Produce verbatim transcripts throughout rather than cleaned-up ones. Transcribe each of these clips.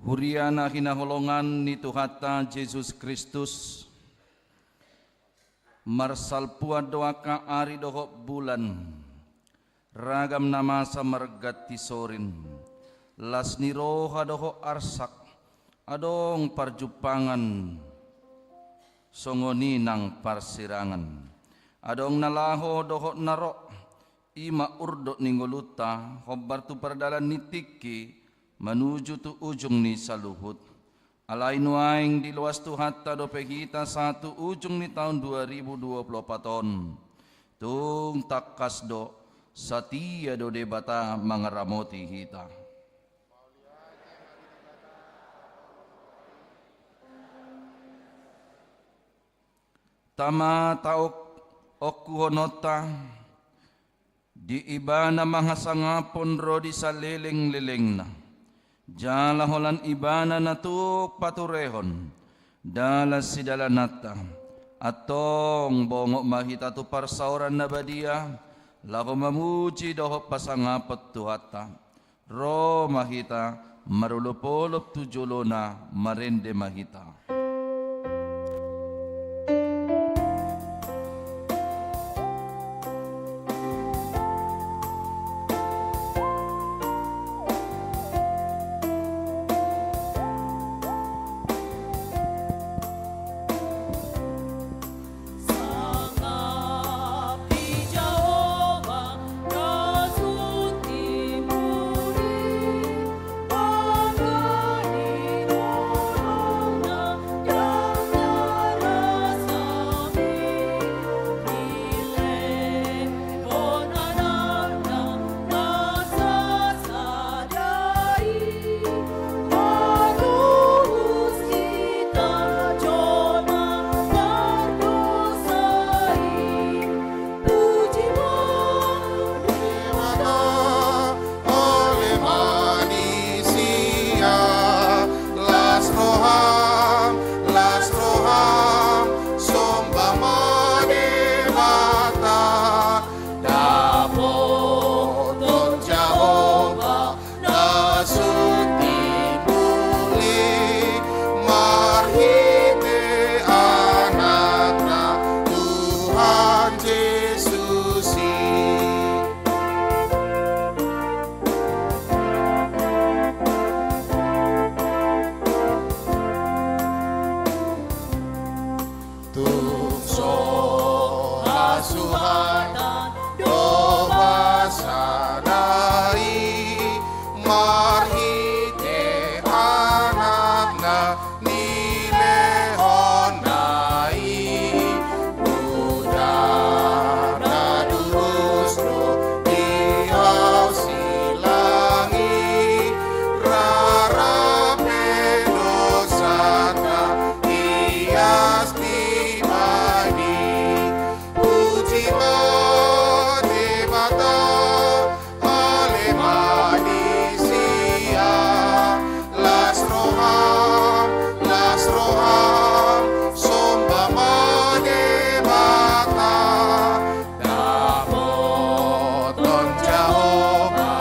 Huria na hinaholongan ni Tuhanta Jesus Kristus, marsalpuan do angka ari dohot bulan, ragam na masa marganti sorin, las ni roha dohot arsak, adong parjumpangan, songon i nang parsirangan. Adong na laho dohot na ro, i ma urdot ni ngolunta, hombar tu pardalan ni tingki, manuju tu ujung ni saluhut. Alai nuaeng diloas Tuhanta dope hita sahat tu ujung ni taon dua ribu dua puluh opat on. Tung tangkas do, satia do Debata mangaramoti hita. Tama taok-, okkuhononta, di Ibana ma hasangapon ro di salelenglelengna. Jala holan Ibana na tuk paturehon dalan sidalananta. Antong bongot ma hita tu parsaoran na badia, laho mamuji dohot pasangapon Tuhanta. Ro ma hita, marolopolop tu jolona, marende ma hita. Las roham, las roham, somba ma Debata. Dapoton Jahowa na sun timbul i, marhite Anakna Tuhan Jesus i. Tung so hasuhatan do basana i, marhite Anakna nilehonna i. Mudar na durus do di hau silang i, rara pe dosanta ias dibahen i. Puji ma Debata, ale ma di sian las roham, las roham, somba ma Debata. Dapoton Jahowa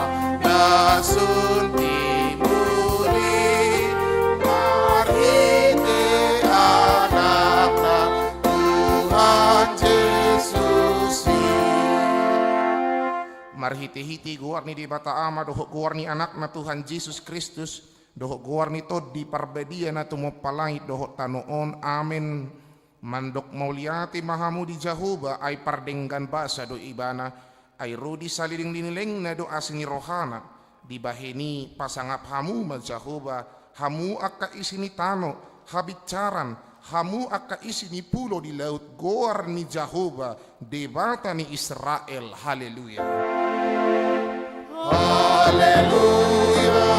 na sun timbul i, marhite Anakna Tuhan Jesus i. Marhitehite goar ni Debata Ama dohot goar ni Anakna Tuhan Jesus Kristus, dohot goar ni Tondi Parbadia na tumompa langit dohot tano on. Amen. Mandok mauliate ma hamu di Jahowa, ai pardenggan basa do Ibana, ai ro di saleleng ni lelengna do asi ni rohana. Dibahen i pasangap hamu ma Jahowa, hamu angka isi ni tano, habinsaran, hamu angka isi ni pulo di laut, goar ni Jahowa, Debata ni Israel. Haleluya. Haleluya.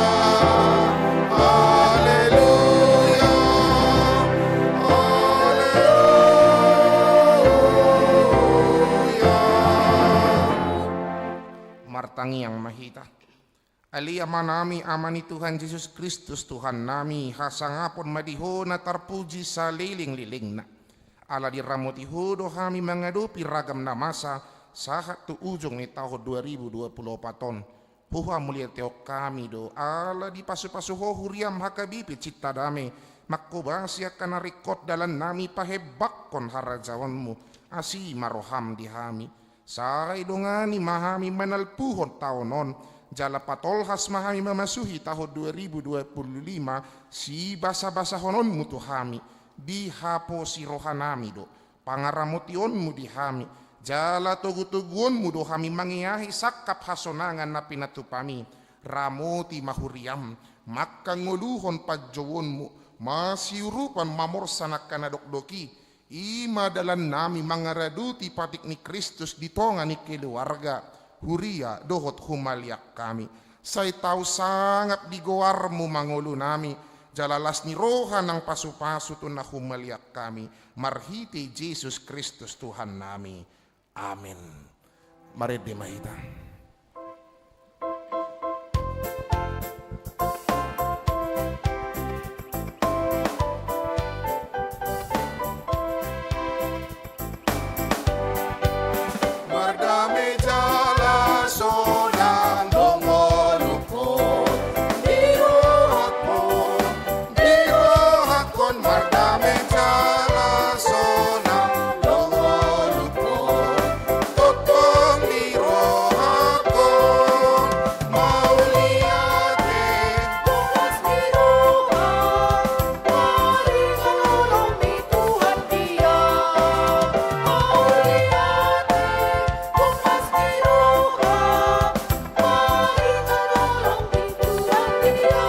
Haleluya. Haleluya. Martangiang ma hita. Ale Amanami, Ama ni Tuhan Jesus Kristus Tuhannami, hasangapon ma di Ho na tarpuji salelenglelengna. Ala diramoti Ho do hami mangadopi ragam na masa sahat tu ujung ni taon dua ribu dua pulu opat on. Huhamauliatehon hami do ala dipasupasu Ho huriaM H K B P Cinta Dame, manghobasi angka na ringkot dalannami pahembangkon harajaonMu. Asi ma rohaM di hami. Sai dongani ma hami manalpuhon taon on, jala patolhas ma hami mamasuhi taon dua ribu dua pulu lima, sibasabasahononMu tu hami. Dihaposi rohanami do pangaramotionMu di hami, jala togutoguonMu do hami mangeahi sangkap hasonangan na pinatupami. Ramoti ma huriaM, mangkangoluhon panjouonMu, masiurupan mamorsan angka na dokdok i. I ma dalannami mangaradoti patik ni Kristus di tonga ni keluarga, huria dohot humaliang hami. Sai tau sangap di goarMu ma ngolunami, jala las ni roha nang pasupasu tu na humaliang hami, marhite Jesus Kristus Tuhannami. Amen. Marende ma hita. Mardame jala sonang do ngolungkon, di rohangkon, di rohangkon, mardame jala sonang do ngolungkon, tongtong di rohangkon mauliate. Puas ni roha, maringan holong di Tuhan Dia. Mauliate, puas ni roha, maringan holong di Tuhan Dia.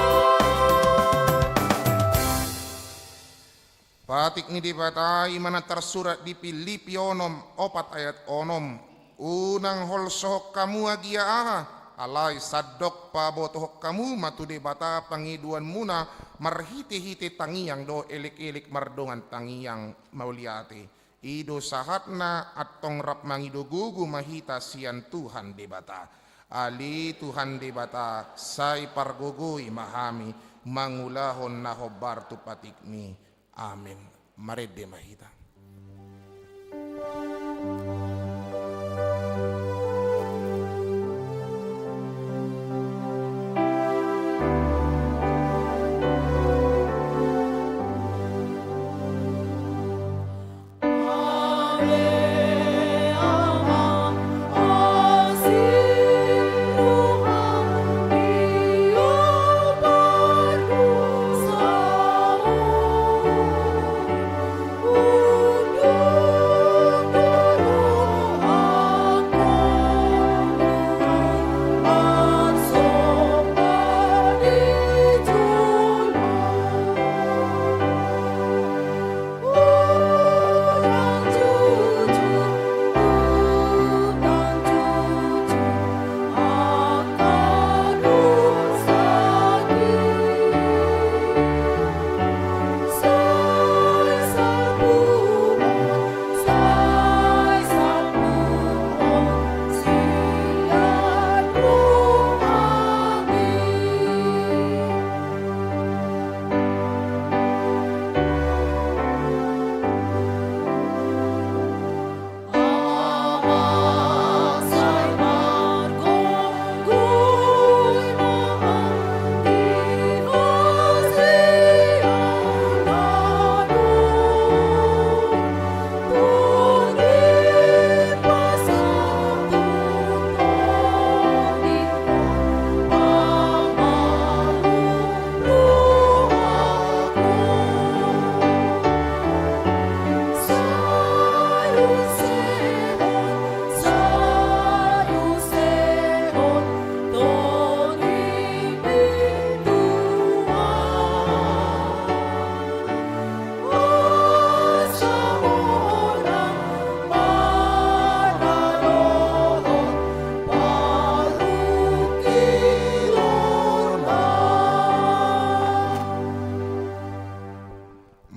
Patik ni Debata i ma na tarsurat di Pilippi onom opat ayat onom. Unang holsohon hamu agia aha, alai sandok pabotohon hamu ma tu Debata pangidoanmuna marhitehite tangiang dohot elekelek mardongan tangiang. Mauliate. I do sahatna, antong rap mangido gogo ma hita sian Tuhan Debata. Ale Tuhan Debata, sai pargogoi ma hami mangulahon na hombar tu patikMi. Amen. Marende ma hita.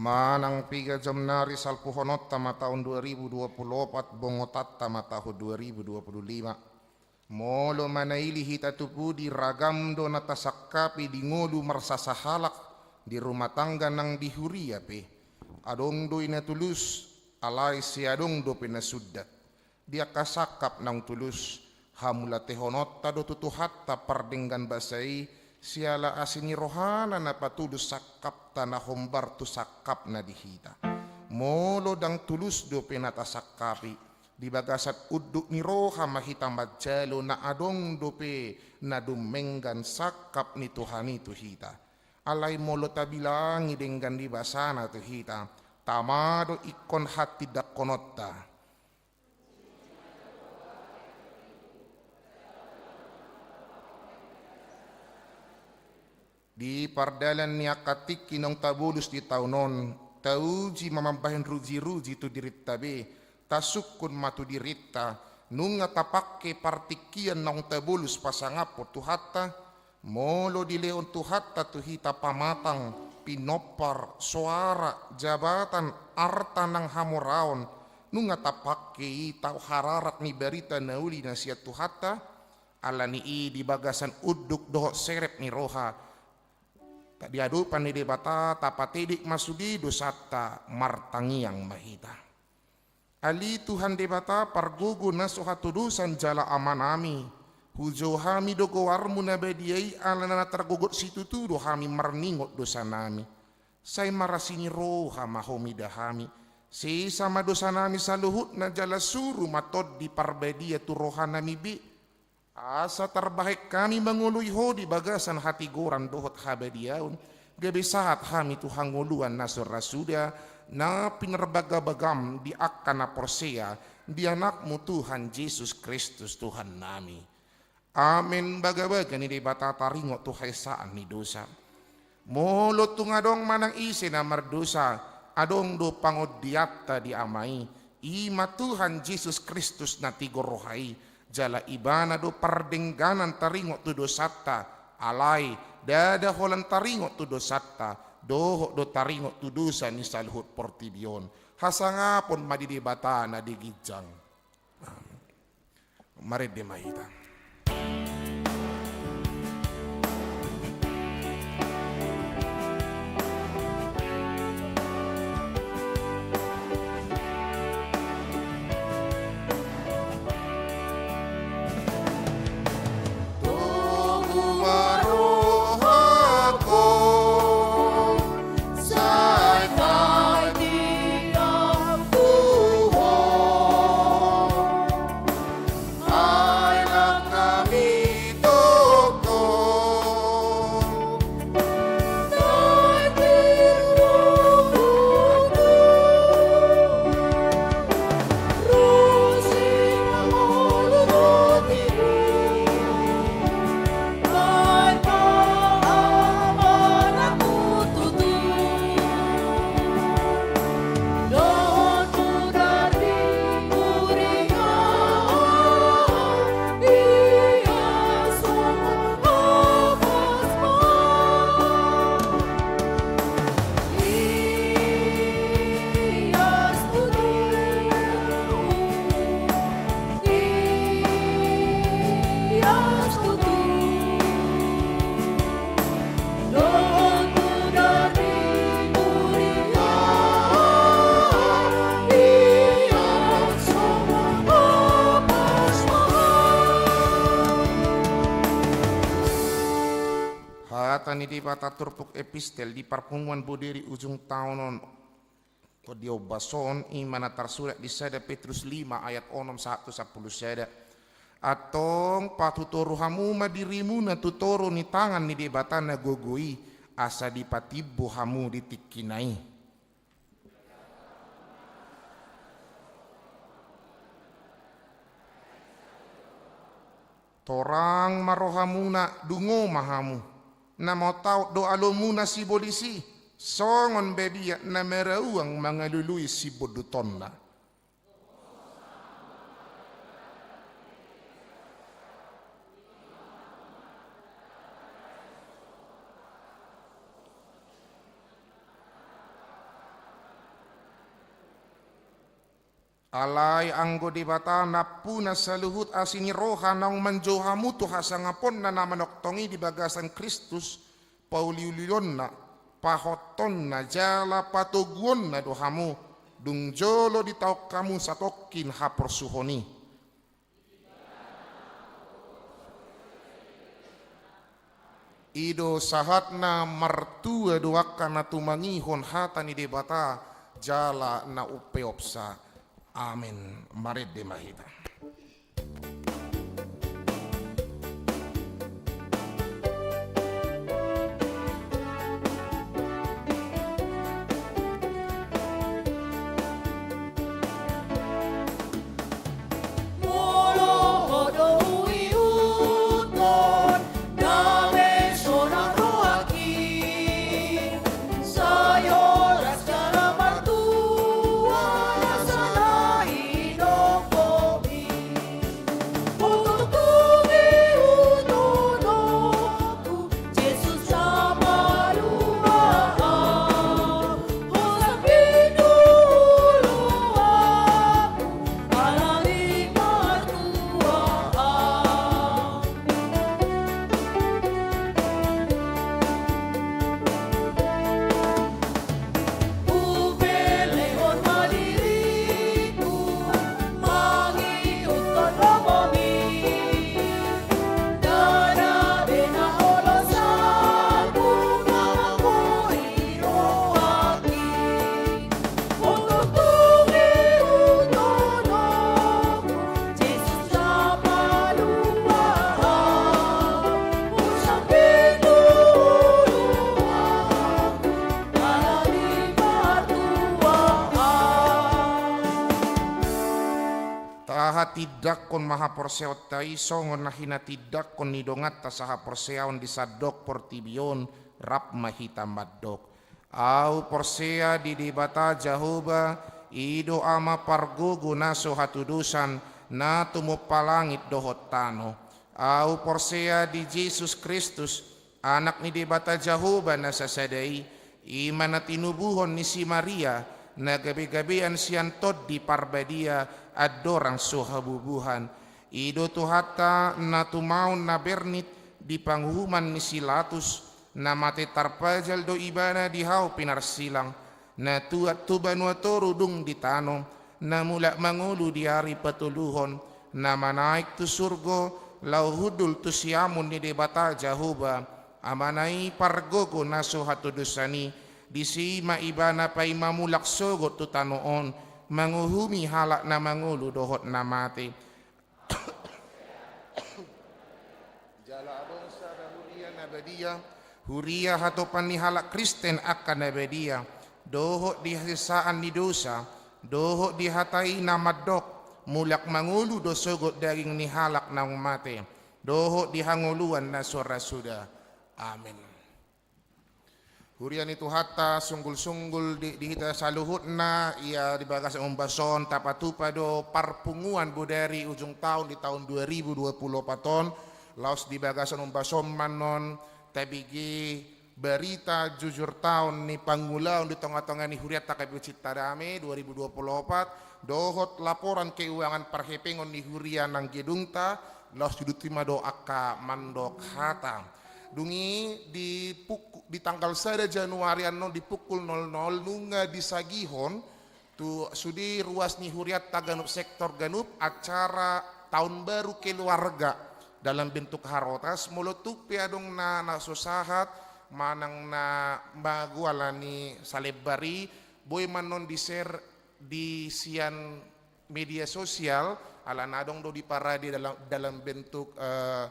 Manang piga jom nari, salpuhononta ma taon dua ribu dua pulu opat, bongotanta ma taon dua ribu dua pulu lima. Molo manaili hita tu pudi, ragam do na tasangkapi di ngolu marsasahalak, di rumah tangga nang di huria pe. Adong do i na tulus, alai sai adong dope na sundat. Di angka sangkap naung tulus, hamuliatehononta do tu Tuhanta pardenggan basa i, siala asi ni rohana na patulus sangkapta na hombar tu sangkapna di hita. Molo ndang tulus dope na tasangkapi, di bagasan unduk ni roha ma hita manjalo na adong dope na dumenggan sangkap ni Tuhan i tu hita. Alai molo tabilangi denggan ni basana tu hita, tama do ingkon hatindangkononta. Di pardalan ni angka tingki naung tabolus di taon on, tauji ma mambahen rujiruji tu dirinta be, tasungkun ma tu dirinta, nunga tapangke partingkian naung tabolus pasangaphon Tuhanta. Molo dilehon Tuhanta tu hita pamatang, pinompar, soara, jabatan, arta nang hamoraon, nunga tapangke i taon hararat ni barita na uli na sian Tuhanta. Ala ni i di bagasan unduk dohot serep ni roha, di adopan ni Debata tapatedek ma sude dosanta, martangiang ma hita. Ale Tuhan Debata pargogo na so hatodosan jala Amanami, hujou hami do goarmu na badia i ala na targogot situtu do hami marningot dosanami. Sai marasi ni roha ma Ho mida hami, sesa ma dosanami saluhutna jala suru ma Tondi Parbadia tu rohanami be. Asa tarbahen hami mangoloi Ho di bagasan hatigoran dohot habadiaon, gabe sahat hami tu hangoluan na so ra suda, na pinarbagabagam di angka na porsea di Anakmu Tuhan Jesus Kristus Tuhannami. Amen. Bagabaga ni Debata taringot tu haesaan ni dosa. Molo tung adong manang ise na mardosa, adong do pangondianta di Ama i, i ma Tuhan Jesus Kristus na tigor roha i, jala Ibana do pardengganan taringot tu dosanta, alai ndada holan taringot tu dosanta, dohot do taringot tu dosa ni saluhut portibi on. Hasangapon ma di Debata na di ginjang. Marende ma hita. Hata ni Debata turpuk epistel di parpunguan boderi ujung taon on. Di ombas on, i ma na tarsurat di sada Petrus lima ayat onom sahat tu sampulu sada. Antong patutoru hamu ma dirimuna tu toru ni tangan ni Debata na gogo i, asa dipatimbo hamu di tingkina i. Torang ma rohamuna, dungo ma hamu. Na mataot do alomuna sibolis i, songon babiat na marauang mangalului sibondutonna. Alai anggo Debata nampuna saluhut asi ni roha naung manjou hamu tu hasangaponna na manongtong i di bagasan Kristus, pauliulionna, pahothonna jala patoguonna do hamu, dung jolo ditaon hamu satongkin haporsuhon i. I do sahatna martua do angka na tumangihon hata ni Debata jala na umpeopsa. Amen. Marende ma hita. Tahatindangkon ma haporseaonta i songon na hinatindangkon ni donganta sahaporseaon di sandok portibi on. Rap ma hita mandok. Ahu porsea di Debata Jahowa, i do Ama pargogo na so hatudosan, na tumompa langit dohot tano. Ahu porsea di Jesus Kristus, Anak ni Debata Jahowa na sasada i, i ma na tinubuhon ni si Maria, na gabegabean sian Tondi Parbadia, andorang so habubuhan. I do Tuhanta na tumaon na bernit di panguhuman ni si Latus, na mate tarpajal do Ibana di hau pinarsilang, na tuat tu banua toru dung di tano, na mulak mangolu di ari patoluhon, na manaek tu surgo, laho hundul tu siamun ni Debata Jahowa, Amana i pargogo na so hatudosan i, disi ma Ibana paima mulak sogot tu tano on, manguhumi halak na mangolu dohot na mate. Jala adong sada huria na badia, huria hatopan ni halak Kristen angka na badia, dohot di hasesaan ni dosa, dohot di hata i na mandok, mulak mangolu do sogot daging ni halak naung mate, dohot di hangoluan na so ra suda. Amen. Huria ni Tuhanta, sunggulsunggul di, di hita saluhutna, ia di bagasan umbas on tapatupa do parpunguan bodari ujung taon di taon dua ribu dua puluh opat on, laos di bagasan umbas on ma annon tabege barita jujur taon ni pangulaon di tongatonga ni hurianta K P U Citadame dua ribu dua puluh opat, dohot laporan keuangan parhepengon ni huria nang gedungta, laos diuduti ma do angka mandok hata. Dung i di puk-, di tanggal sada Januari annon di pukul nol nol nunga disagihon tu sude ruas ni hurianta ganup sektor ganup acara taon baru keluarga dalam bentuk harotas, molo tung pe adong na, na so sahat manang na mago alani salembar i, boi ma annon di-share di sian media sosial, alana adong do diparade dalam, dalam bentuk, eh,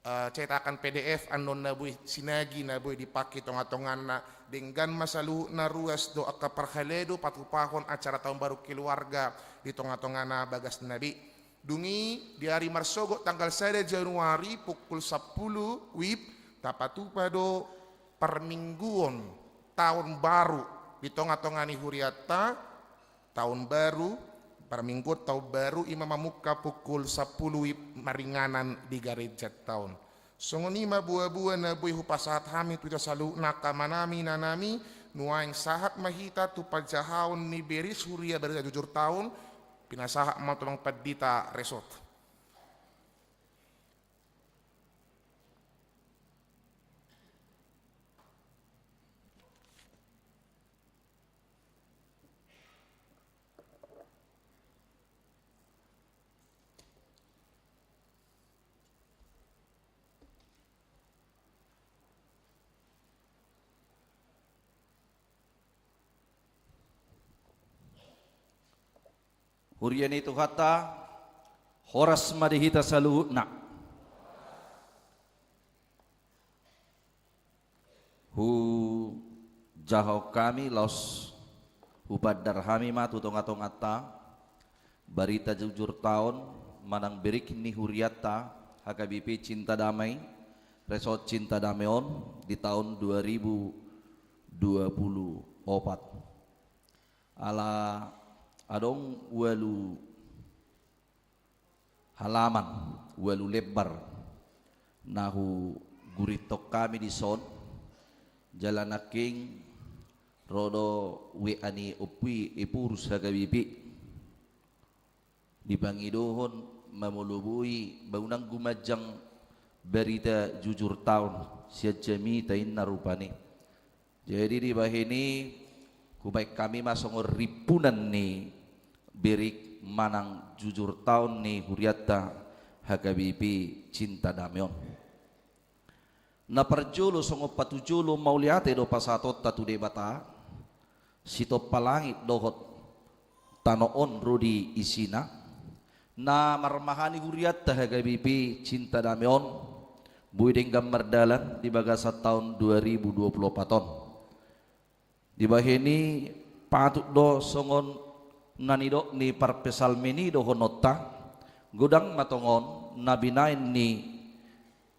eh, cetakan P D F annon na boi sinagi na boi dipake tongatonganna, denggan ma saluhutna ruas do angka parhalado patupahon acara taon baru keluarga di tongatongana bagasna be. Dung i di ari marsogot tanggal sada Januari pukul sampulu wib tapatupa do parmingguon taon baru di tongatonga ni hurianta. Taon baru, parmingguon taon baru, i ma mamungka pukul sampulu i maringanan di gareja taon. Songon i ma boaboa na boi hupasahat hami tu hita saluhutna angka amanami inanami, nuaeng sahat ma hita tu panjahaon ni beris huria barita jujur taon, Pinasahat ma tu amang pandita resort. Huria ni Tuhanta, horas ma di hita saluhutna. Hujahahon hami laos hupandar hami ma tu tongatonganta barita jujur taon manang berik ni hurianta H K B P Cinta Damai, Resort Cinta Damai on di taon dua ribu dua puluh opat. Ala adong ualu halaman, ualu lembar na hugurithon hami dison, jala nangkin ro do W A ni Ompu i Epurus H K B P. Dipangidohon mamoloboi ba unang gumanjang barita jujur taon sian jamita inna rupani. Jadi dibahen i hubahen hami ma songon rimpunan ni berik manang jujur taon ni hurianta H K B P Cinta Damai on. Na parjolo songon patujolo, mauliate do pasahatonta tu Debata, sitompa langit dohot tano on ro di isina, na marmahani hurianta H K B P Cinta Damai on, boi denggan mardalan di bagasan taon dua ribu dua puluh opat on. Dibahen i patut do songon na nidok ni parpsalmen i dohononta, godang ma tongon na binahen ni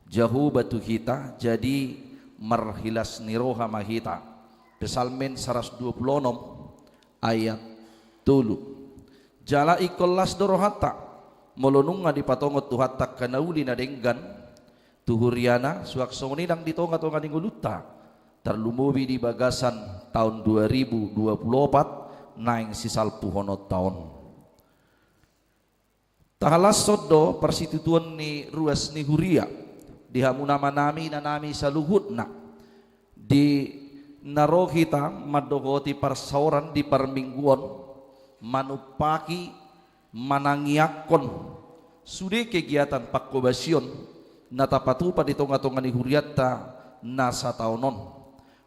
Jahowa tu hita, jadi marhilas ni roha ma hita. Psalmen saratus dua puluh onom ayat tolu. Jala ingkon las do rohanta, molo nunga dipatongon Tuhanta angka na uli na denggan tu huriana, suang songon i nang di tongatonga ni ngolunta, tarlumobi di bagasan taon dua ribu dua puluh opat naeng sisalpuhononta on. Tahalashon do parsitutuon ni ruas ni huria di hamu amanami, inanami saluhutna, di na ro hita mandohoti parsaoran di parmingguon, manumpahi, manangiangkon sude kegiatan pangkobasion na tapatupa di tongatonga ni hurianta na sataon on.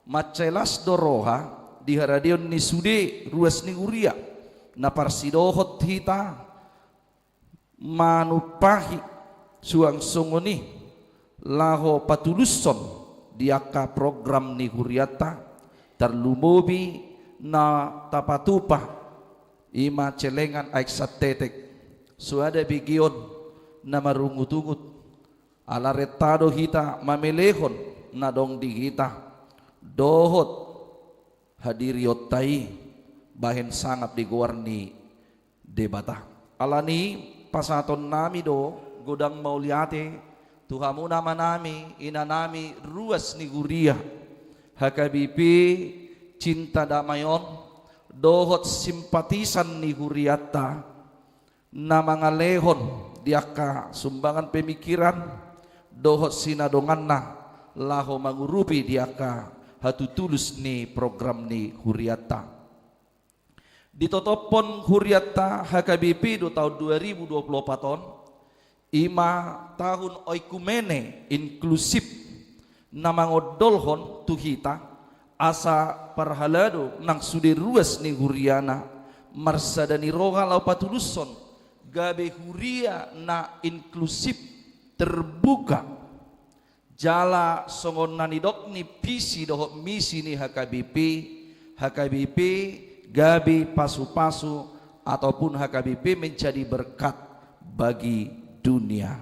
Mansai las do roha di haradeon ni sude ruas ni huria na parsidohot hita manumpahi suang songon i laho patulushon di angka program ni hurianta, tarlumobi na tapatupa, i ma celengan aek santetek. Soada begeon na marungutungut, ala renta do hita mamelehon na adong di hita dohot hadirionta i bahen sangap di goar ni Debata. Alani i pasahatonnami do godang mauliate tu hamu amanami, inanami, ruas ni huria H K B P Cinta Damai on, dohot simpatisan ni hurianta na mangalehon di angka sumbangan pemikiran dohot sinadonganna laho mangurupi di angka hatutulus ni program ni hurianta. Ditotophon hurianta H K B P do taon dua ribu dua puluh opat on, i ma tahun oikumene inklusif, na mangondolhon tu hita asa parhalado nang sude ruas ni huriana marsada ni roha laho patulushon gabe huria na inklusif, terbuka. Jala songon na nidok ni visi dohot misi ni H K B P, H K B P gabe pasupasu ataupun H K B P menjadi berkat bagi dunia.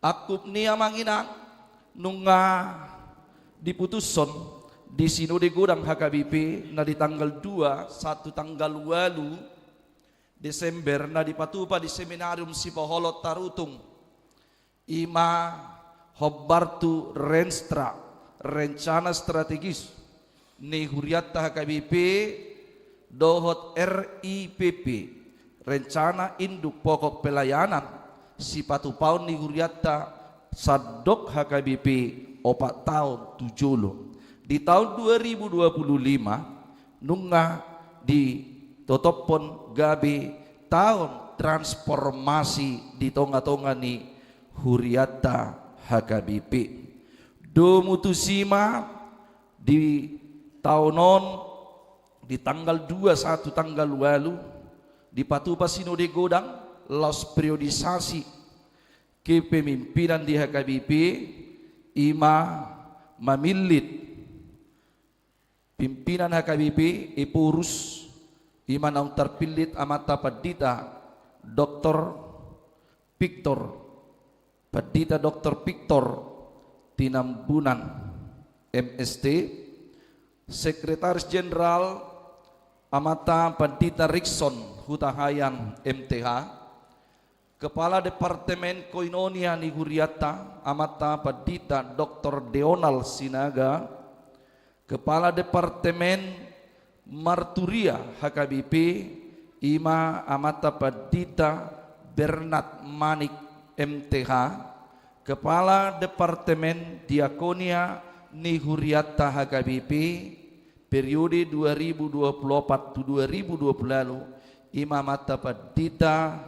Angkup ni amang inang, nunga diputushon di sinode godang H K B P na di tanggal dua sahat tu tanggal ualu Desember na dipatupa di Seminarium Sipoholon Tarutung, i ma hombar tu Renstra, rencana strategis ni hurianta H K B P dohot R I P P, rencana induk pokok pelayanan sipatupaon ni hurianta sandok H K B P opat taon tu jolo. Di taon dua ribu dua puluh lima nunga ditotophon gabe taon transformasi di tonga-tonga ni hurianta H K B P. Domu tusi ma di taon on, di tanggal dua satu tanggal ualu, dipatupa sinode godang laos periodisasi kepemimpinan di H K B P, i ma mamillit pimpinan H K B P, Ephorus, i ma naung tarpillit Amanta Pandita Doktor Victor, Pandita Doktor Victor Tinambunan, M S T, Sekretaris Jenderal Amanta Pandita Rikson Hutahaean, M T H, Kepala Departemen Koinonia ni hurianta, Amanta Pandita Doktor Deonal Sinaga, Kepala Departemen Marturia H K B P, i ma Amanta Pandita Bernard Manik, M T H, Kepala Departemen Diakonia ni hurianta H K B P, periode dua ribu dua puluh opat tu dua ribu dua puluh ualu, i ma Amanta Pandita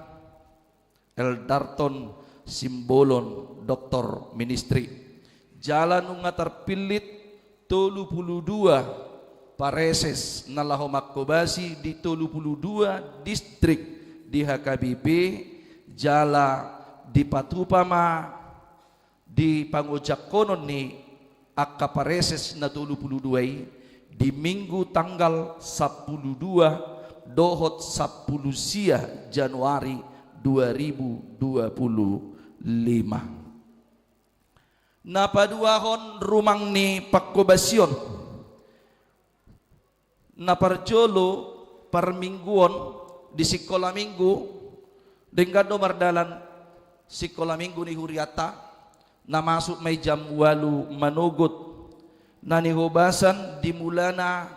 Eldarton Simbolon, Doktor Ministri. Jala nunga tarpillit tolu pulu dua pareses na laho manghobasi di tolu pulu dua distrik di H K B P, jala dipatupa ma di pangojangkonon ni angka pareses na tolu pulu dua i di Minggu tanggal sampulu dua dohot sampulu sia Januari dua ribu dua puluh lima. Na paduahon rumang ni panghobasion. Na parjolo, parmingguon di sikola minggu, denggan do mardalan sikola minggu ni hurianta, na masuk ma i jam ualu manogot. Na nihobasan di mulana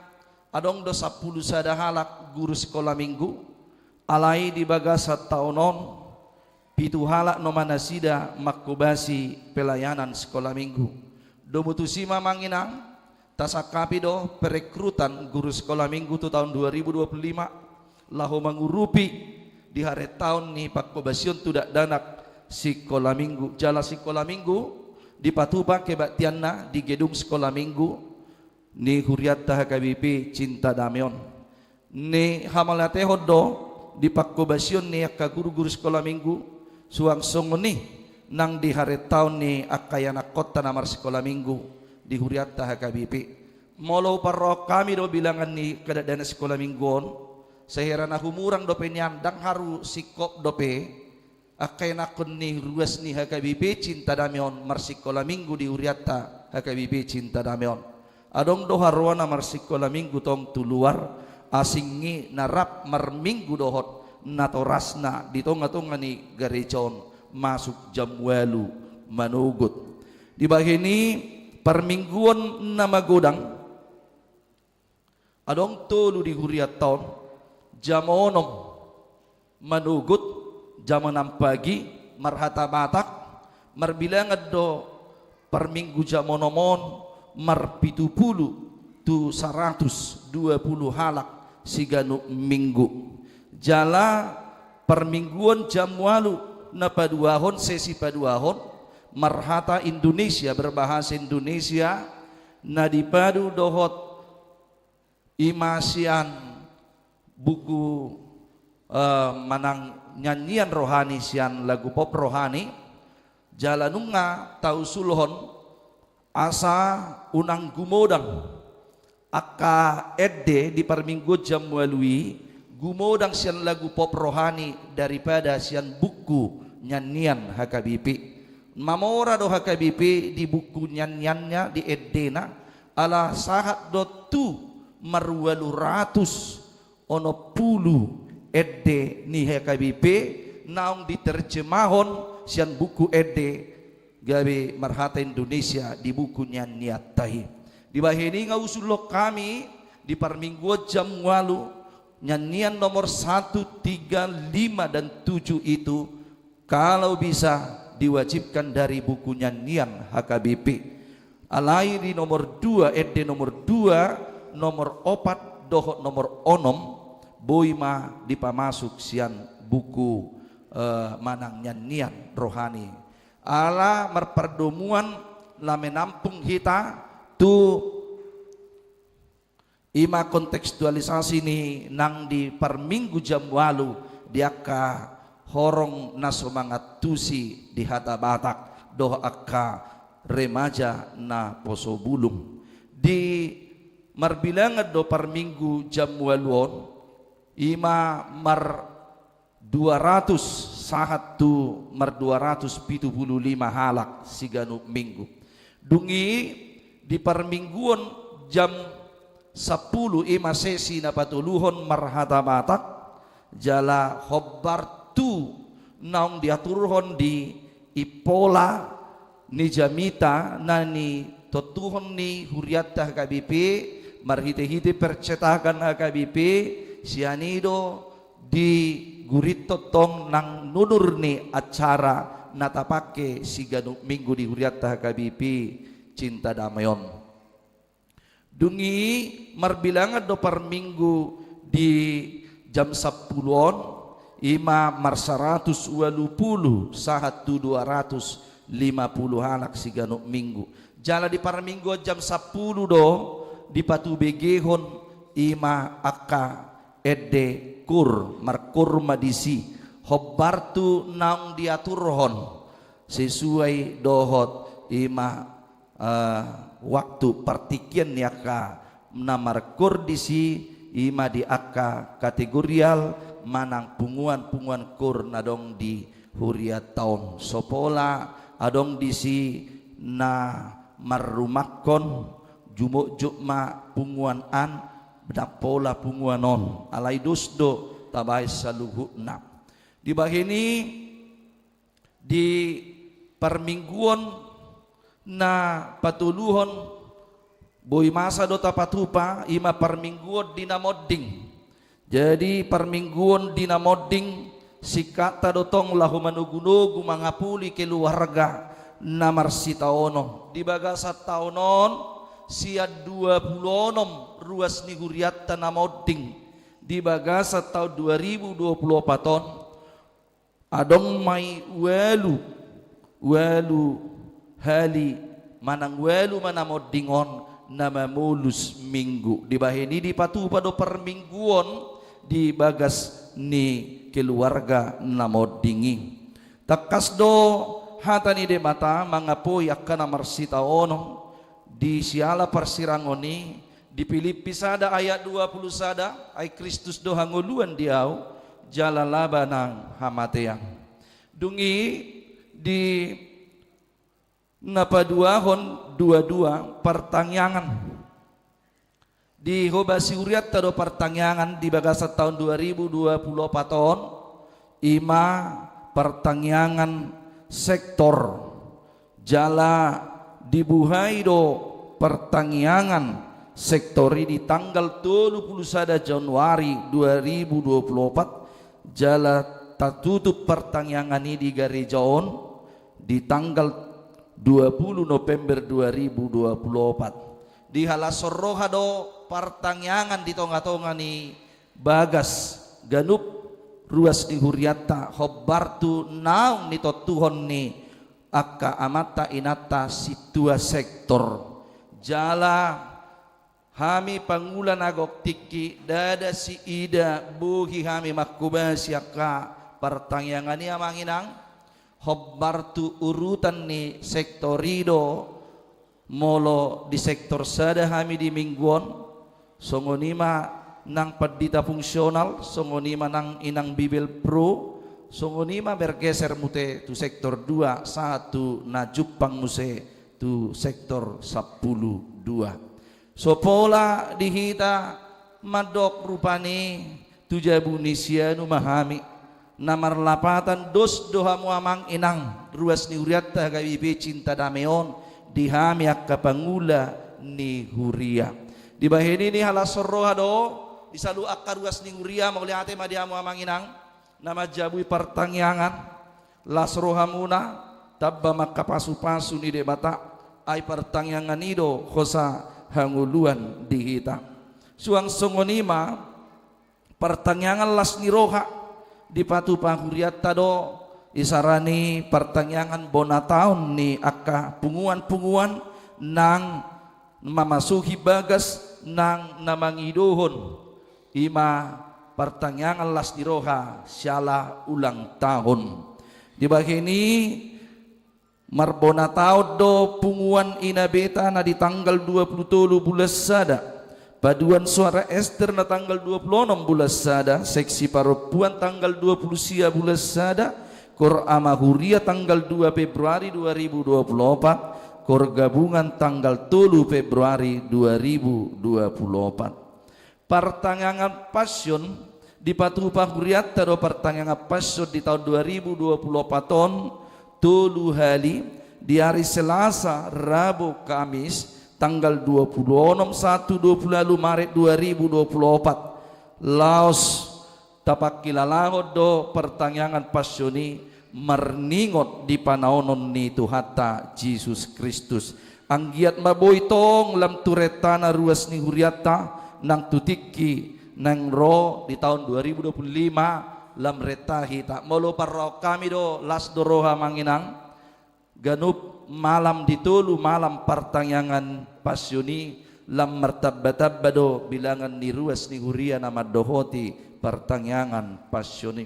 adong do sampulu sada halak guru sikola minggu, alai di bagasan taon on, pitu halak nama nasida manghobasi pelayanan sikola minggu. Domu tusi ma amang inang, tasangkapi do perekrutan guru sikola minggu tu taon dua ribu dua puluh lima, laho mangurupi di harentaon ni panghobasion tu dakdanak sikola minggu. Jala sikola minggu dipatupa kebaktianna di gedung sikola minggu ni hurianta H K B P Cinta Dame on. Ni hamauliatehon do di panghobasion ni angka guru-guru sikola minggu, suang songon i nang di harentaon ni angka ianakhonta na marsikola minggu di hurianta H K B P. Molo huparrohahon hami do bilangan ni angka dakdanak sikola minggu on, sai hera na humurang dope nian, ndang haru singkop dope angka ianakhon ni ruas ni H K B P Cinta Dame on marsikola minggu di hurianta H K B P Cinta Dame on. Adong do haroana marsikola minggu tong tu luar, asing i na rap marminggu dohot natorasna di tonga-tonga ni gareja on masuk jam ualu manogot. Dibahen i, parmingguon na magodang, adong tolu di hurianta on, jam onom manogot, jam enam pagi, marhata Batak, marbilangan do parminggu jam onom on marpitupulu tu saratus dua pulu halak siganup minggu. Jala parmingguon jam ualu na paduahon, sesi paduahon, marhata Indonesia, berbahasa Indonesia, na dipadu dohot i ma sian buku, eh, manang nyanyian rohani sian lagu pop rohani, jala nunga tausulhon asa unang gumodang angka ende di parmingguon jam ualu i, gumodang sian lagu pop rohani daripada sian buku nyanyian H K B P. Mamora do H K B P di buku nyanyianna, di endena, ala sahat do tu marualu ratus onom pulu ende ni H K B P naung diterjemahon sian buku ende gabe marhata Indonesia di buku nyanyianta i. Dibahen i nunga huusulhon hami di parmingguon jam ualu nyanyian nomor satu, tiga, lima, dan tujuh itu kalau bisa diwajibkan dari buku nyanyian H K B P. Alai di nomor dua, ende nomor dua, nomor opat, dohot nomor onom, boi ma dipamasuk sian buku, eh, manang nyanyian rohani. Ala marpardomuan la menampung hita tu ima kontekstualisasi ni nang di parminggu jam ualu di angka horong na so mangantusi di hata Batak dohot angka remaja na poso bulung. Di marbilangan do parminggu jam ualu on, ima mar dua ratus sahat tu mar dua ratus pitu pulu lima halak siganup minggu. Dung i di parmingguon jam sampulu ima sesi na patoluhon marhata Batak, jala hombar tu naung diaturhon di impola ni jamita na nitontuhon ni hurianta H K B P, marhite-hite percetakan H K B P, sian i do digurithon tong nang nunur ni acara na tapangke siganup minggu di hurianta H K B P Cinta Damai on. Dung i marbilangan do parminggu di jam sampulu on, ima mar saratus ualu pulu sahat tu dua ratus lima pulu halak siganup minggu. Jala di parmingguon jam sampulu do dipatubegehon ima angka ende kur, markur ma disi, hombar tu naung diaturhon sesuai dohot ima eh, waktu partingkian ni angka na markur disi, ima di angka kategorial manang punguan-punguan kur na adong di hurianta on. So pola adong disi na marrumangkon, jumotjot ma punguan an, ndang pola punguan on. Alai dos do tabaen saluhutna. Dibahen i di parmingguon na patoluhon boi masa do tapatupa, ima parmingguon di na monding. Jadi parmingguon di na monding singkatta do tong laho manogu-nogu mangapuli keluarga na marsitaonon. Di bagasan taon on sian dua pulu onom ruas ni hurianta na monding di bagasan taon dua ribu dua pulu opat on, adong ma i ualu, ualu hali manang ualu ma na monding on na mamolus minggu. Dibahen i dipatupa do parmingguon di bagas ni keluarga na monding i. Tangkas do hata ni Debata mangapoi angka na marsitaonon di siala parsirangon i, di Pilippi sada ayat dua pulu sada, ai Kristus do hangoluan di ahu, jala laba nang hamatean. Dung i di na paduahon dua dua partangiangan. Di hobasi hurianta do partangiangan di bagasan taon dua ribu dua pulu opat on, ima partangiangan sektor. Jala dibuhai do partangiangan sektor i di tanggal tolu pulu sada Januari dua ribu dua pulu opat, jala tatutup partangiangan i di gareja on di tanggal dua pulu November dua ribu dua pulu opat. Dihalashon roha do partangiangan di tonga-tonga ni bagas ganup ruas ni hurianta, hombar tu naung nitontuhon ni angka amanta inanta sintua sektor. Jala hami pangula na gok tingki, ndada siida bohi hami manghobasi angka partangiangan i, amang inang. Hombar tu urutan ni sektor i do, molo di sektor sada hami di minggu on, songon i ma nang pandita fungsional, songon i ma nang inang Bibelvrouw, songon i ma bergeser muse tu sektor dua, sahat tu na jumpang muse tu sektor sampulu dua. So pola di hita mandok rupani tu jabu ni sianu ma hami. Na marlapatan dos do hamu amang inang ruas ni hurianta H K B P Cinta Damai on di hami angka pangula ni huria. Dibahen i dihalashon roha do Di saluhut angka ruas ni huria, mauliate ma di hamu amang inang na manjabui partangiangan. Las rohamuna, tamba ma angka pasupasu ni Debata, ai partangiangan i do hosa hangoluan di hita. Suang songon i ma, partangiangan las ni roha dipatupa hurianta do, isarani partangiangan bona taon ni angka punguan-punguan nang mamasuhi bagas nang na mangidohon, i ma partangiangan las ni roha siala ulang tahun. Dibahen i, marbona taon do punguan Inabeta na di tanggal dua pulu tolu bulan sada, Paduan Suara Ester na tanggal dua pulu onom bulan sada, Seksi Parompuan tanggal dua pulu sia bulan sada, Koor Ama Huria tanggal dua Februari dua ribu dua pulu opat, Koor Gabungan tanggal tolu Februari dua ribu dua pulu opat. Partangiangan Passion, dipatupa hurianta do partangiangan Passion di taon dua ribu dua pulu opat on tolu hali, di ari Selasa, Rabu, Kamis, tanggal dua pulu onom, satu, dua pulu ualu Maret dua ribu dua pulu opat. Laos tapangkilalahon do partangiangan Passion i marningot di panaonon ni Tuhanta Jesus Kristus. Anggiat ma boi tong lam tu rentana ruas ni hurianta, nang tu tingki naeng ro di taon dua ribu dua pulu lima, lam renta hita. Molo parrohahon hami do, las do roha amang inang, ganup malam di tolu malam partangiangan Passion i, lam martambatamba do bilangan ni ruas ni huria na mandohoti partangiangan Passion i.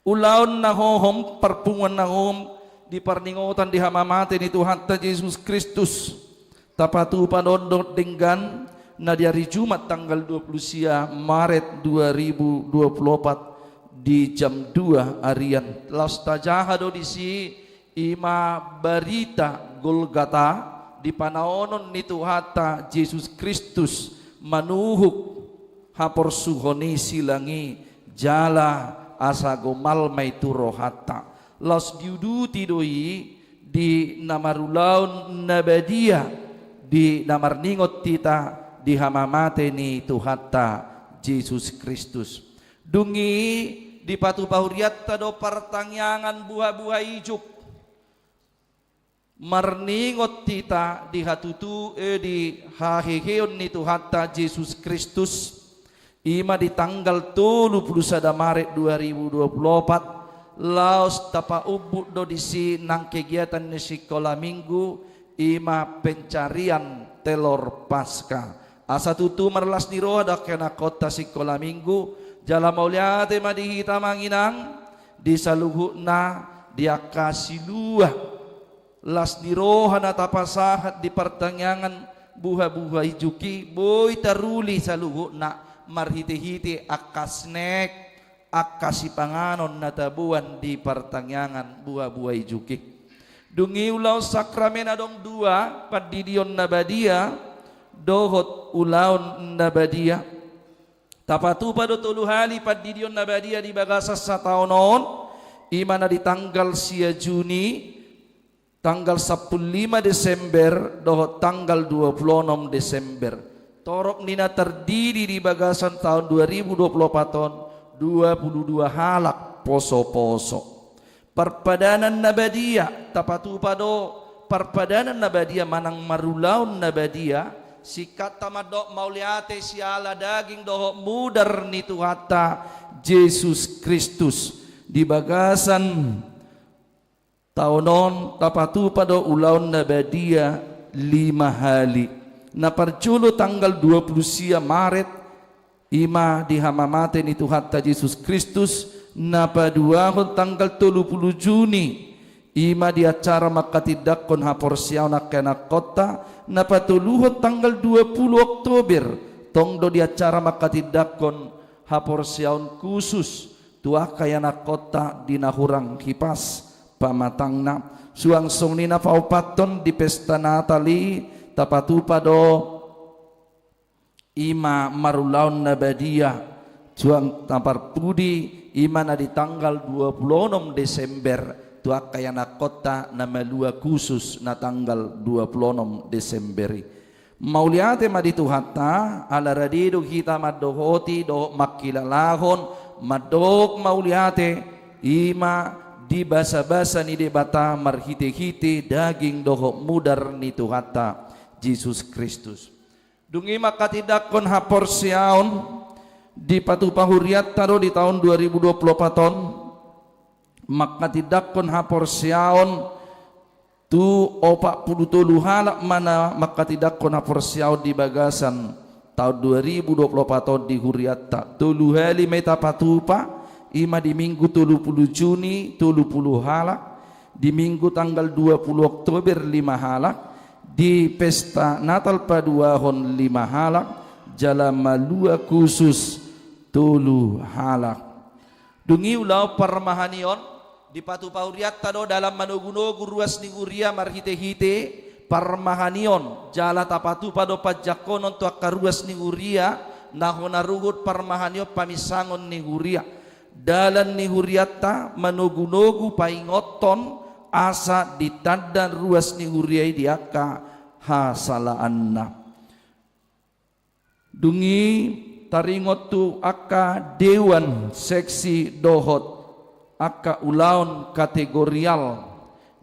Ulaon na hohom, parpunguan na hohom di parningotan di hamamate ni Tuhanta Jesus Kristus, tapatupa do on dohot denggan na di ari Jumat tanggal dua pulu sia Maret dua ribu dua pulu opat di jam dua arian. Laos tajaha do disi, i ma barita Golgata, di panaonon ni Tuhanta Jesus Kristus manuhuk haporsuhon i silang i, jala asa gomal ma i tu rohanta. Laos diuduti do i di na marulaon na badia, di na marningot hita di hamamate ni Tuhanta Jesus Kristus. Dung i dipatupa hurianta do partangiangan buhabuha ijuk. Marningot hita di hatutu, eh, di haheheon ni Tuhanta Jesus Kristus, i ma di tanggal tolu pulu sada Maret dua ribu dua pulu opat, laos tapaumbun do disi nang kegiatan ni sikola minggu, i ma pencarian telor Paskah. Asa tutu marlas ni roha do angka ianakhonta sikola minggu, jala mauliate ma di hita amang inang, di saluhutna di angka silua. Las ni roha na tapasahat di partangiangan buhabuha ijuk i, boi taruli saluhutna marhitehite angka snack, angka sipanganon na taboan di partangiangan buhabuha ijuk i. Dung i ulaon sakramen adong dua, pandidion na badia dohot ulaon na badia. Tapatupa do tolu hali pandidion na badia di bagasan sataon on, i ma na di tanggal sia Juni, tanggal sampulu lima Desember dohot tanggal dua pulu onom Desember. Torop ni na tardidi di bagasan taon dua ribu dua pulu opat on, dua pulu dua halak posoposo. Parpadanan na badia, tapatupa do parpadanan na badia manang marulaon na badia, singkatta mandok mauliate siala daging dohot mudar ni Tuhanta Jesus Kristus. Di bagasan taon on tapatupa do ulaon na badia lima hali. Na parjolo tanggal dua pulu sia Maret, i ma di hamamate ni Tuhanta Jesus Kristus, na paduahon tanggal tolu pulu Juni, i ma di acara manghatindanghon haporseaon angka ianakhonta, na patoluhon tanggal dua pulu Oktober, tong do di acara manghatindanghon haporseaon khusus tu angka ianakhonta di na hurang hipas pamatangna. Suang songon i na paopathon di pesta Natal i, tapatupa do i ma marulaon na badia, suang na parpudi, i ma na di tanggal dua pulu onom Desember, tu angka ianakhonta na malua khusus na tanggal dua pulu onom Desember i. Mauliate ma di Tuhanta, ala rade do hita mandohoti dohot mangkilalahon, mandok mauliate, i ma di basabasa ni Debata marhitehite daging dohot mudar ni Tuhanta Jesus Kristus. Dung i manghatindanghon haporseaon, dipatupa hurianta do di taon dua ribu dua puluh opat on, manghatindanghon haporseaon tu opat pulu tolu halak ma na manghatindanghon haporseaon di bagasan taon dua ribu dua puluh opat on di hurianta. Tolu hali ma i tapatupa, i ma di Minggu tolu pulu Juni, tolu pulu halak, di Minggu tanggal dua pulu Oktober lima halak, di pesta Natal paduahon lima halak, jala malua khusus tolu halak. Dung i ulaon parmahanion, dipatupa hurianta do dalan manogunogu ruas ni huria marhitehite parmahanion, jala tapatupa do panjangkonon tu angka ruas ni huria, na hona ruhut parmahanion paminsangon ni huria. Dalan ni hurianta manogunogu paingothon asa ditanda ruas ni huria i di angka hasalaanna. Dung i taringot tu angka dewan seksi dohot angka ulaon kategorial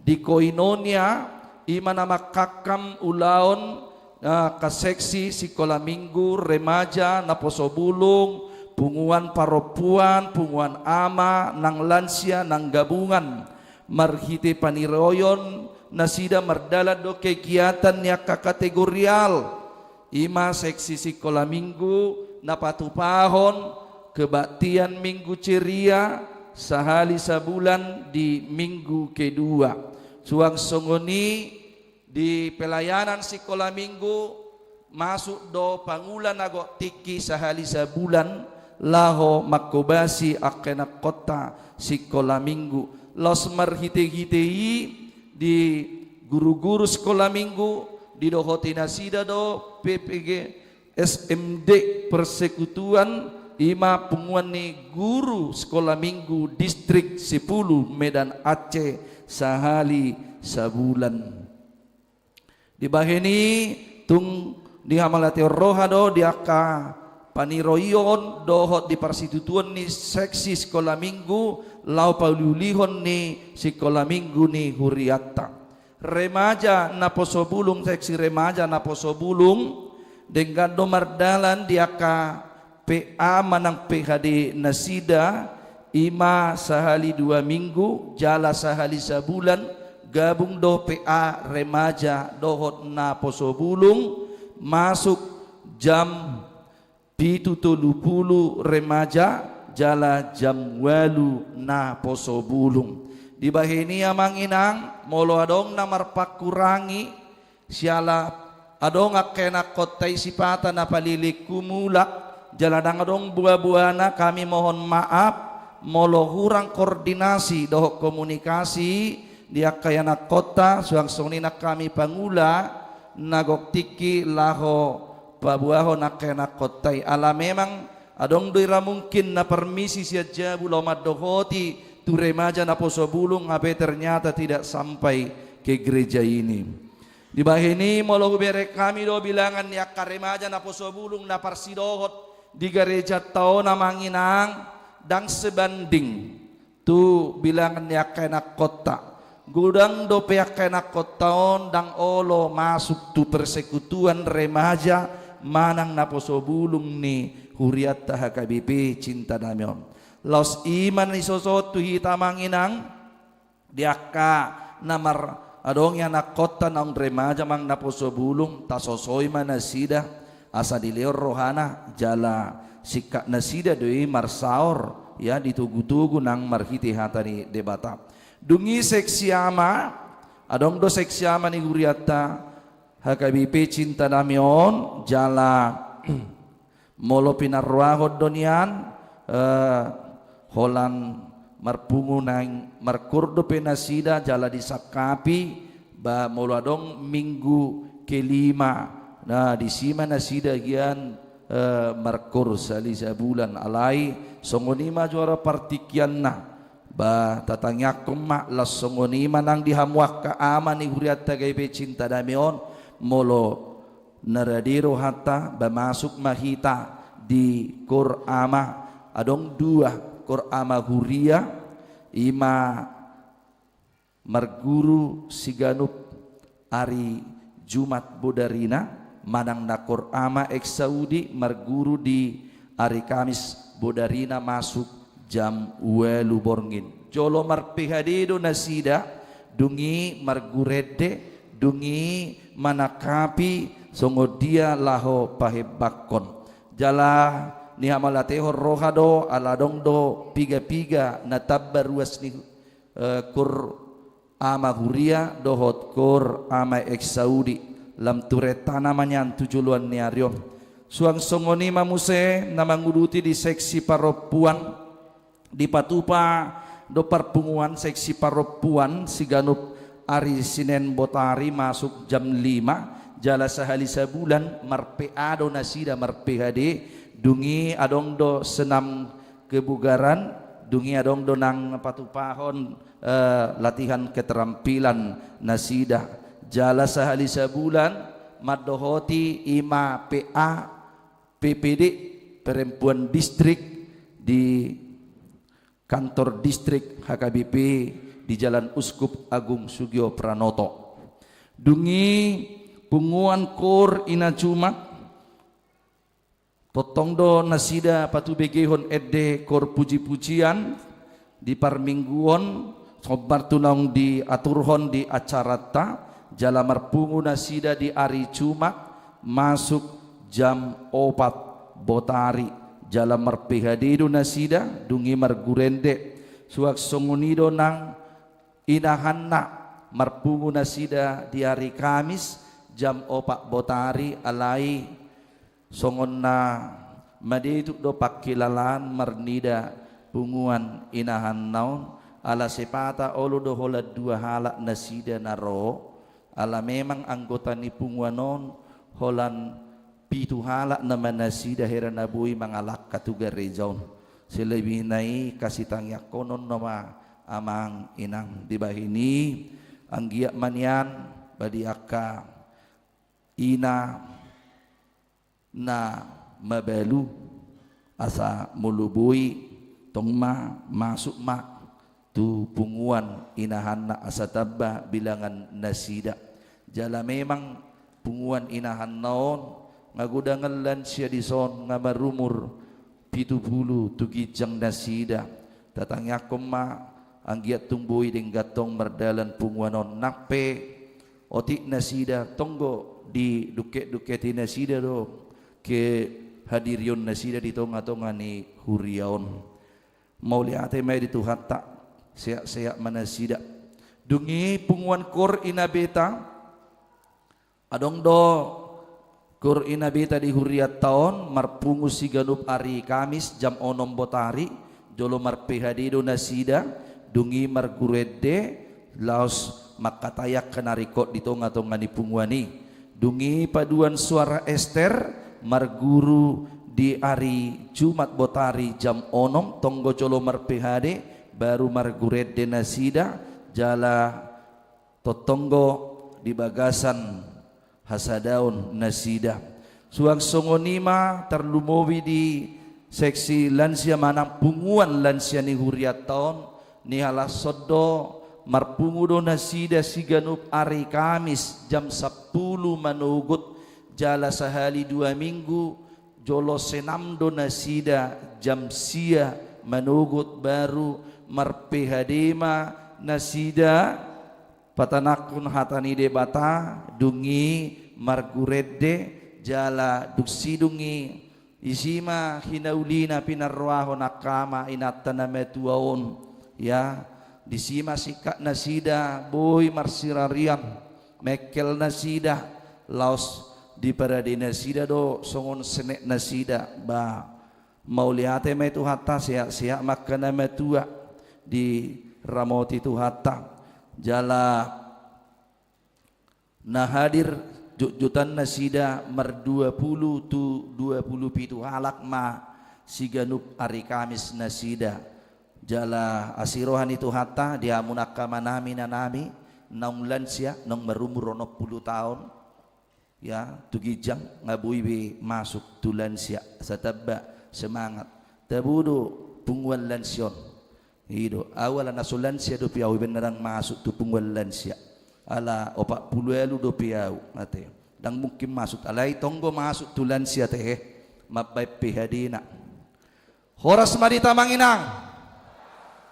di koinonia, i ma na manghangkam ulaon, eh, angka seksi sikola minggu, remaja, naposobulung, punguan parompuan, punguan ama, nang lansia, nang gabungan. Marhite paniroion nasida mardalan do kegiatan ni angka kategorial. I ma seksi sikola minggu na patupahon kebaktian Minggu Ceria sahali sabulan di minggu kedua. Suang songon i di pelayanan sikola minggu, masuk do pangula na gok tingki sahali sabulan laho manghobasi angka ianakhonta sikola minggu. Laos marhitehite i di guru-guru sikola minggu, didohoti nasida do P P G S M D persekutuan, i ma punguan ni guru sikola minggu distrik sipulu Medan Aceh sahali sabulan. Dibahen i tung dihamauliateon roha do di angka paniroion dohot di parsitutuon ni seksi sikola minggu laho pauliulihon ni sikola minggu ni hurianta. Remaja naposobulung, seksi remaja naposobulung, denggan do mardalan di angka P A manang P H D nasida, i ma sahali dua minggu jala sahali sabulan, gabung do P A remaja dohot naposobulung, masuk jam pitu tolu pulu remaja jala jam ualu naposobulung. Dibahen i amang inang, molo adong na marpangkurangi, siala adong angka ianakhonta i sipata na paleleng humulak, jala ndang adong boaboana, kami mohon maaf molo hurang koordinasi dohot komunikasi di angka ianakhonta, suang songon i nang hami pangula na gok tingki laho paboahon angka ianakhonta i. Ala memang adong do i ra mungkin na parmisi sian jabu laho mandohoti tu remaja naposobulung, hape ternyata tidak sampai ke gereja ini. Dibahen i molo hubereng hami do bilangan ni angka remaja naposobulung na parsidohot di garejanta on amang inang, ndang sebanding tu bilangan ni angka ianakhonta. Godang dope angka ianakhonta on ndang olo masuk tu persekutuan remaja manang naposobulung ni hurianta H K B P Cinta Damai on. Laos i ma na nisosohon tu hita amang inang, di angka na mar adong ianakhonta naung remaja manang naposobulung, tasosoi ma nasida asa dilehon rohana jala singkat nasida do i marsaor, ya, ditogutogu nang marhite hata ni Debata. Dung i seksi ama, adong do seksi ama ni hurianta H K B P Cinta Damai on, jala molo pinarrohahon do nian, eh, holan marpungu naeng markoor dope nasida jala disangkapi, ba molo adong minggu kelima, na disi ma nasida gian, eh, markoor sahali sabulan. Alai songon i ma jua partingkianna. Ba tatangiangkon ma, laos songon i ma nang di hamu angka ama ni hurianta H K B P Cinta Damai on, molo Na rade rohanta ba masuk ma hita di kor ama, adong dua kor ama huria, ima marguru siganup ari Jumat bodarina, manang na kor ama ex audi marguru di ari Kamis bodarina masuk jam ualu borngin. Jolo mar-P H D do nasida, dung i marguru ende, dung i manangkapi songon dia laho pahembangkon. Jala nihamauliatehon roha do, ala adong do piga-piga na tamba ruas ni, eh, kor ama huria dohot kor ama ex audi, lam tu rentana ma nian tu joloan ni ari on. Suang songon i ma muse na manguduti di seksi parompuan, dipatupa do parpunguan seksi parompuan siganup ari Sinen botari masuk jam lima, jala sahali sabulan mar-P A do nasida, mar-P H D, dung i adong do senam kebugaran, dung i adong do nang patupahon, eh, latihan keterampilan nasida. Jala sahali sabulan mandohoti ima P A P P D, perempuan distrik di kantor distrik H K B P di Jalan Uskup Agung Sugio Pranoto. Dung i punguan kor ina Jumat, tongtong do nasida patubegehon ende kor puji-pujian di parmingguon, sombar tu naung diaturhon di acaranta, jala marpungu nasida di ari Jumat masuk jam opat botari, jala mar-P H D do nasida, dung i marguru ende. Suang songon i do nang inahanna, marpungu nasida di ari Kamis jam opat botari, alai songon na madetuk do pangkilalaan marnida punguan inahanna on, ala sipata olo do holan dua halak nasida na ro, ala memang anggota ni punguan on holan pitu halak nama nasida hera na boi mangalangka tu gareja on. Selebihna i hasitangiangkonon nama amang inang. Dibahen i anggiat ma nian ba di angka ina na mabalu, asa molo boi tong ma masuk ma tu punguan inahanna asa tamba bilangan nasida. Jala memang punguan inahanna on nga godang lansia dison, nga marumur pitu pulu tu ginjang nasida. Tatangiangkon ma anggiat tung boi denggan tong mardalan punguan on, nang pe otik nasida tonggo didukket-dukketi nasida do kehadirion nasida di tonga-tonga ni huria on. Mauliate ma i di Tuhanta, sehat-sehat ma nasida. Dung i punguan kor ina Beta, adong do kor ina Beta di hurianta on, marpungu siganup ari Kamis jam onom botari, jolo mar-P H D do nasida, dung i marguru ende, laos mangkatai angka na ringkot di tonga-tonga ni punguan i. Dung i paduan suara Ester, marguru di ari Jumat botari jam onom, tonggo jolo mar-P H D, baru marguru ende nasida, jala tongtong do di bagasan hasadaon nasida. Suang songon i ma tarlumobi di seksi lansia manang punguan lansia ni hurianta on, nihalashon do marpungu do nasida siganup ari Kamis jam sampulu manogot, jala sahali dua minggu jolo senam do nasida jam sia manogot, baru mar-P H D ma nasida patanangkon hata ni Debata, dung i marguru ende, jala dung sidung i, disi ma hinaulina pinarrohahon angka ama inanta na matua on, ya, disi ma singkat nasida boi marsirarian, mengkel nasida, laos diparade nasida do songon senek nasida, ba, mauliate ma i Tuhanta, sehat-sehat ma angka na matua, diramoti Tuhanta. Jala na hadir jotjotan nasida mardua pulu tu dua pulu pitu halak ma siganup ari Kamis nasida. Jala asi roha ni Tuhanta di hamu angka amanami, inanami, naung lansia, naung marumur onom pulu taon, Ya, tu ginjang, nga boi be masuk tu lansia, satamba semangat. Tabo do punguan lansia on. I do, au ala na so lansia dope au, iba ndang masuk tu punguan lansia. Ala opat pulu ualu dope au, ate. Ndang mungkin masuk, alai tong do masuk tu lansia tehe, mambaen P H D-na. Horas ma di hita amang inang.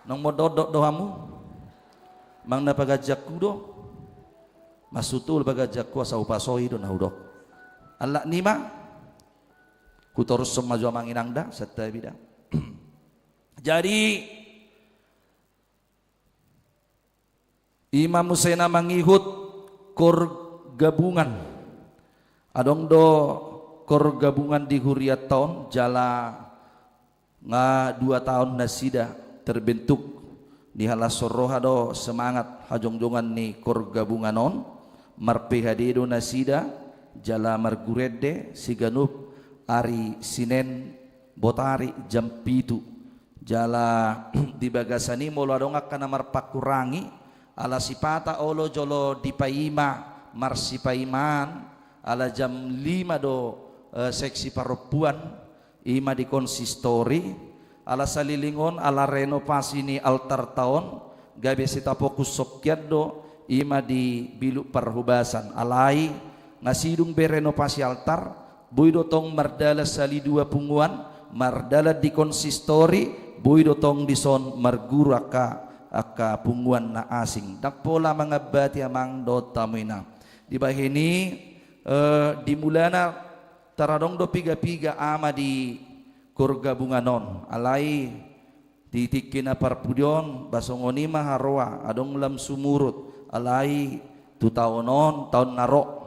Nang mondok do hamu? Manang na paganjangku do. Maksudhu paganjangku asa hupasoi do na hudok. Alak ni ma. Hutorushon ma jo amang inang da, santabi da. Jadi, i ma muse na mangihut koor gabungan. Adong do koor gabungan di hurianta on, jala nga dua taon nasida terbentuk. Dihalashon roha do semangat hajongjongan ni koor gabungan on, mar-P H D do nasida, jala marguru ende siganup ari Sinen botari jam pitu. Jala di bagasan i molo adong angka na marpangkurangi, ala sipata olo jolo dipaima marsipaimaan, ala jam lima do, eh, seksi parompuan, i ma di konsistori, ala saliling on, ala renovasi ni altarta on, gabe sai tapokus songkian do, i ma di bilik parhobasan. Alai, nga sidung be renovasi altar, boi do tong mardalan saleleng dua punguan, mardalan di konsistori, boi do tong dison marguru angka, angka punguan na asing. Ndang pola mangambati amang dohot hamu inang. Dibahen i, eh, di mulana tar adong do piga-piga ama di koor gabungan on. Alai di tingki na parpudi on, ba songon i ma haroa, adong lam sumurut. Alai tu taon on, taon na ro.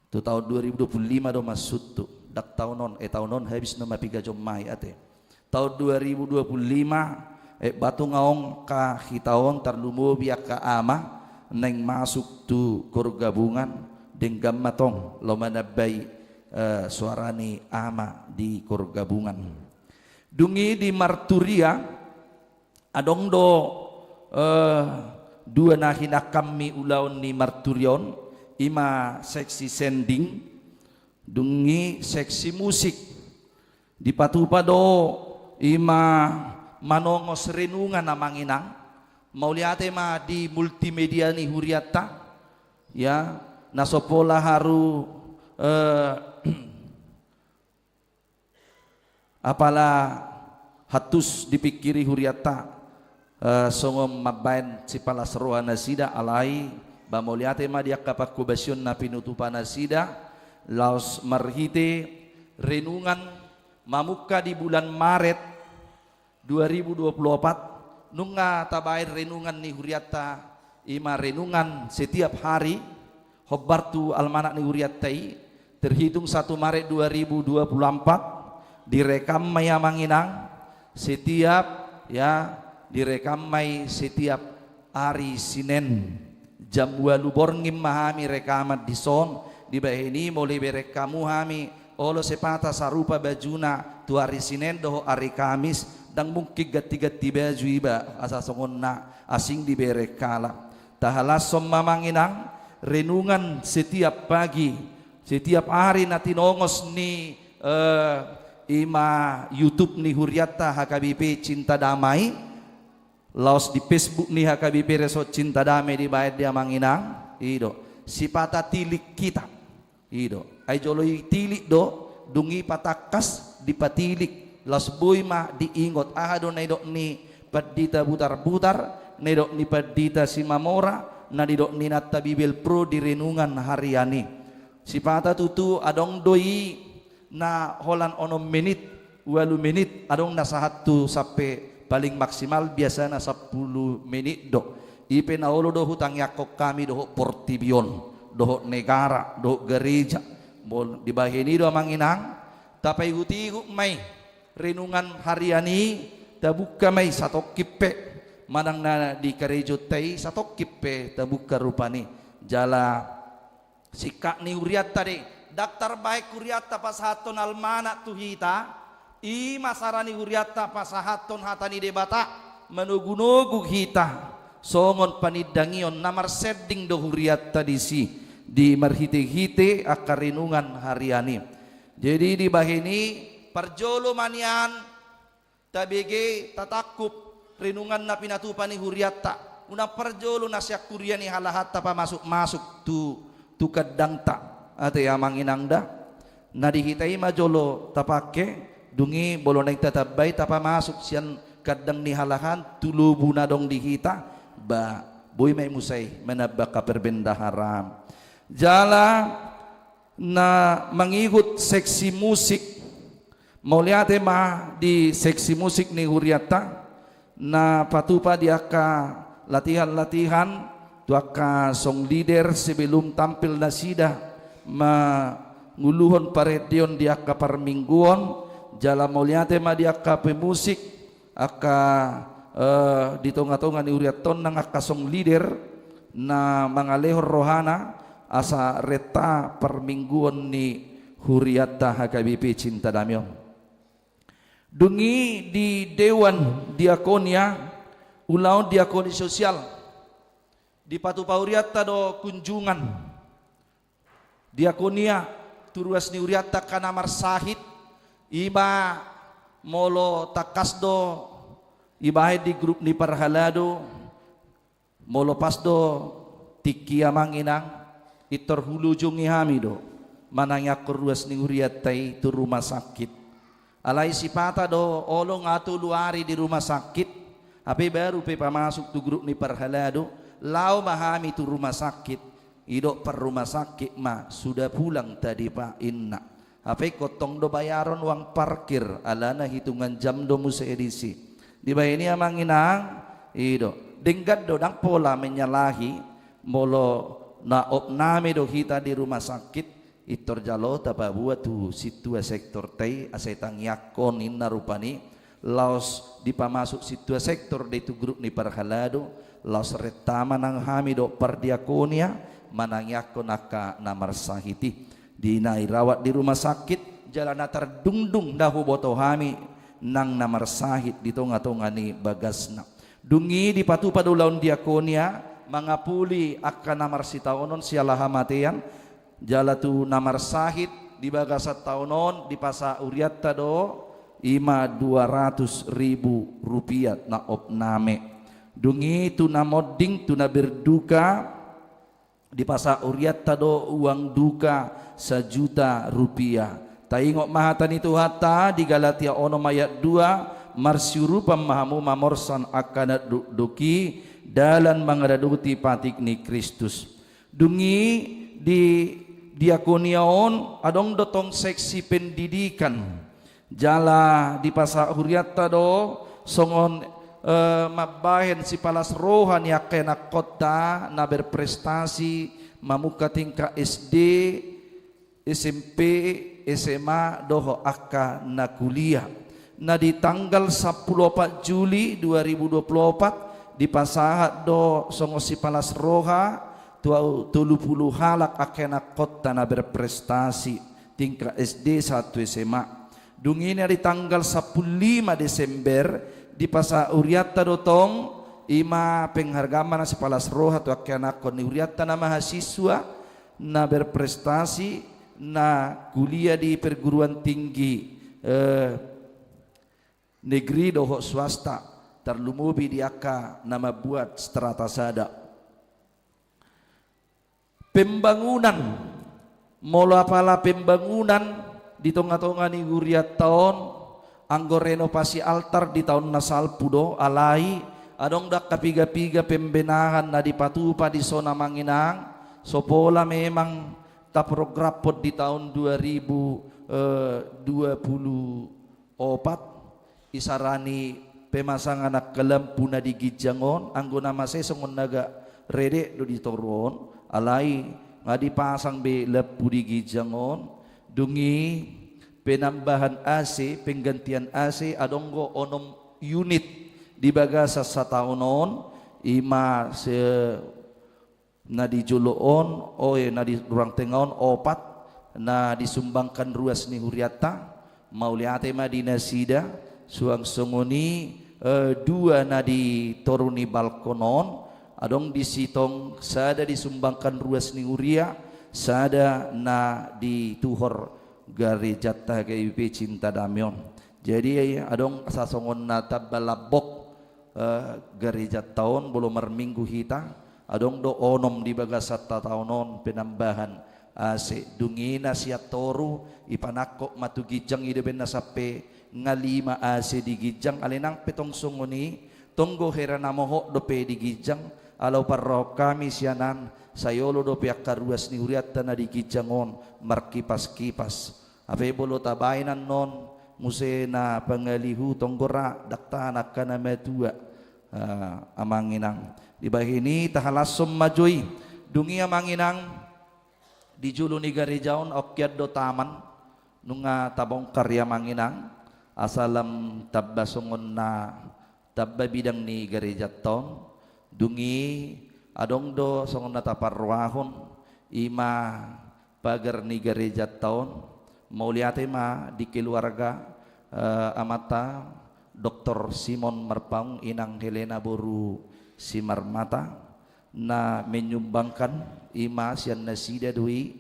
Tu taon dua ribu dua pulu lima do maksudhu. Ndang taon on, eh, taon on habis nama piga jom ma i ate. Taon dua ribu dua pulu lima, eh, ba tung angka hita on tarlumobi angka ama naeng masuk tu koor gabungan, denggan ma tong laho manambai, eh, soara ni ama di koor gabungan. Dung i di marturia, adong do, eh, dua na hinangkanmi ulaon ni marturia on, i ma seksi sending, dung i seksi musik. Dipatupa do i ma manongos renungan amang inang. Mauliate ma di multimedia ni hurianta. Ya, na so pola haru, eh, apala hantus dipingkiri hurianta, eh, songon mambaen sipalas roha nasida, alai ba mauliate ma di angka panghobasion na pinutupa nasida, laos marhite renungan mamungka di bulan Maret dua ribu dua pulu opat, nunga tabaen renungan ni hurianta, i ma renungan setiap hari, hombar tu almanak ni hurianta i, terhitung satu Maret dua ribu dua puluh empat, direkam ma i amang inang, setiap, ya, direkam ma i setiap ari Sinen. Jam ualu borngin ma hami rekaman dison, dibahen i molo ibereng hamu hami, olo sipata sarupa bajuna tu ari Sinen dohot ari Kamis, ndang mungkin ganti-ganti baju iba, asa songon na asing dibereng halak. Tahalashon ma amang inang, renungan setiap pagi, setiap ari na tinongos ni, eh, i ma YouTube ni hurianta H K B P Cinta Damai, laos di Facebook ni H K B P Resort Cinta Damai dibaen di amang inang, i do. Sipata tilik hita. I do. Ai jolo i tilik do, dung i patangkas dipatilik. Laos boi ma diingot aha do na nidok ni pandita Butarbutar, na nidok ni pandita Simamora, na nidok ni inanta Bibelvrouw di renungan harian i. Sipata tutu adong do i na holan onom menit, ualu menit, adong na sahat tu sampe paling maksimal biasana sampulu menit do. I pe na olo do hutangiangkon hami dohot portibi on, dohot negara, dohot gareja. Molo dibahen i do amang inang, tapaihut-ihut ma i renungan harian i, tabungka ma i satongkin pe, manang na di karejonta i satongkin pe tabungka rupani. Jala singkat ni hurianta do i, ndang tarbahen hurianta pasahathon almanak tu hita, i ma sara ni hurianta pasahathon hata ni Debata, manogu-nogu hita, songon panindangion na marsending do hurianta disi. di marhite-hite angka renungan harian i. Jadi dibahen i parjolo ma nian tabege tatangkup renungan na pinatupa ni hurianta. Unang parjolo na sian huria ni halahanta pamasuk-masuk tu, tu kandangta. Ate amang inang da. Na di hita i ma jolo tapangke, dung i molo naeng tatambai tapamasuk sian kandang ni halahanta tu lobu na adong di hita, ba boi ma i muse manamba angka perbendaharaan. Jala na mangihut seksi musik, mauliate ma di seksi musik ni hurianta, na patupa di angka latihan-latihan, tu angka song leader sebelum tampil nasida manguluhon parendeon di angka parmingguon, jala mauliate ma di angka pemusik, angka, eh, di tonga-tonga ni hurianta on nang angka song leader, na mangalehon rohana, asa renta parmingguon ni hurianta H K B P Cinta Damai on. Dung i di Dewan Diakonia, ulaon diakoni sosial, dipatupa hurianta do kunjungan diakonia, tu ruas ni hurianta angka na marsahit, i ma molo tangkas do dibahen di grup ni parhalado, molo pas do tingki amang inang, pintor hulojongi hami do manangiangkon ruas ni hurianta i tu rumah sakit. Alai sipata do olo nga tolu ari di rumah sakit, hape baru pe pamasuk tu grup ni parhalado, laho ma hami tu rumah sakit, didok parrumah sakit ma, sudah pulang tadi Pak, inna. Hape ingkon tong do bayaron uang parkir, alana hitungan jam do muse disi. Dibahen i amang inang, i do. Denggan do, ndang pola menyalahi, molo na opname do hita di rumah sakit, pintor jalo tapaboa tu sintua sektorta i, asa ditangiangkon inna rupani, laos dipamasuk sintua sektor do i tu grup ni parhalado, laos renta ma nang hami dohot pardiakonia, manangiangkon angka na marsahit i. Di na dirawat di rumah sakit, jala na tardungdung na huboto hami nang na marsahit di tonga-tonga ni bagasna. Dung i dipatupa do ulaon diakonia, mangapuli angka na marsitaonon siala hamatean, jala tu na marsahit di bagasan taon on dipasahat hurianta do, i ma dua ratus ribu rupiah na opname. Dung i tu na monding, tu na berduka, dipasahat hurianta do uang duka sajuta rupiah. Taingot ma hata ni Tuhanta di Galatia onom ayat dua, marsiurupan ma hamu mamorsan angka na dokdok i, dalan mangaradoti patik ni Kristus. Dung i di diakonia on adong do tong seksi pendidikan. Jala dipasahat hurianta do songon, eh, mambahen sipalas roha ni angka ianakhonta na berprestasi mamungka tingkat S D, S M P, S M A dohot angka na kuliah. Na di tanggal sampulu opat Juli dua ribu dua pulu opat dipasahat do songon sipalas roha tu tolu pulu halak angka ianakhonta na berprestasi tingkat S D sahat tu S M A. Dung i na di tanggal sampulu lima Desember dipasahat hurianta do tong, i ma penghargaan ma na sipalas roha tu angka ianakhon ni hurianta na mahasiswa, na berprestasi, na kuliah di perguruan tinggi, eh, negeri dohot swasta, tarlumobi di angka na mambuat strata sada. Pembangunan, molo apala pembangunan di tonga-tonga ni hurianta on, anggo renovasi altar di taon na salpu do, alai adong do angka piga-piga pembenahan na dipatupa dison amang inang, so pola memang taprogramhon di taon dua ribu, eh, dua pulu opat, isarani pemasangan angka lampu na di ginjang on, anggo na masa i songon na agak redek do di toru on, alai nga dipasang be lampu di ginjang on. Dung i penambahan A C, penggantian A C, adong do onom unit di bagasan sataon on, i ma se- na di jolo on, oh, eh, na di ruang tenga on opat, na disumbangkan ruas ni hurianta, mauliate ma di nasida, suang songon i, eh, dua na di toru ni balkon on, adong disi tong sada disumbangkan ruas ni huria, sada na di tuhor garejanta H K B P Cinta Damai on. Jadi adong sasongon na tamba lambok, eh, garejanta on, molo marminggu hita, adong do onom di bagasan sataon on penambahan A C. Dung i na sian toru, ipanangkok ma tu ginjang, i do umbahen na sampe nga lima A C di ginjang, alai nang pe tong songon i, tong do hera na mohop dope di ginjang, ala huparrohahon hami sian an, sai olo dope angka ruas ni hurianta na di ginjang on markipas-kipas. Hape molo tabaen annon muse na pangalihu, tong do ra, ndang tahan angka na matua, eh, amang inang. Dibahen i tahalashon ma jo i. Dung i amang inang, di jolo ni gareja on, aut hian do taman, nunga tabongkar i amang inang, asa lam tamba songon na tamba bidang ni garejanta on. Dung i adong do songon na taparrohahon, i ma pagar ni garejanta on. Mauliate ma di keluarga, eh, amanta Doktor Simon Marpaung, inang Helena boru Simarmata, na menyumbangkan, i ma sian nasida do i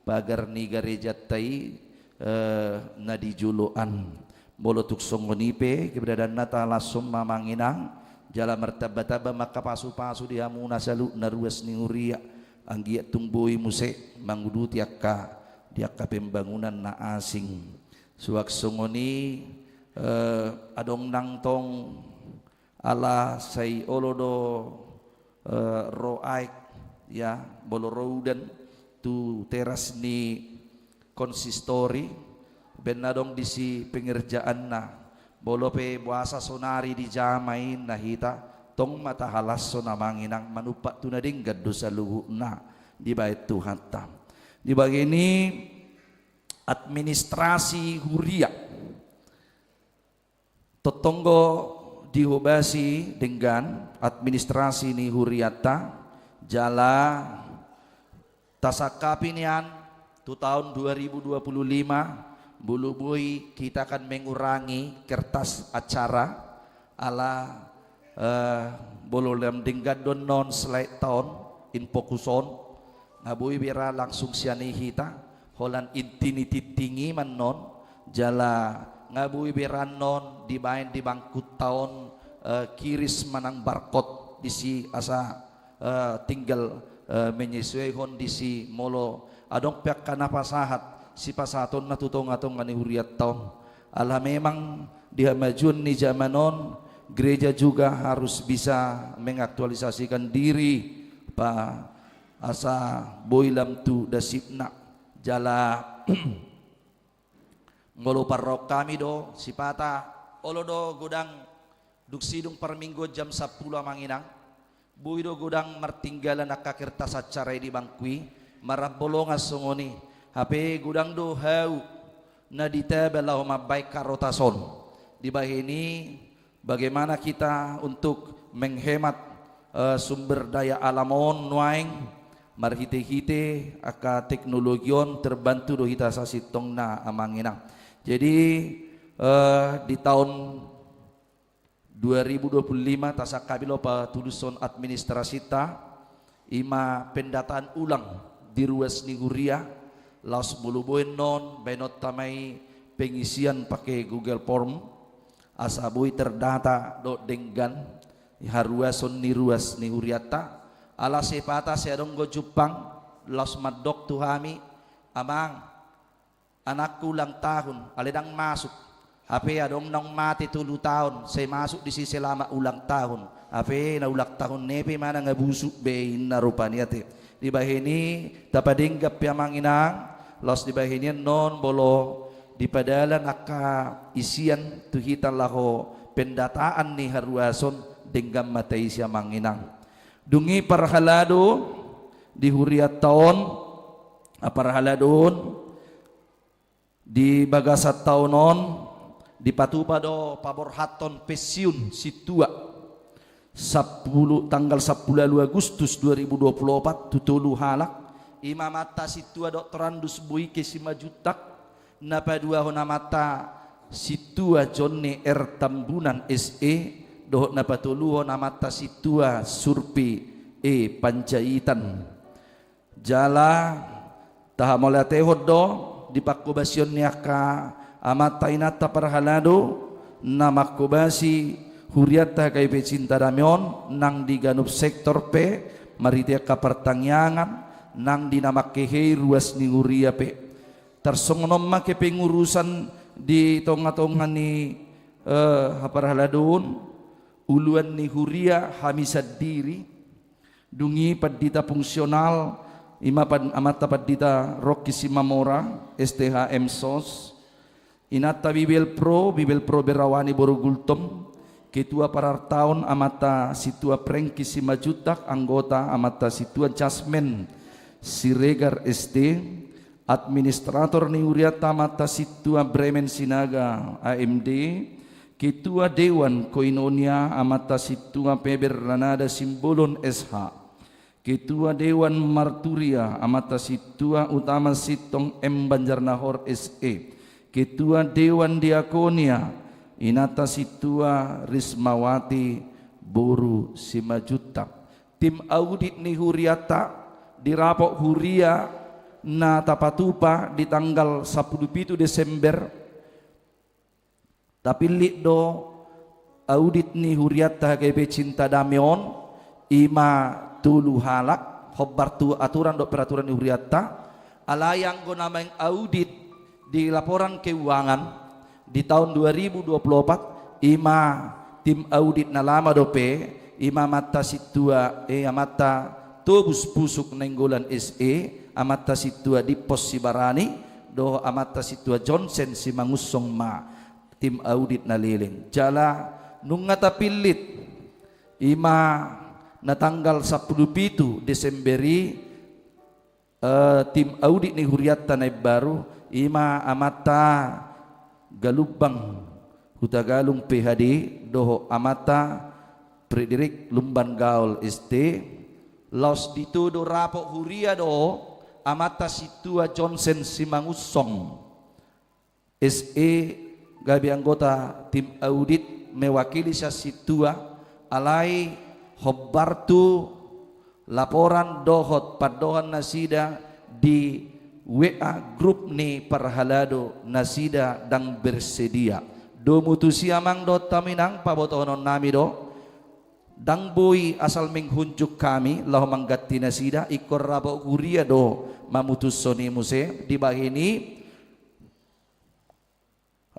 pagar ni garejanta i, eh, na di jolo an. Molo tung songon i pe keberadaanna, tahalashon ma amang inang, jala martamba-tamba ma angka pasu-pasu di hamuna saluhutna ruas ni huria, anggiat tung boi muse manguduti angka, di angka pembangunan na asing. Suang songon i, eh, adong nang tong, ala sai olo do, eh, ro aek, ya, molo ro udan tu teras ni konsistori, umbahen na adong disi pengerjaanna. Molo pe boasa sonari dijama i na hita, tong ma tahalashon amang inang, manumpak tu na denggan do saluhutna dibahen Tuhanta. Dibahen i administrasi huria. Tongtong do dihobasi denggan administrasi ni hurianta, jala tasangkapi nian tu taon dua ribu dua puluh lima, molo boi hita akan mengurangi kertas acara, ala, eh, molo lam denggan do annon selai taon, in fokus on, nga boi be ra langsung sian i hita, holan inti ni tingting i ma annon, jala nga boi be ra annon dibaen di bangkunta on, eh, kiris manang barkot disi asa, eh, tinggal, eh, menyesuaihon disi molo adong pe angka na pasahat, sipasahatonna tu tonga-tonga ni hurianta on. Ala memang di hamajuon ni jaman on, gereja juga harus bisa mengaktualisasikan diri, pa asa boi lam tu dasipna. Jala molo parrohahon hami do, sipata olo do godang dung sidung parmingguon jam sampulu amang inang, boi do godang martinggalan angka kertas acara i di bangku i, marambolongan songon i, hape godang do hau na ditaba laho mambaen karotas on. Dibahen i, bagaimana kita untuk menghemat, eh, sumber daya alam on nuaeng, marhite-hite angka teknologi on, terbantu do hita sasintongna amang inang. Jadi, eh, di taon dua ribu dua puluh lima tasangkapi laho patulushon administrasinta, i ma pendataan ulang di ruas ni huria, laos molo boi annon baenonta ma i pengisian pake Google Form, asa boi terdata dohot denggan haruason ni ruas ni hurianta. Ala sipata sai adong do jumpang, laos mandok tu hami, amang, anakku ulang tahun, alai ndang masuk. Hape adong naung mate tolu taon, sai masuk disi selamat ulang tahun. Hape na ulang tahun ni pe manang nga busuk be inna rupani ate. Dibahen i, tapadenggan pe amang inang, laos dibahen i annon molo dipadalan angka isian tu hita laho pendataan ni haruason, denggan ma taisi amang inang. Dung i parhalado di hurianta on, ah, parhalado on, di bagasan taon on, dipatupa do paborhathon pensiun sintua. Sampulu, tanggal sampulu ualu Agustus dua ribu dua puluh opat tu tolu halak, i ma amanta sintua Doktor Andus Boike Simanjuntak, na paduahon amanta sintua Jonni R Tambunan S E, dohot na patoluhon amanta sintua Surpi E Panjaitan. Jala Tahamauliatehon do di panghobasion ni angka amanta inanta parhalado na manghobasi hurianta H K B P Cinta Damai on nang di ganup sektor pe, marhite angka partangiangan nang di na manghehei ruas ni huria pe. Tarsongon on ma kepengurusan di tongatonga ni, eh, haparhaladoon, uluan ni huria hami sandiri, dung i pandita fungsional, i ma pan-, amanta pandita Rocky Simamora, S T H M Sos, inanta Bibelvrouw, Bibelvrouw Berawani boru Gultom, ketua parartaon amanta Sintua Prengki Simanjuntak, anggota amanta Sintua Jasmen Siregar S T, administrator ni hurianta amanta Sintua Bremen Sinaga A M D, ketua dewan koinonia amanta Sintua Peber Ranada Simbolon S H, ketua dewan marturia amanta Sintua Utama Sintong M Banjarnahor S E, ketua dewan diakonia inanta Sintua Rismawati boru Simanjuntak. Tim audit ni hurianta di rapot huria na tapatupa di tanggal sampulu pitu Desember, tapillit do audit ni hurianta H K B P Cinta Damai on, i ma tolu halak, hombar tu aturan dohot peraturan ni hurianta, alai anggo na mangaudit di laporan keuangan di taon dua ribu dua puluh opat, i ma tim audit na lama dope, i ma amanta Sintua, eh, amanta Tobus Pusuk Nainggolan S E, amanta Sintua Dippos Sibarani, dohot amanta Sintua Johnsen Simangunsong ma tim audit na leleng. Jala nunga tapillit, i ma na tanggal sampulu pitu Desember i, eh, tim audit ni hurianta na imbaru, i ma amanta Galumbang Hutagalung P H D, dohot amanta Frederick Lumban Gaol S T, laos ditodo rapot huria do amanta Sintua Johnsen Simangunsong S E gabe anggota tim audit mewakili sian Sintua, alai hombar tu laporan dohot pandohan nasida di W A grup ni parhalado nasida ndang bersedia. Domu tusi amang dohot hamu inang, pabotohonon nami do, ndang boi asal menghunjuk hami laho mangganti nasida, ingkon rapot huria do mamutushon i muse. Dibahen i,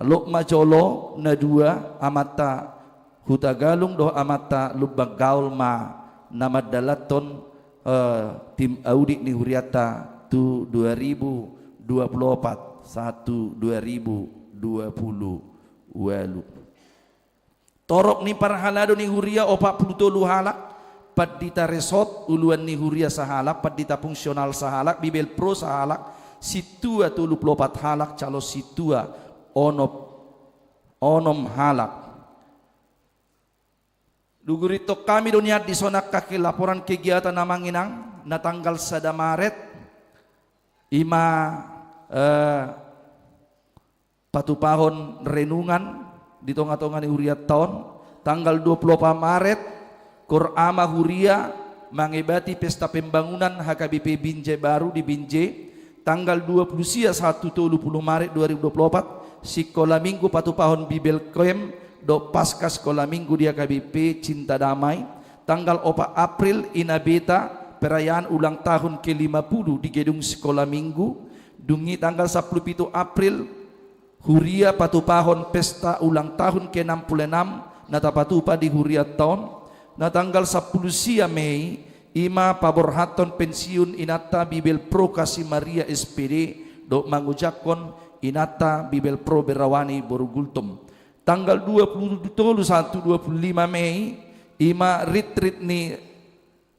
lok ma jolo na dua, amanta Hutagalung dohot amanta Lumban Gaol ma na mandalanhon, eh, tim audit ni hurianta tu dua ribu dua puluh opat sahat tu dua ribu dua puluh ualu. Torop ni parhalado ni huria opat pulu tolu halak, pandita resort uluan ni huria sahalak, pandita fungsional sahalak, bibelvrouw sahalak, sintua tolu pulu opat halak, calon sintua onom, onom halak. Dugurithon hami do nian dison angka laporan kegiatan amang inang, na tanggal sada Maret, i ma, eh, patupahon renungan di tongatonga ni hurianta on. Tanggal dua pulu opat Maret, korama huria mangebati pesta pembangunan H K B P Binjai Baru di Binjai. Tanggal dua pulu sia sahat tu tolu pulu Maret dua ribu dua pulu opat, sikola minggu patupahon Bibelcamp dohot Paskah sikola minggu di H K B P Cinta Damai. Tanggal opat April, inabeta perayaan ulang tahun ke lima puluh di gedung sikola minggu. Dung i tanggal sampulu pitu April, huria patupahon pesta ulang tahun ke enam puluh enam na tapatupa di hurianta on. Na tanggal sampulu sia Mei, i ma paborhathon pensiun inanta Bibelvrouw Kasih Maria S P D dohot mangojakhon inanta Bibelvrouw Berawani boru Gultom. Tanggal dua pulu tolu sahat tu dua pulu lima Mei, i ma retreat ni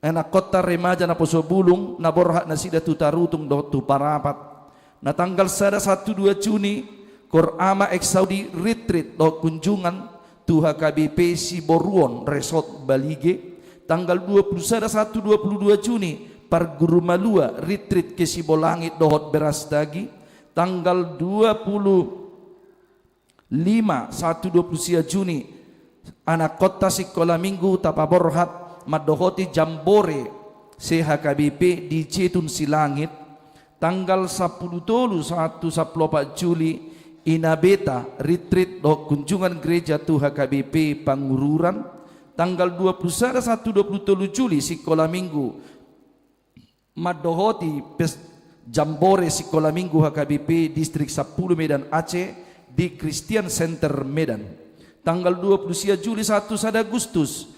anakhonta remaja naposo bulung, na borhat nasida tu Tarutung dohot tu Parapat. Na tanggal sada sahat tu dua Juni, korama eksaudi retreat dohot kunjungan tu H K B P Siboruon Resort Balige. Tanggal dua pulu sada sahat tu dua pulu dua Juni, parguru malua retreat ke Sibolangit dohot Berastagi. Tanggal dua pulu lima sahat tu dua pulu sia Juni, anakhonta sikola minggu tapaborhat mandohoti jambore se H K B P di Jetun Silangit. Tanggal sampulu tolu sahat tu sampulu opat Juli, Inabeta, retreat dohot kunjungan gereja tu H K B P Pangururan. Tanggal dua pulu sada sahat tu dua pulu tolu Juli, sikola minggu mandohoti pesta jambore sikola minggu H K B P Distrik sampulu Medan Aceh di Christian Center Medan. Tanggal dua pulu sia Juli sahat tu sada Agustus,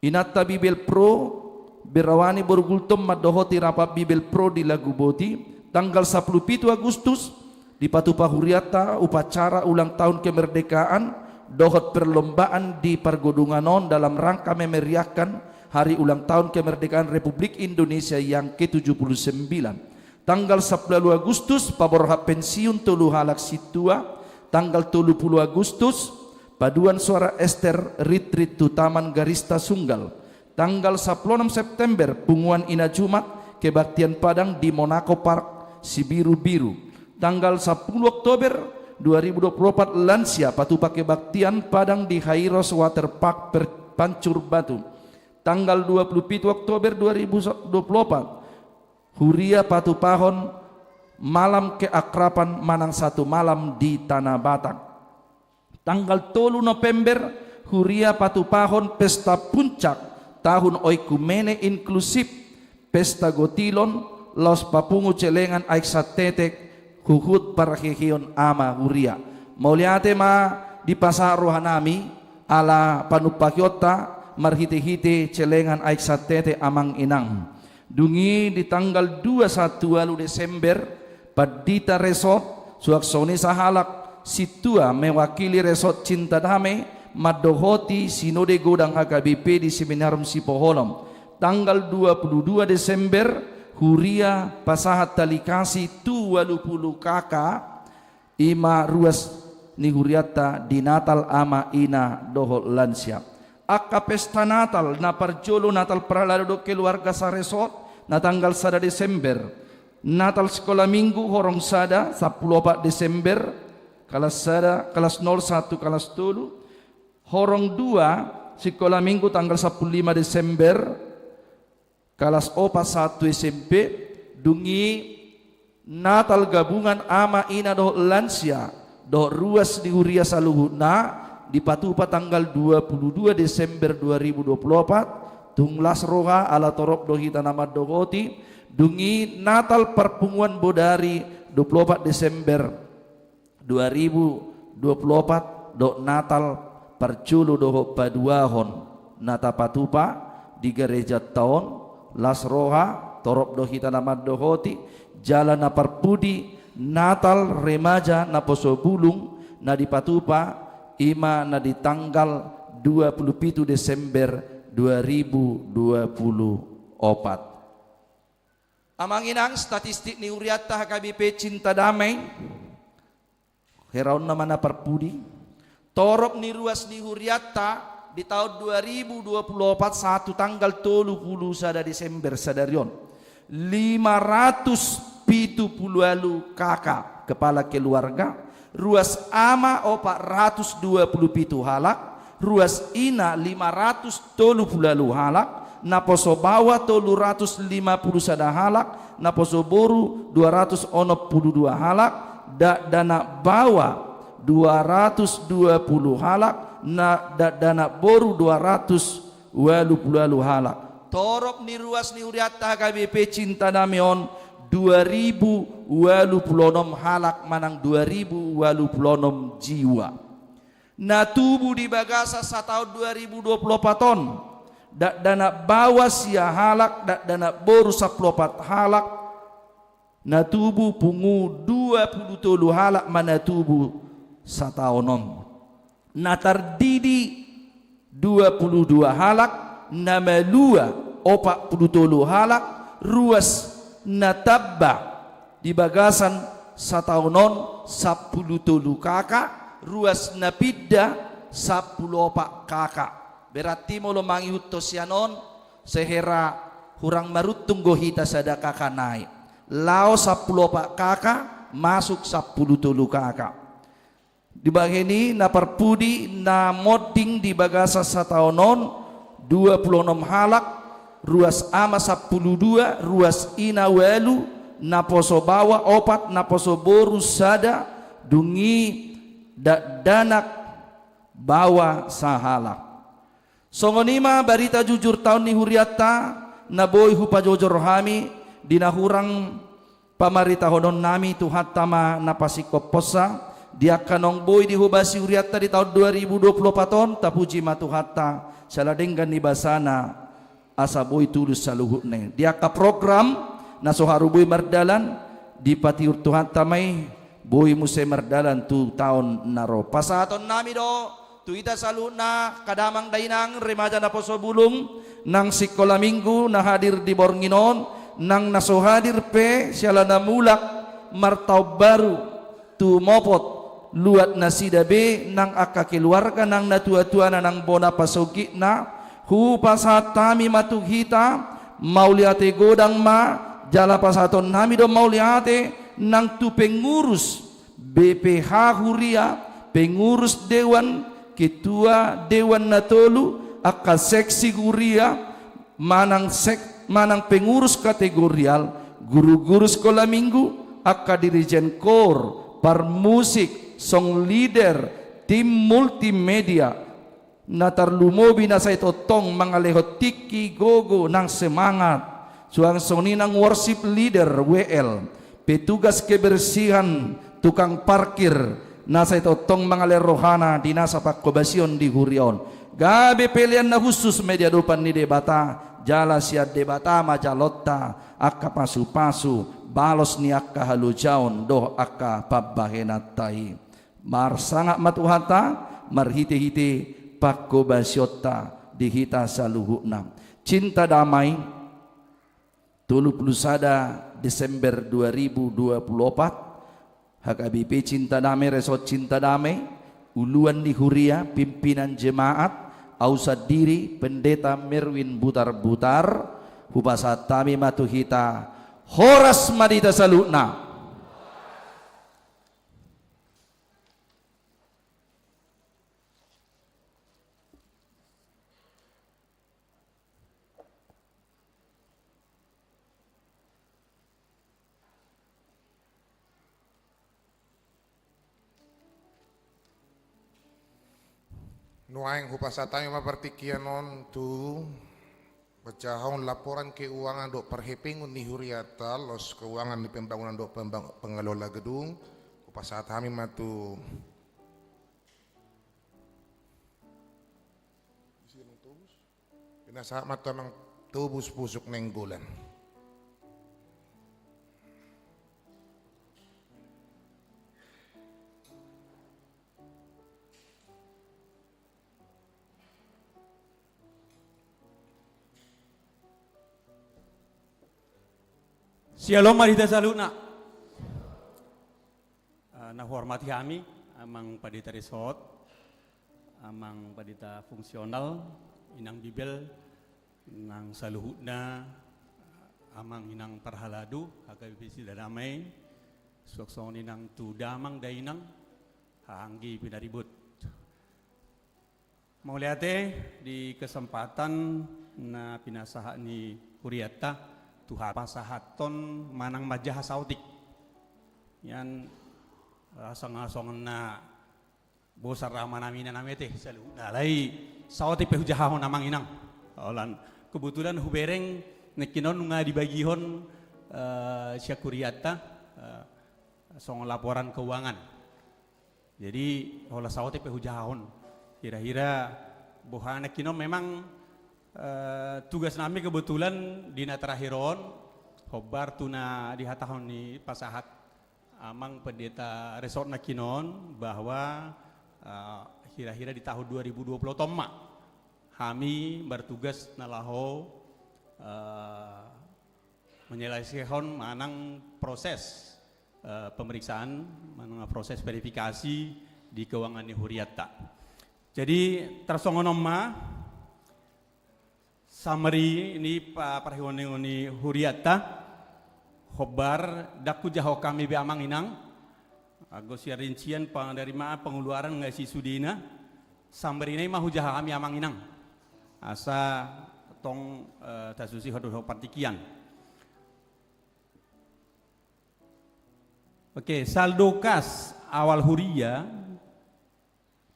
Inanta Bibel Pro, Berawani Boru Gultom mandohoti rapat Bibel Pro di Laguboti. Tanggal sampulu pitu Agustus, dipatupa hurianta upacara ulang tahun kemerdekaan dohot perlombaan di pargodungan on dalam rangka memeriahkan hari ulang tahun kemerdekaan Republik Indonesia yang ke tujuh puluh sembilan. Tanggal sampulu ualu Agustus, paborhat pensiun tolu halak sintua. Tanggal tolu pulu Agustus, paduan suara Ester, retreat tu Taman Garista Sunggal. Tanggal sampulu onom September, punguan Ina Jumat, kebaktian Padang di Monaco Park, Sibiru-biru. Tanggal sampulu Oktober dua ribu dua pulu opat, lansia, patupa kebaktian Padang di Hairos Water Park, Per-, Pancur Batu. Tanggal dua pulu pitu Oktober dua ribu dua pulu opat, huria patupahon malam keakraban manang satu malam di Tanah Batak. Tanggal tolu November, huria patupahon pesta puncak tahun oikumene inklusif, pesta gotilon, laos papungu celengan aek santetek, huhut parheheon ama huria. Mauliate ma dipasahat rohanami, ala panumpahionta marhite-hite celengan aek santetek amang inang. Dung i di tanggal dua sahat tu ualu Desember, pandita resort, suang songon i sahalak sintua mewakili resort Cinta Damai, mandohoti sinode godang H K B P di Seminarium Sipoholom. Tanggal dua pulu dua Desember, huria pasahat tali kasih tu ualu pulu K K, i ma ruas ni hurianta di Natal ama ina dohot lansia. Angka pesta Natal, na parjolo Natal parhalado dohot keluarga saresort, na tanggal sada Desember. Natal sikola minggu horong sada, sampulu opat Desember, kalas sada, kalas nol sahat tu kalas tolu. Horong dua, sikola minggu tanggal sampulu lima Desember, kalas opat sahat tu S M P. Dung i Natal gabungan ama ina dohot lansia dohot ruas ni huria saluhutna, dipatupa tanggal dua pulu dua Desember dua ribu dua pulu opat, tung las roha ala torop do hita na mandohoti. Dung i Natal parpunguan bodari dua pulu opat Desember dua ribu dua pulu opat, dohot Natal parjolo dohot paduahon na tapatupa di garejanta on, las roha, torop do hita na mandohoti, jala na parpudi Natal remaja naposo bulung na dipatupa, i ma na di tanggal dua pulu pitu Desember dua ribu dua pulu opat. Amang inang, statistik ni hurianta H K B P Cinta Damai, heraonna ma na parpudi. Torop ni ruas ni hurianta di taon dua ribu dua pulu opat sahat tu tanggal tolu pulu sada Desember sadari on, lima ratus pitu pulu ualu K K, kepala keluarga, ruas ama opat ratus dua pulu pitu halak, ruas ina lima ratus tolu pulu ualu halak, naposo baoa tolu ratus lima pulu sada halak, naposo boru dua ratus onom pulu dua halak, dakdanak baoa dua ratus dua pulu halak, na dakdanak boru dua ratus ualu pulu ualu halak. Torop ni ruas ni hurianta H K B P Cinta Damai on dua ribu ualu pulu onom halak manang dua ribu ualu pulu onom jiwa. Na tubu di bagasan sataon dua ribu dua pulu opat on, dakdanak baoa sia halak, dakdanak boru sampulu opat halak, na tubu pungu dua pulu tolu halak ma na tubu sataon on. Na tardidi dua pulu dua halak, na malua opat pulu tolu halak, ruas na tamba di bagasan sataon on sampulu tolu K K, ruas na pinda sampulu opat K K. Berarti molo mangihuthon sian on, sehera hurang maruntung do hita sada K K nai. Laho sampulu opat K K, masuk sampulu tolu K K. Dibahen i na parpudi na monding di bagasan sataon on dua pulu onom halak, ruas ama sampulu dua, ruas ina ualu, naposo baoa opat, naposo boru sada, dung i dakdanak baoa sahalak. Songon i ma barita jujur taon ni hurianta, na boi hupajojor hami, di na hurang pamaritahononnami Tuhanta ma na pasingkophosa, di angka naung boi dihobasi hurianta di taon dua ribu dua puluh opat on, tapuji ma Tuhanta, siala denggan ni basana, asa boi tulus saluhutna i. Di angka program, na so haru boi mardalan, dipatiur Tuhanta ma i, boi muse mardalan tu taon na ro. Pasahatonnami do, tu hita saluhutna, angka damang dainang, remaja naposo bulung, nang sikola minggu, na hadir di borngin on, nang na so hadir pe, siala na mulak, martaon baru, tumopot, luat nasida be, nang angka keluarga, nang natuatuana, nang bona pasogitna, hupasahat hami ma tu hita, mauliate godang ma, jala pasahatonnami do mauliate, nang tu pengurus, B P H huria, pengurus dewan, ketua dewan na tolu, angka seksi huria, manang sek-, manang pengurus kategorial, guru-guru sekolah minggu, angka dirijen kor, parmusik, song leader, tim multimedia, na tarlumobi na sai tongtong mangalehon tingki, gogo, nang semangat. Suang songon i nang worship leader, W L, petugas kebersihan, tukang parkir, na sai tongtong mangalehon rohana di nasa panghobasion di huria on. Gabe pelean na hushus ma di adopan ni Debata, jala sian Debata ma jalonta, angka pasupasu, balos ni angka halojaon, dohot angka pambahenanta i. Marsangap ma Tuhanta, marhitehite panghobasionta di hita saluhutna. Cinta Damai, tolu pulu sada Desember dua ribu dua pulu opat, H K B P Cinta Damai, Resort Cinta Damai, uluan ni huria, pimpinan jemaat, au sandiri, Pendeta Merwin Butarbutar, hupasahat hami ma tu hita, horas ma di hita saluhutna. Nuaeng hupasahat hami ma partingkian on tu manjahahon laporan keuangan dohot parhepengon ni hurianta, laos keuangan ni pembangunan dohot pembang-, pengelola gedung, hupasahat hami ma tu Pinasahat ma tu Amang Tobus Pusuk Nainggolan. Syalom ma di hita saluhutna. Eh, na huhormati hami, Amang Pandita Resort, Amang Pandita Fungsional, Inang Bibel, nang saluhutna, Amang Inang Parhalado, H K B P Cinta Damai, suang songon i nang tu damang dainang, haha anggi pinaribot. Mauliate di kesempatan na pinasahat ni hurianta tu hami pasahathon manang manjaha saotik. Nian, eh, songon-songon na bosan ra amanami inanami ate, saluhutna alai saotik pe hujahahon Amang Inang. Holan kebetulan hubereng nangkin on nunga dibagihon, eh, sian hurianta, eh, songon laporan keuangan. Jadi, holan saotik pe hujahahon. Hira-hira boha nangkin on memang, eh, tugasnami kebetulan di na terakhir on, hombar tu na dihatahon ni pasahat Amang Pendeta Resort nangkin on bahwa, eh, hira-hira di tahun dua ribu dua puluh opat on ma hami bertugas na laho, eh, menyelesaikan manang proses, eh, pemeriksaan, manang proses verifikasi di keuangan ni hurianta. Jadi, tarsongon on ma, summary ni pa-, parhitean ni hurianta, hombar, ndang hujahahon hami be Amang Inang, anggo sian rincian penerimaan pengeluaran nunga isi sudena, summary na i ma hujahahon hami Amang Inang. Asa tong, eh, tasusihon dohot partingkian. Oke, saldo kas awal huria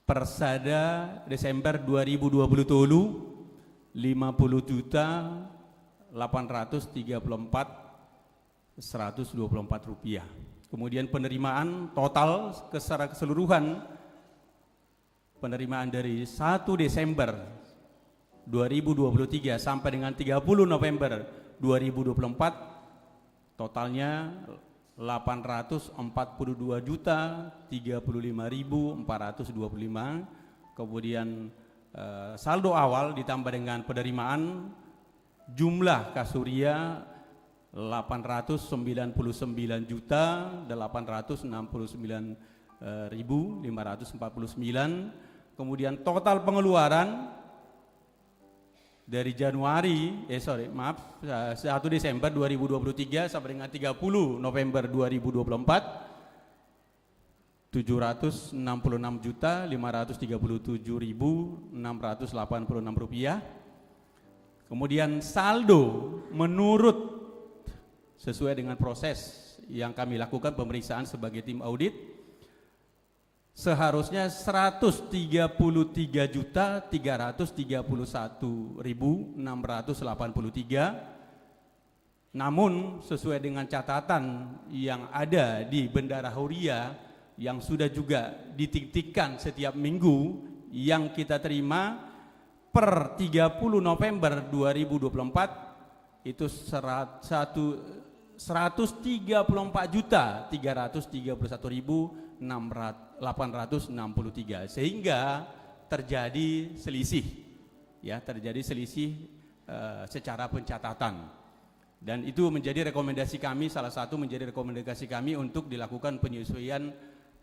per sada Desember dua ribu dua puluh tolu, lima puluh juta delapan ratus tiga puluh empat seratus dua puluh empat rupiah. Kemudian penerimaan total secara keseluruhan, penerimaan dari satu Desember dua ribu dua puluh tiga sampai dengan tiga puluh November dua ribu dua puluh empat, totalnya delapan ratus empat puluh dua juta tiga puluh lima ribu empat ratus dua puluh lima. Kemudian, eh, saldo awal ditambah dengan penerimaan, jumlah kas huria delapan ratus sembilan puluh sembilan juta delapan ratus enam puluh sembilan ribu lima ratus empat puluh sembilan. Kemudian total pengeluaran dari Januari, eh, sorry, maaf, eh, satu Desember dua ribu dua puluh tiga sampai dengan tiga puluh November dua ribu dua puluh empat, tujuh ratus enam puluh enam juta lima ratus tiga puluh tujuh ribu enam ratus delapan puluh enam rupiah. Kemudian saldo menurut, sesuai dengan proses yang kami lakukan pemeriksaan sebagai tim audit, seharusnya seratus tiga puluh tiga juta tiga ratus tiga puluh satu ribu enam ratus delapan puluh tiga. Namun, sesuai dengan catatan yang ada di Bendahara Huria yang sudah juga ditiktikkan setiap minggu yang kita terima per tiga puluh November dua ribu dua puluh empat, itu serat-, satu, seratus tiga puluh empat juta tiga ratus tiga puluh satu ribu enam ratus, delapan ratus enam puluh tiga. Sehingga terjadi selisih, ya, terjadi selisih, eh, secara pencatatan. Dan itu menjadi rekomendasi kami, salah satu menjadi rekomendasi kami untuk dilakukan penyesuaian,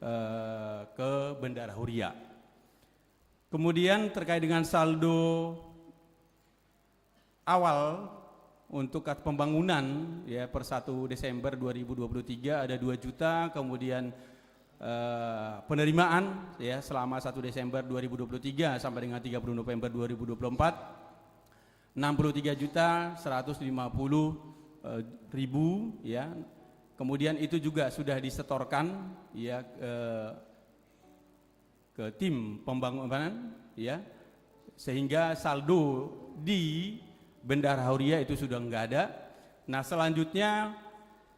eh, ke Bendahara Huria. Kemudian terkait dengan saldo awal untuk kas pembangunan, ya, per satu Desember dua ribu dua puluh tiga ada dua juta, kemudian, eh, penerimaan, ya, selama satu Desember dua ribu dua puluh tiga sampai dengan tiga puluh November dua ribu dua puluh empat, enam puluh tiga juta seratus lima puluh, eh, ribu, ya. Kemudian itu juga sudah disetorkan, ya, eh, ke tim pembangunan, ya, sehingga saldo di Bendahara Huria itu sudah nggak ada. Nah, selanjutnya,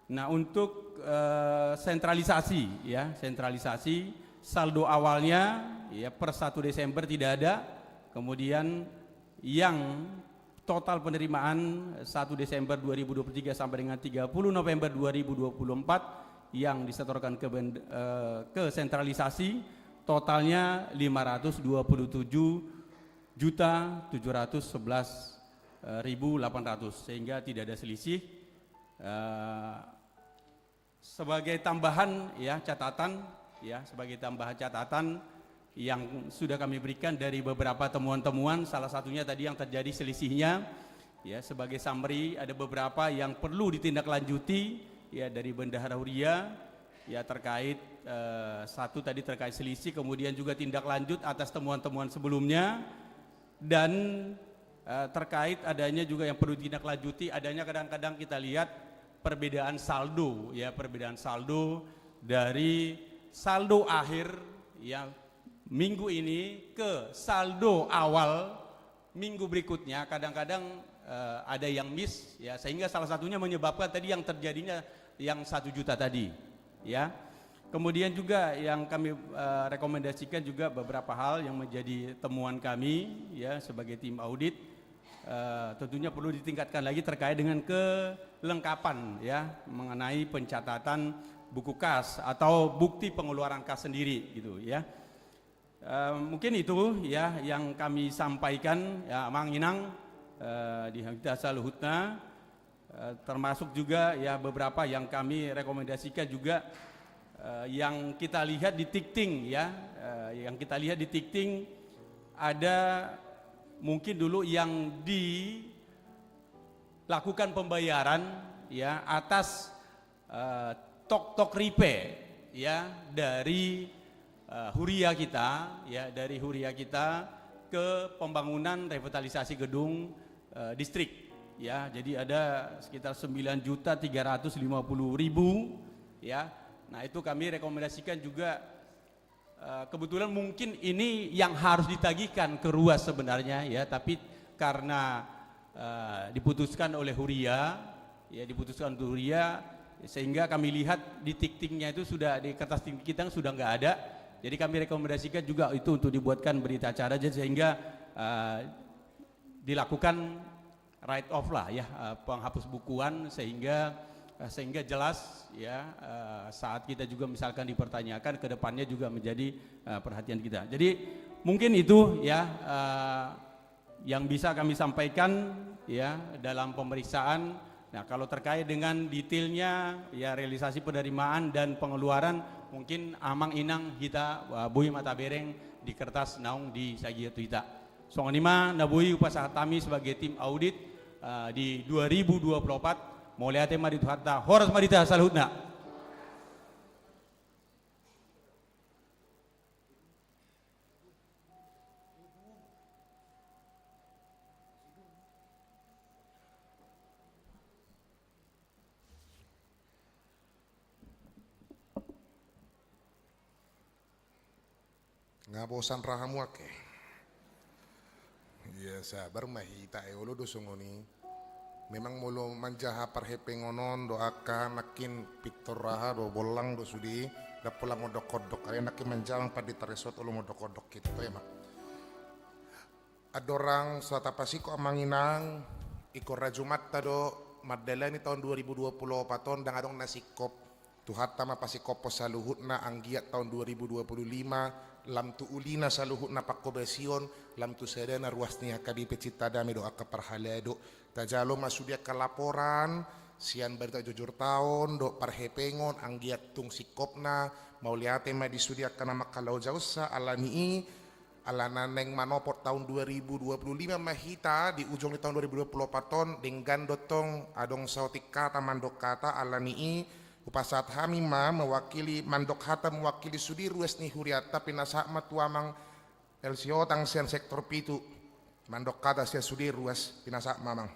nah, untuk, eh, sentralisasi, ya, sentralisasi, saldo awalnya, ya, per satu Desember tidak ada, kemudian yang total penerimaan satu Desember dua ribu dua puluh tiga sampai dengan tiga puluh November dua ribu dua puluh empat yang disetorkan ke bend-, eh, ke sentralisasi, totalnya lima ratus dua puluh tujuh juta tujuh ratus sebelas ribu delapan ratus, sehingga tidak ada selisih. Eh, Sebagai tambahan, ya, catatan, ya, sebagai tambahan catatan yang sudah kami berikan dari beberapa temuan-temuan, salah satunya tadi yang terjadi selisihnya, ya, sebagai summary, ada beberapa yang perlu ditindaklanjuti, ya, dari Bendahara Huria, ya, terkait, eh, satu tadi terkait selisih, kemudian juga tindak lanjut atas temuan-temuan sebelumnya, dan, eh, terkait adanya juga yang perlu ditindaklanjuti, adanya kadang-kadang kita lihat perbedaan saldo, ya, perbedaan saldo dari saldo akhir, ya, minggu ini ke saldo awal minggu berikutnya, kadang-kadang, eh, ada yang miss, ya, sehingga salah satunya menyebabkan tadi yang terjadinya yang satu juta tadi, ya. Kemudian juga yang kami, eh, rekomendasikan juga beberapa hal yang menjadi temuan kami, ya, sebagai tim audit, eh, tentunya perlu ditingkatkan lagi terkait dengan kelengkapan, ya, mengenai pencatatan buku kas atau bukti pengeluaran kas sendiri, gitu, ya. Eh, mungkin itu, ya, yang kami sampaikan, ya, Amang Inang, eh, di hita saluhutna, eh, termasuk juga, ya, beberapa yang kami rekomendasikan juga, eh, yang kita lihat di tikting, ya, eh, yang kita lihat di tikting ada mungkin dulu yang dilakukan pembayaran, ya, atas, eh, tok-tok ripe, ya, dari, eh, huria kita, ya, dari huria kita ke pembangunan revitalisasi gedung, eh, distrik, ya. Jadi ada sekitar sembilan juta tiga ratus lima puluh ribu, ya, Nah, itu kami rekomendasikan juga, eh, kebetulan mungkin ini yang harus ditagihkan ke Ruas sebenarnya, ya, tapi karena, eh, diputuskan oleh Huria, ya, diputuskan untuk Huria, sehingga kami lihat di tiktingnya itu sudah, di kertas tikting kita sudah nggak ada. Jadi kami rekomendasikan juga itu untuk dibuatkan berita acara aja, sehingga, eh, dilakukan write off lah, ya, eh, penghapus bukuan, sehingga, eh, sehingga jelas, ya, eh, saat kita juga misalkan dipertanyakan, ke depannya juga menjadi, eh, perhatian kita. Jadi mungkin itu, ya, eh, yang bisa kami sampaikan, ya, dalam pemeriksaan. Nah, kalau terkait dengan detailnya, ya, realisasi penerimaan dan pengeluaran, mungkin Amang Inang hita, eh, boi ma tabereng di kertas naung disagia tu hita. Songon i ma na boi hupasahat hami sebagai tim audit, eh, di dua ribu dua puluh empat. Mauliate ma di Tuhanta, horas ma di hita saluhutna. Nga bosan ra hamu angke? Ia sabar ma hita, e, olo do songon i. Memang molo manjaha parhepengon on do angka nangkin pintor aha do, bollang do sude, ndang pola mondok-ondok. Alai nangkin manjaha Pandita Resort olo mondok-ondok hita, toe ma. Andorang so tapasingkop Amang Inang, ingkon rajumanta do mandalani taon dua ribu dua puluh opat on, ndang adong na singkop. Tuhanta ma pasingkophon saluhutna anggiat taon dua ribu dua puluh lima lam tu ulina saluhutna pangkobasion, lam tu sadana ruas ni H K B P Cinta Damai dohot angka parhalado. Tajalo ma sude angka laporan sian Barita Jujur Taon dohot parhepengon anggiat tung singkopna. Mauliate ma di sude angka na manghalajahonsa. Alani i, alana naeng manopot taon dua ribu dua puluh lima ma hita, di ujung ni taon dua ribu dua puluh opat on, denggan do tong adong saotik hata mandok hata. Alani i, hupasahat hami ma mewakili, mandok hata mewakili sude ruas ni hurianta, pinasahat ma tu Amang L C Otang sian sektor pitu. Mandok hata sian sude ruas, pinasahat ma, Amang.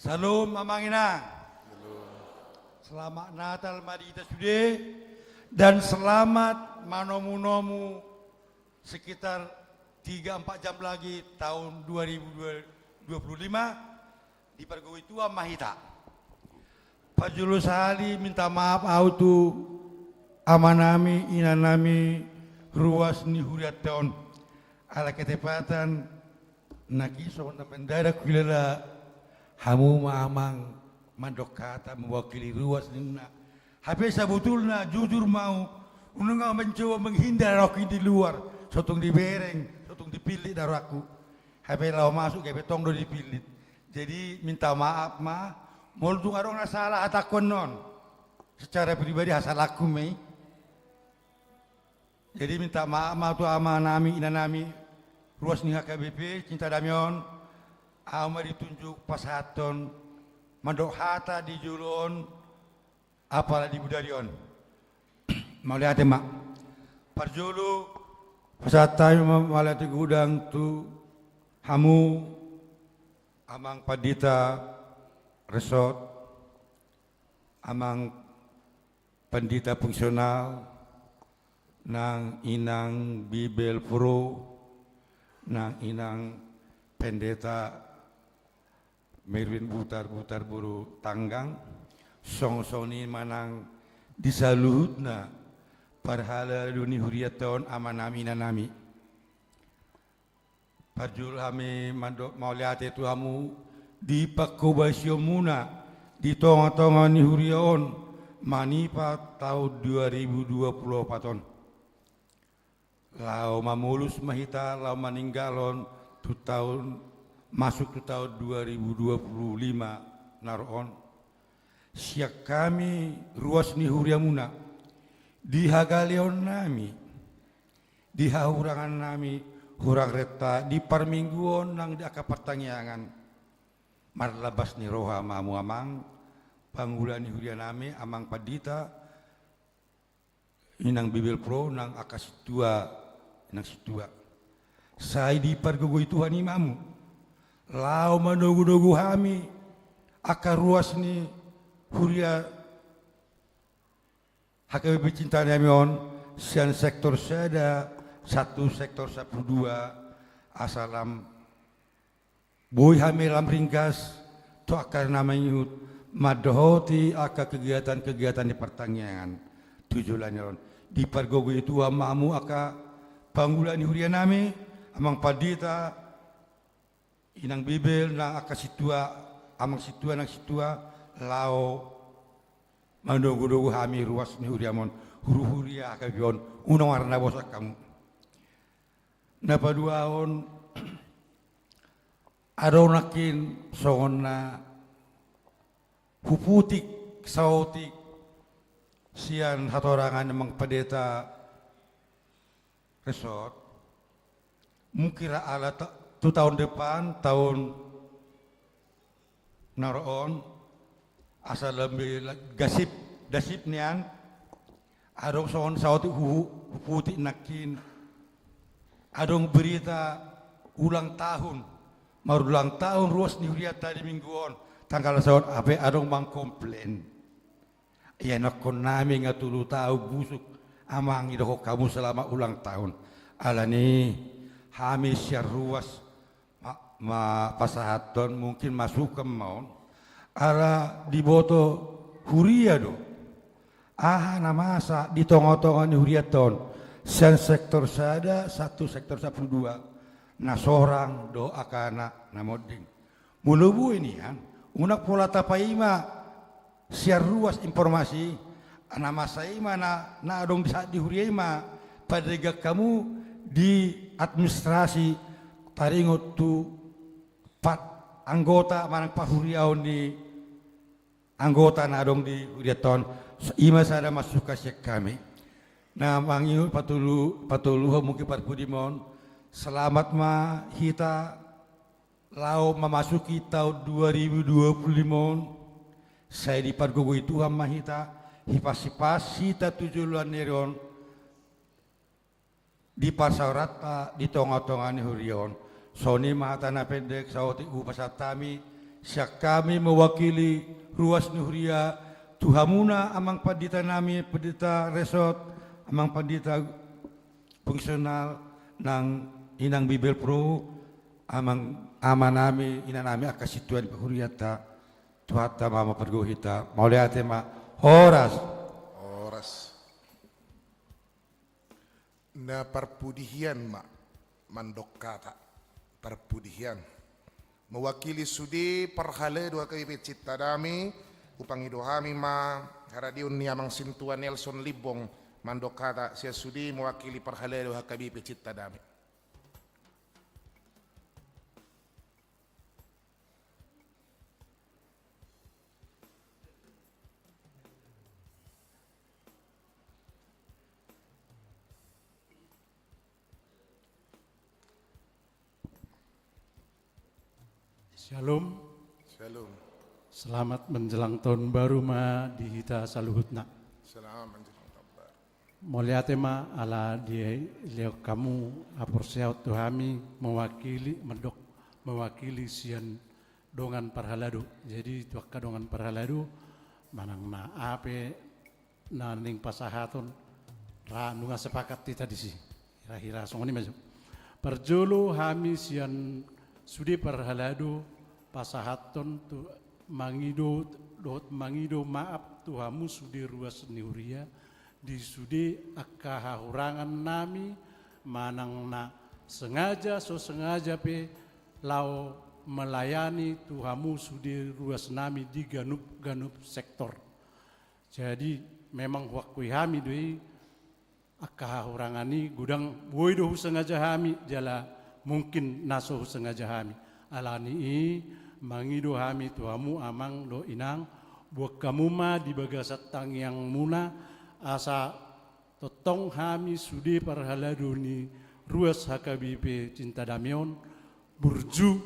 Salom, Amang Inang. Selamat Natal ma di hita sude, dan selamat manomu-nomu sekitar tiga empat jam lagi tahun dua ribu dua puluh lima, dipargogoi Tuhan ma hita. Parjolo sahali minta maaf ahu tu amanami, inanami, ruas ni hurianta on. Ala ketepatan, nangkin songon na mendadak huhilala hamu ma, Amang, mandok hata mewakili ruas ninna. Hape sabotulna jujur ma ahu, unang ahu mencoba menghindar rohangku di luar, so tung dibereng, so tung dipillit do rohangku. Hape laho masuk gabe tong do dipillit. Jadi minta maaf ma, molo tung adong na salah hatangku annon. Secara pribadi hasalahanku ma i. Jadi minta maaf ma tu amanami, inanami, ruas ni H K B P Cinta Damai on, ahu ma ditunjuk pasahathon mandok hata di jolo on, apala di bodari on. Mauliate ma. Parjolo, pasahat hami ma mauliate godang tu hamu, Amang Pandita Resort, Amang Pandita Fungsional, nang Inang Bibelvrouw, nang Inang Pendeta Merwin Butar, Butar Boru Tanggang, songon i ma nang di saluhutna parhalado ni hurianta on, amanami, inanami. Parjolo hami mandok mauliate tu hamu di pangkobasionmuna di tonga-tonga ni huria on manipat taon dua ribu dua puluh opat on. Laho mamolus ma hita laho maninggalhon tu taon, masuk tu taon dua ribu dua puluh lima na ro on. Sian hami ruas ni huriamuna, di hagaleonnami, di hahurangannami, hurang renta di parmingguon nang di angka partangiangan. Marlambas ni roha ma hamu amang pangula ni huria nami, amang pandita, inang bibel pro nang angka sintua, inang sintua. Sai dipargogoi Tuhan i ma hamu laho manogunogu hami angka ruas ni huria H K B P Cinta nami on, sian sektor sada sahat tu sektor sampulu dua, asa lam boi hami lam ringgas tu angka na mangihut mandohoti angka kegiatan-kegiatan ni partangiangan tu joloan on. Dipargogoi Tuhan ma hamu angka pangula ni huria nami, amang pandita, inang bibel nang angka sintua, amang sintua nang sintua, laho manogunogu hami ruas ni huriam on, huria-huria H K B P on, unang marnabosak hamu. Na paduahon, adong nangkin songon na huputik saotik sian hatorangan ni amang pandita Resort, mungkin ra ala ta-, tu tahun depan, tahun na ro on, asa lebih la-, gasip, dasip nian, adong songon saotik huhu-, huputik nangkin, adong berita ulang tahun, marulang tahun ruas ni hurianta di minggu on, tanggal saon ape adong mangkomplain. Ianakkon nami nga tolu taon busuk, amang, idokkon hamu selamat ulang tahun. Alani hami sian ruas ma, ma pasahathon mungkin masukan ma on. Ala diboto huria do aha na masa di tongatonga ni hurianta on, sian sektor sada sahat tu sektor sampulu dua, na sorang dohot angka na, na monding. Molo boi nian, unang pola tapaima sian ruas informasi, na masa i ma na, na adong di saat di huria i ma, padegang hamu di administrasi, taringot tu pat anggota manang pahuriaon ni anggota na adong di hurianta on. I ma sada masukan sian hami. Na mangihut patolu, patoluhon mungkin parpudi ma on. Selamat ma hita laho mamasuki tahun dua ribu dua puluh lima on, sai dipargogoi Tuhan ma hita, hipas-hipas hita tu joloan ni ari on, di parsaoranta di tongatonga ni huria on. Songon i ma hata na pendek saotik hupasahat hami, sian hami mewakili ruas ni huria, tu hamuna amang pandita nami, pandita Resort, amang pandita fungsional, nang inang bibel pro, amang, ama nami, ina nami, angka sintua ni pahurianta, Tuhanta ma mampargogoi hita. Mauliate ma. Horas. Horas. Na parpudi hian ma mandok hata. Parpudi hian. Mewakili sude parhalado H K B P Cinta Damai, hupangido hami ma haradeon ni amang sintua Nelson Limbong mandok hata sian sude mewakili parhalado H K B P Cinta Damai. Shalom. Shalom. Selamat menjelang tahun baru ma di hita saluhutna. Selamat menjelang tahun baru. Mauliate ma ala dilehon hamu haporseaon tu hami mewakili, mandok, mewakili sian dongan parhalado. Jadi tu angka dongan parhalado, manang na aha pe na ning pasahaton, ra nunga sepakat hita disi. Hira-hira songon i ma jo. Parjolo hami sian sude parhalado pasahathon tu mangido dohot mangido maaf tu hamu sude ruas ni huria, di sude angka hahurangan nami manang na sengaja so sengaja pe laho melayani tu hamu sude ruas nami di ganup-ganup sektor. Jadi memang huakui hami do i, angka hahurangan i godang boi do husengaja hami jala mungkin na so husengaja hami. Alani i mangido hami tu hamu amang dohot inang, boan hamu ma di bagasan tangiangmuna asa tongtong hami sude parhalado ni ruas H K B P Cinta Damai on burju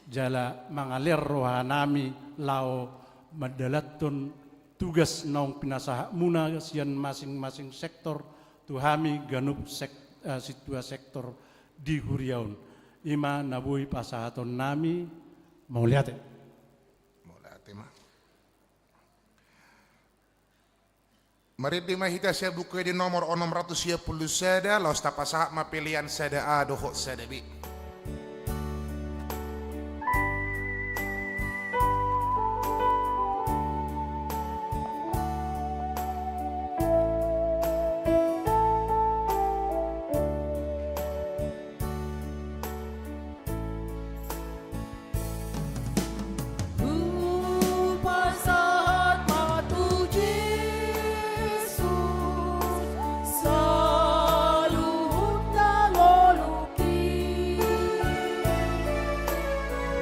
jala mangalean rohanami laho mandalanhon tugas naung pinasahatmuna sian masing-masing sektor tu hami ganup sek-, eh, sintua sektor di huria on. I ma na boi pasahatonnami, mauliate. Mauliate ma. Marende ma hita sian Buku Ende nomor onom ratus sia pulu sada, laos tapasahat ma pelean sada A dohot sada B. Hupasahat ma tu Jesus saluhut na ngolungki.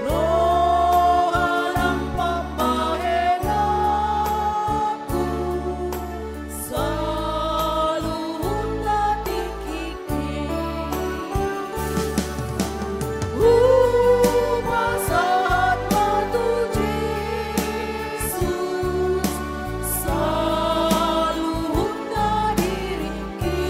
Roha nang pambahenanku saluhutna tingki. Hupasahat ma tu Jesus saluhutna diringki.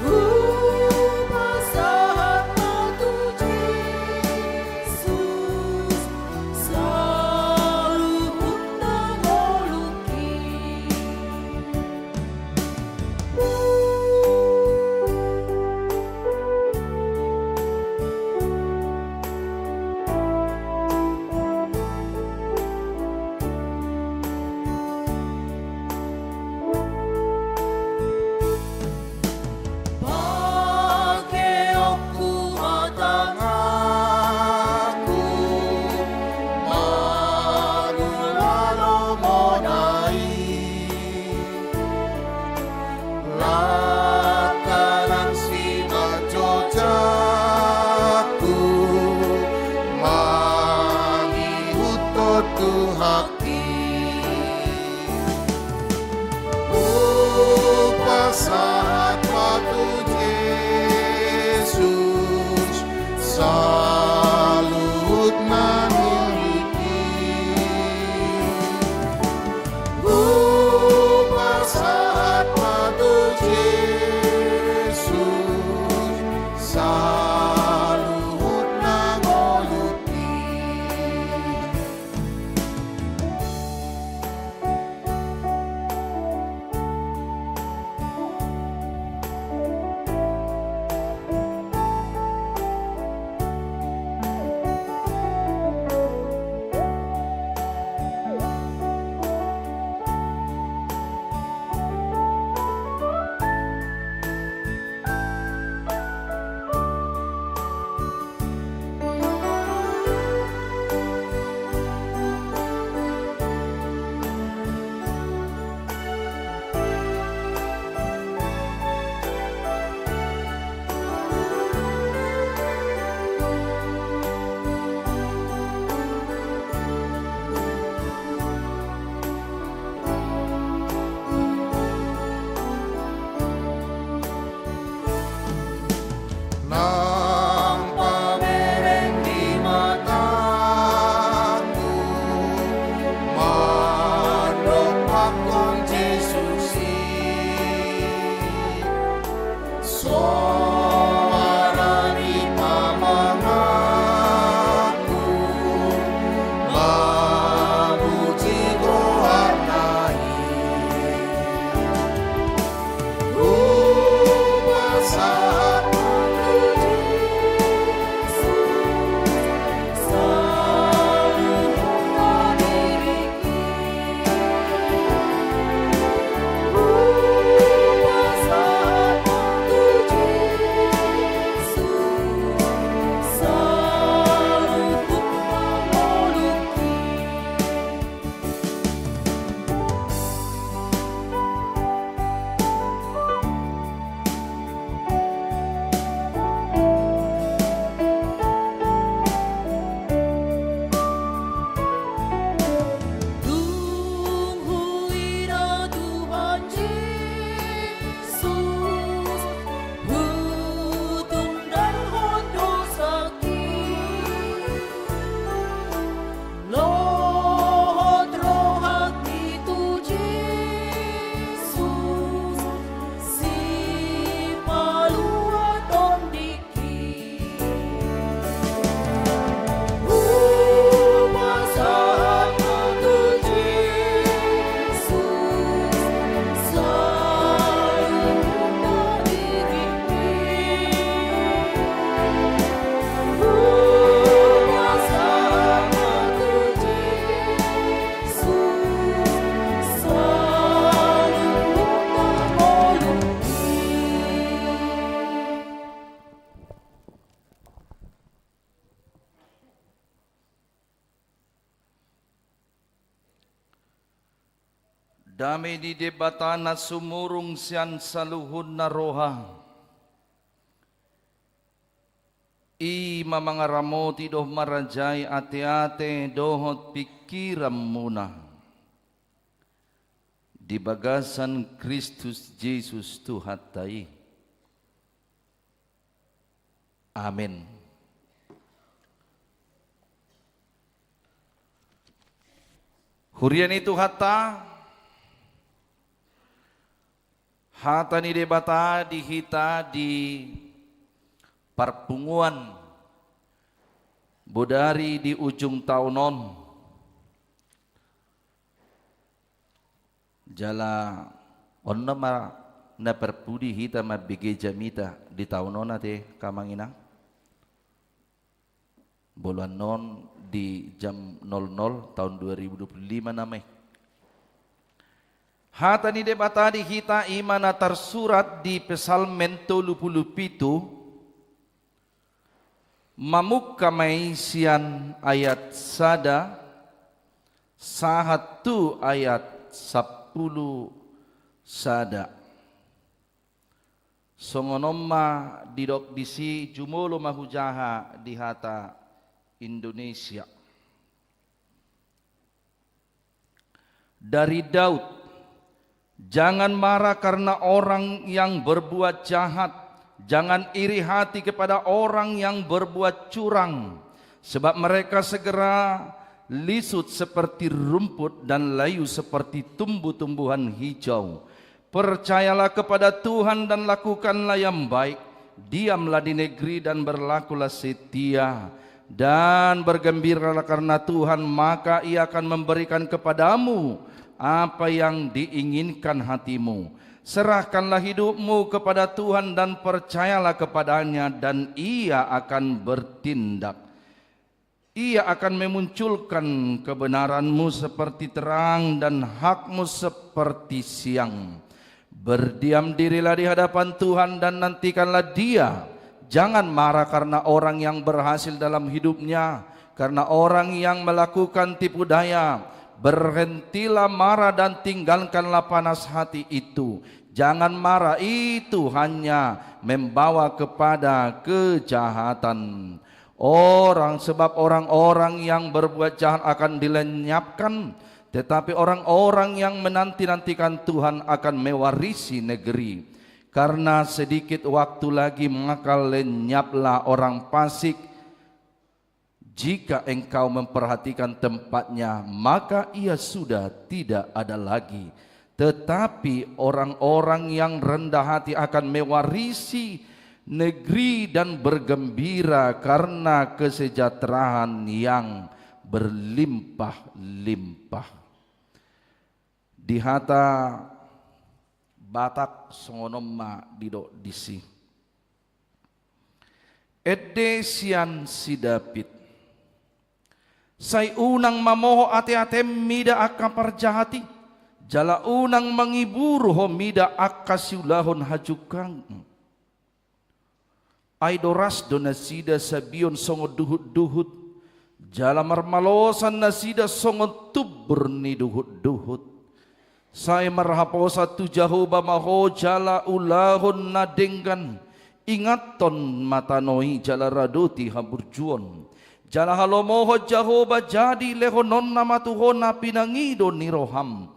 Hupasahat ma tu Jesus saluhutna ngolungki. Pangkeonku ma tanganku mangula lomona i. Langkangku ma jojak mangihuthon Tuhan i. Hupasahat ma tu Jesus saluhutna diringki. Hupasahat ma tu Jesus saluhutna ngolungki. Dame ni Debata na sumurung sian saluhutna roha, i ma mangaramoti dohot marajai ateate dohot pingkiranmuna di bagasan Kristus Jesus Tuhanta i. Amen. Huria ni Tuhanta, hata ni Debata di hita di parpunguan bodari di ujung taon on. Jala on nama na parpudi hita mambege jamita di taon on ate, Amang Inang. Molo annon di jam nol nol taon dua ribu dua puluh lima nama i. Hata ni Debata di hita i ma na tarsurat di Psalmen tolu pulu pitu, mamungka ma i sian ayat sada sahat tu ayat sampulu sada. Songon on ma didok disi, jumolo ma hujaha di hata Indonesia. Dari Daud, "Jangan marah karena orang yang berbuat jahat, jangan iri hati kepada orang yang berbuat curang, sebab mereka segera lisut seperti rumput dan layu seperti tumbuh-tumbuhan hijau. Percayalah kepada Tuhan dan lakukanlah yang baik. Diamlah di negeri dan berlakulah setia. Dan bergembiralah karena Tuhan, maka Ia akan memberikan kepadamu apa yang diinginkan hatimu. Serahkanlah hidupmu kepada Tuhan dan percayalah kepada-Nya, dan Ia akan bertindak. Ia akan memunculkan kebenaranmu seperti terang dan hakmu seperti siang. Berdiam dirilah di hadapan Tuhan dan nantikanlah Dia. Jangan marah karena orang yang berhasil dalam hidupnya, karena orang yang melakukan tipu daya. Berhentilah marah dan tinggalkanlah panas hati itu. Jangan marah, itu hanya membawa kepada kejahatan. Orang, sebab orang-orang yang berbuat jahat akan dilenyapkan, tetapi orang-orang yang menanti-nantikan Tuhan akan mewarisi negeri. Karena sedikit waktu lagi, maka lenyaplah orang fasik. Jika engkau memperhatikan tempatnya, maka ia sudah tidak ada lagi. Tetapi orang-orang yang rendah hati akan mewarisi negeri dan bergembira karena kesejahteraan yang berlimpah-limpah." Di hata Batak songon on ma didok disi. Ende sian si David. Sai unang mamohop ateatem mida angka parjahat i, jala unang mangiburu ho mida angka siulahon hajungkang. Ai doras do nasida sabion songon duhutduhut, jala marmalosan nasida songon tumbur ni duhutduhut. Sai marhaposan tu Jahowa ma ho jala ulahon na denggan, ingathon ma tano i jala radoti haburjuon. Jala halomohon Jahowa jadi lehononna ma tu ho na pinangido ni roham.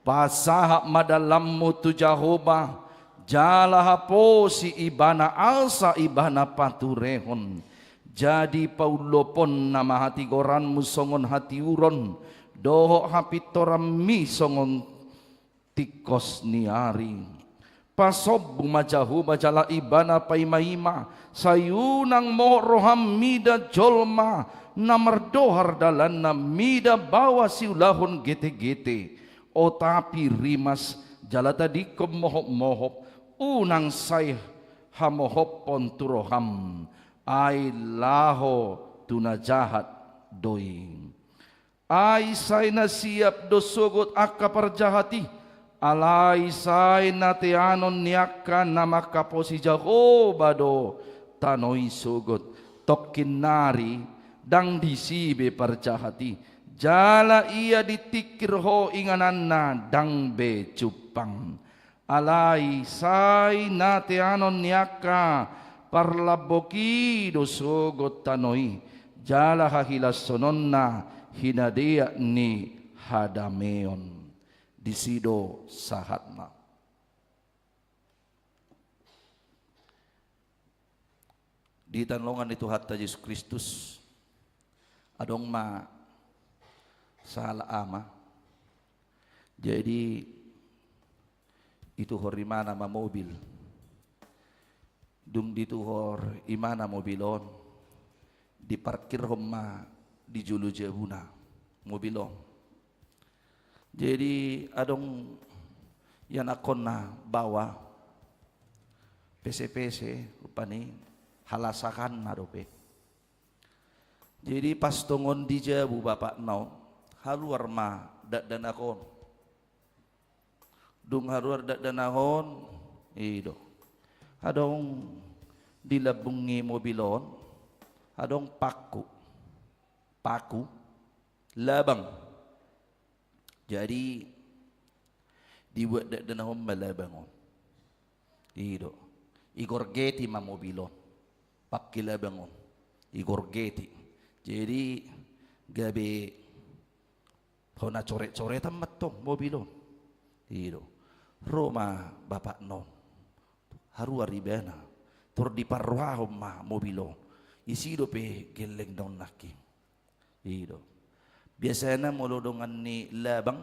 Pasahat ma dalanmu tu Jahowa, jala haposi Ibana asa Ibana paturehon. Jadi paulloponna ma hatigoranmu songon hatiuron, dohot hapintoranmi songon tingkos ni ari. Pasombu ma Jahowa jala Ibana paimaima, sai unang mohop roham mida jolma na mardohar dalanna mida baoa siulahon getegete. Otapi rimas jala tadingkon mohopmohop, unang sai hamohophon tu roham, ai laho tu na jahat do i. Ai sai na siap do sogot angka parjahat i, alai sai na teanon ni angka na manghaposi Jahowa do tano i sogot. Tongkin nari ndang disi be parjahat i, Jala ia ditingkir ho ingananna ndang be jumpang. Alai sai na teanon ni angka parlambok i do sogot tano i, jala hahilashononna hinadeak ni hadameon. Disi do sahatna. Di hita na hinaholongan ni Tuhanta Jesus Kristus, adong ma sahala ama. Jadi, ituhor imana ma mobil. Dung dituhor imana mobil on, diparkirhon ma di jolo jabuna mobil on. Jadi, adong ianakhonna baoa, pesepese rupani, halasakanna dope. Jadi, pas tongon di jabu bapakna on, haluar ma dakdanak on. Dung haluar dakdanak on, i do, adong di lambung ni mobil on, adong paku, paku, labang. Jadi, dibuat dakdanak on ma labang on. I do. Igorgeti ma mobil on. Pakke labang on. Igorgeti. Jadi, gabe hona coret-coretan ma tong mobil on. I do. Ro ma bapakna on. Haruar ibana. Tor diparrohahon ma mobil on. Isi dope gellengna on nangkin. I do. Biasana molo dongan ni labang,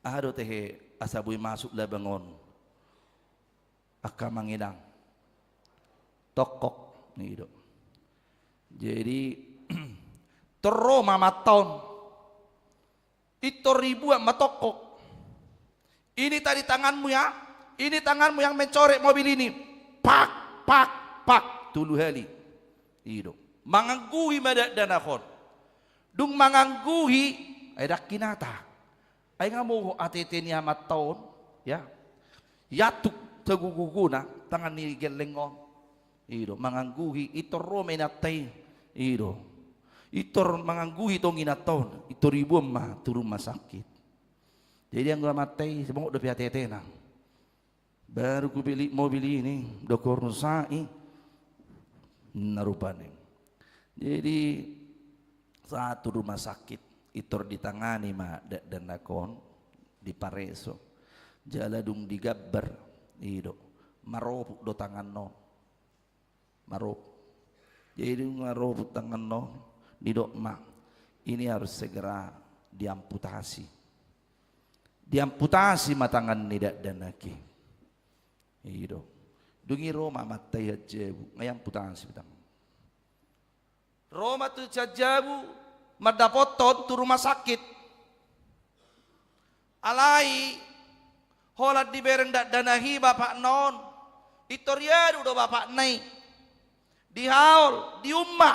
aha do tehe asa boi masuk labang on? Angka amang inang. Tongkok, i do. Jadi, tor ro ma amanta on. Pintor dibuat ma tongkok. Ini tadi tanganmu ya, ini tanganmu yang mencoret mobil ini. Pak, pak, pak, tolu hali. I do. Mangangguhi ma dakdanak on. Dung mangangguhi, ai ndang hinata. Ai nga mohop atete ni amanta on, ya. Iantuk sagogogona tangan ni gelleng on. I do, mangangguhi, pintor ro ma inanta i. I do. Pintor mangangguhi tong inanta on, pintor diboan ma tu rumah sakit. Jadi anggo amanta i, mohop dope atetena. Baru kubeli mobil ini, dokter Nusa i. Ninna rupani. Jadi, sahat tu rumah sakit, pintor ditangani ma dakdanak on, dipareso. Jala dung digambar, i do, maropuk do tanganna on. Maropuk. Jadi dung maropuk tanganna on, didok ma, ini harus segera diamputasi. Diamputasi ma tangan ni dakdanak i. I do. Dung i ro ma amanta i sian jabu, nga diamputasi ma tangan. Ro ma tu sian jabu, mandapothon tu rumah sakit. Alai, holan dibereng dakdanak i bapakna on. Pintor diadu do bapakna i. Dihaol, diumma.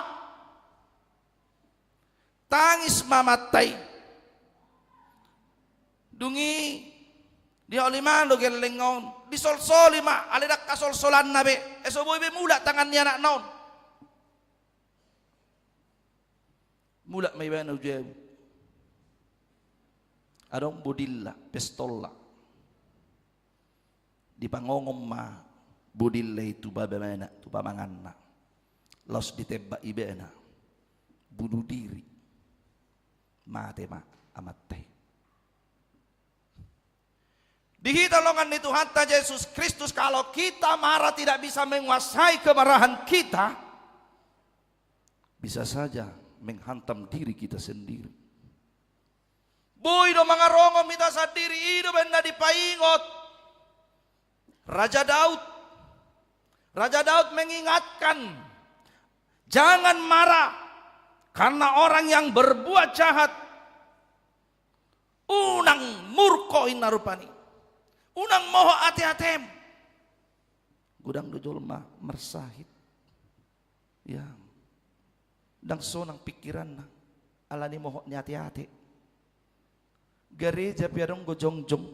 Tangis ma amanta i. Dung i, dihaoli ma do gelleng on. Disolsoli ma, alai ndang hasolsolanna be. Ai so boi be mulak tangan ni anakna on. Mulak ma ibana tu jabu. Adong bodilna, pistolna. Dipangongon ma bodilna i tu babana, tu pamanganna. Laos ditembak ibana. Bunuh diri. Mate ma amanta i. Di hita na hinaholongan ni Tuhanta Jesus Kristus, kalau kita marah tidak bisa menguasai kemarahan kita, bisa saja menghantam diri kita sendiri. Boi do mangarongomi hita sandiri, i do umbahen na dipaingot Raja Daud. Raja Daud mengingatkan, jangan marah, karena orang yang berbuat jahat unang murko, ninna rupani. Unang mohop ateatem. Godang do jolma marsahit. Ya. Ndang sonang pikiranna, alani mohop ni ateate. Gareja pe adong do jongjong,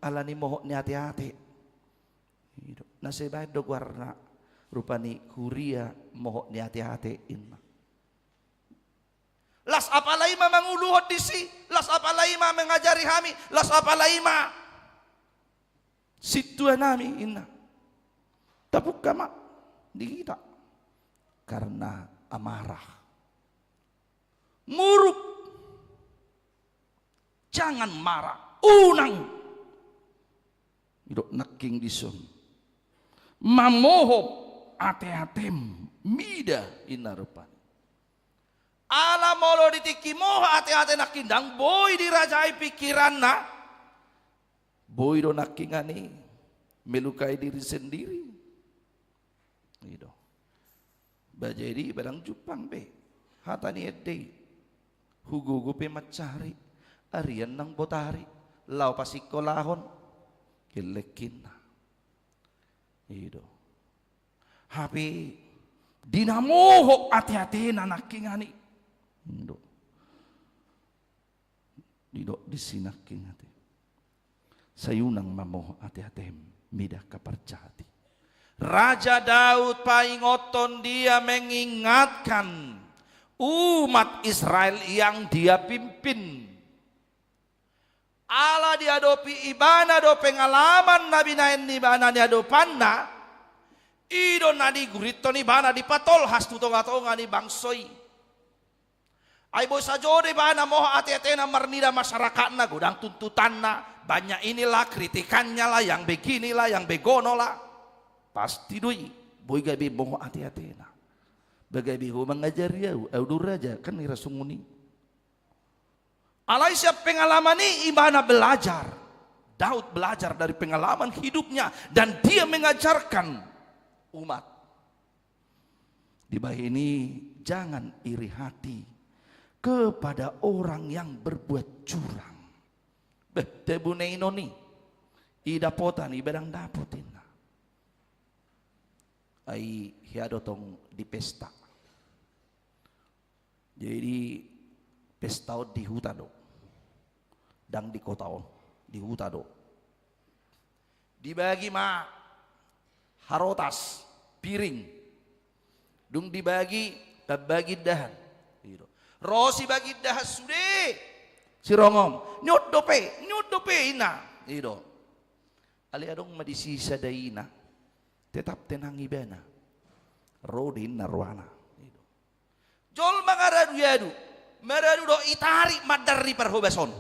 alani mohop ni ateate. I do. Na so dibaen do goarna, rupani huria mohop ni ateate, ninna. Las apala i ma manguluhon disi, las apala i ma mangajari hami, las apala i ma sintua nami, inna. Tapungka ma di hita. Karena amarah. Muruk. Jangan marah. Unang. Didok nangkin dison. Mamohop ateatem mida, inna rupani. Ala molo di tingki moho ateate nangkin, ndang boi dirajai pikiranna. Boi do nangkiningan i melukai diri sendiri. I do. Ba jadi ba ndang jumpang be hata ni ende i. Hugogo pe mansari, arian nang botari, laho pasingkolahon, gellengkinna. I do. Hape di na moho ateatena nangkiningan i. I do. Didok disi nangkin ate. Sai unang mamoho ateatem mida angka parjahat i. Raja Daud paingothon, dia mengingatkan umat Israel yang dia pimpin. Ala diadopi ibana do pengalaman na binahen ibana niadopanna, i do na digurithon ibana dipatolhas tu tongatonga ni bangso i. Ai boi sajo do ibana moho ateatena marnida masyarakatna, godang tuntutanna, banyak inilah, kritikannya lah, yang beginilah, yang begonolah. Pasti do i, boi gabe moho ateatena. Ba gabe ho mangajari au, au do raja, kan nira songon i. Alai sian pengalaman i ibana belajar. Daud belajar dari pengalaman hidupnya dan dia mengajarkan umat. Dibahen i, jangan iri hati kepada orang yang berbuat curang. Beh, tabune inon i, i dapotan, i ba ndang dapot, inna. Ai hea do tong di pesta. Jadi pesta on di huta do. Ndang di kota on, di huta do. Dibagi ma harotas, piring. Dung dibagi, tambagi indahan. I do. Ro sibagi indahan sude. Sirongom. Ni on dope, ni on dope, inna. I do. Alai adong ma disi sada ina. Tetap tenang ibana. Ro do, inna, rohana. I do. Jolma nga radu-adu, maradu do i, tarik mandar ni parhobas on.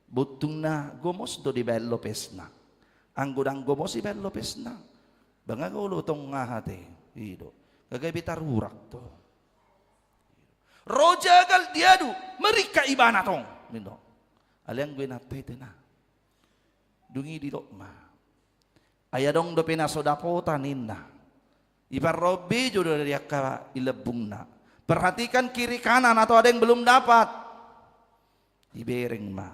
Bontungna gomos do dibaen lopesna. Anggo ndang gomos dibaen lopesna, ba nga olo tong aha ate, i do. Nga gabe tarurak do. Ro jagal diadu, maringkat ibana tong, ninna. Alai anggo inanta i tenang. Dung i didok ma. Ai adong dope na so dapotan, ninna. Iparrombe jo do di angka i lambungna. Perhatikan kiri kanan atau ada yang belum dapat. Dibereng ma.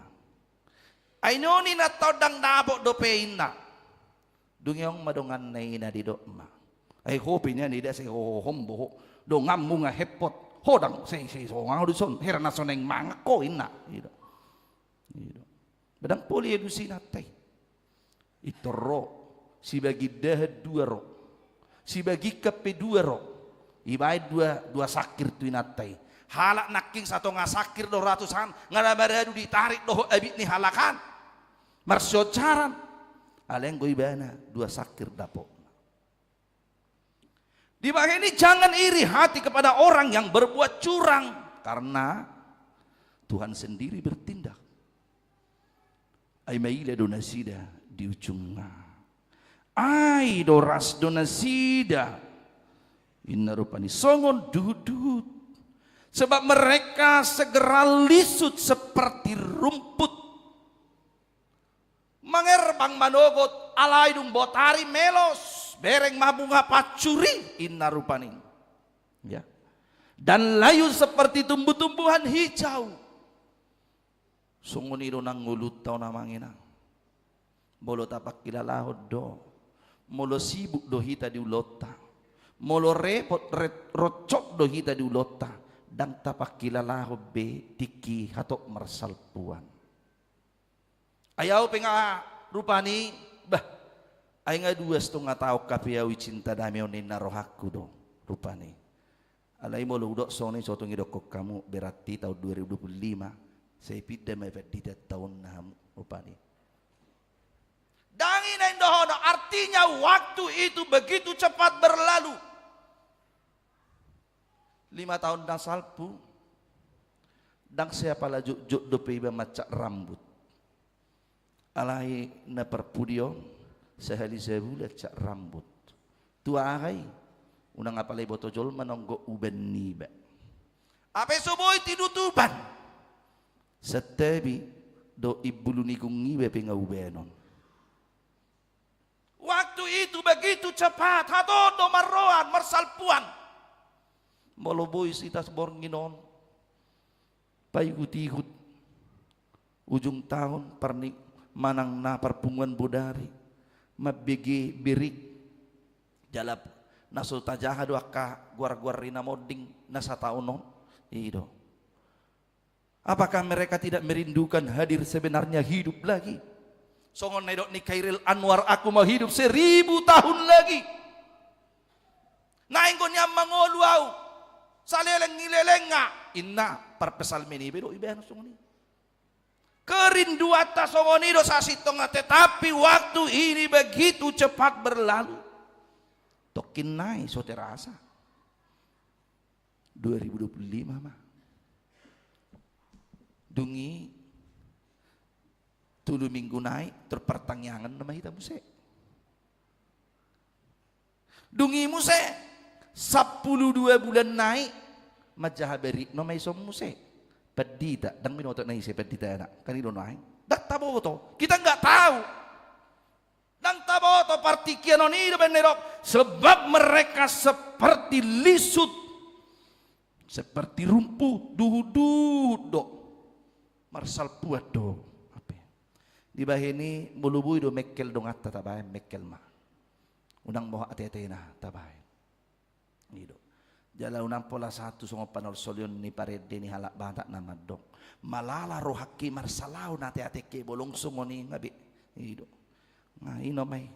Ai noni na tondang dapot dope, inna. Dung i adong ma donganna i na didok ma. Ai ho pe nian, ida, sai ho hombo ho. Donganmu nga hepot. Ho ndang, sai, sai songon au dison. Hera na so naeng mangan ho, inna. I do. I do. Ba ndang pola i alusi inanta i. Pintor ro, sibagi indahan dua ro. Sibagi ingkon pe dua ro. Ibaen dua, dua sangkir tu inanta i. Halak nangkin satonga sangkir do ratusan, nga na maradu ditarik dohot abit ni halak an. Marsionjaran. Alai anggo ibana dua sangkir dapot. Dibahen i, jangan iri hati kepada orang yang berbuat curang, karena Tuhan sendiri bertindak. Ai maila do nasida di ujungna. Ai doras do nasida. Inna rupani songon duhutduhut. Sebab mereka segera lisut seperti rumput. Mangerbang manogot, alai dung botari melos, bereng ma bunga pansur i, inna rupani. Ya. Dan layu seperti tumbuh-tumbuhan hijau. Songon i do nang ngolunta on, amang inang. Molo tapangkilalahon do, molo sibuk do hita di ulaonta, molo repot, ret-, roncong do hita di ulaonta, ndang tapangkilalahon be tingki hatop marsalpuan. Ai au pe nga rupani, bah, ai nga dua stonga taon hape au i cinta damei on, ninna rohangku do rupani. Alai molo hudok songon i, so tung didokkon hamu, berarti tahun dua ribu dua puluh lima sai pinda ma pandita taon na hamu, rupani. Ndang i na indohonon, artinya waktu itu begitu cepat berlalu. Lima taon na salpu, ndang sai apala jotjot dope iba mancak rambut. Alai na parpudi on, sahali sabulan cak rambut. Tu aha i? Unang apala iboto jolma nonggo uban niba. Hape so boi tinutupan. Santabi do imbulu ni gung iba pe nga ubanon. Waktu itu begitu cepat, hatop do marroan, marsalpuan. Molo bois hita borngin on, paihut-ihut ujung taon, parni-, manang na parpunguan bodari, mambege berik, jala na so tajaha do angka goar-goar ni na monding na sataon on, i do. Apakah mereka tidak merindukan hadir sebenarnya hidup lagi? Songon na nidok ni Khairil Anwar, aku mau hidup seribu tahun lagi. Naeng do nian mangolu au, saleleng ni lelengna, inna parpsalmen i be do ibaen songon i. Kerinduanta songon i do sasintongna, tetapi waktu ini begitu cepat berlalu. Tongkin nai so terasa. Dua ribu dua puluh lima ma. Dung i tolu minggu nai, tor partangiangan nama hita muse. Dung i muse, sampulu dua bulan nai, manjaha berik nama ison muse. Pandita, ndang binoto na ise pandita anak, kan i do nai. Ndang taboto, kita nggak tahu. Ndang taboto partingkian on, i do baen na nidok, sebab mereka seperti lisut, seperti rumput, duhut-duhut do. Marsalpuan do. Hape dibahen i molo boi do mengkel donganta tabaen, mengkel ma. Unang boha ate-atena tabaen. I do. Jala unang pola sahat tu songon panolsolion ni parende ni halak Batak na mandok, malala rohangki, marsalaon ate-atengki, bolong songon i nga be. I do. Nga i nama i,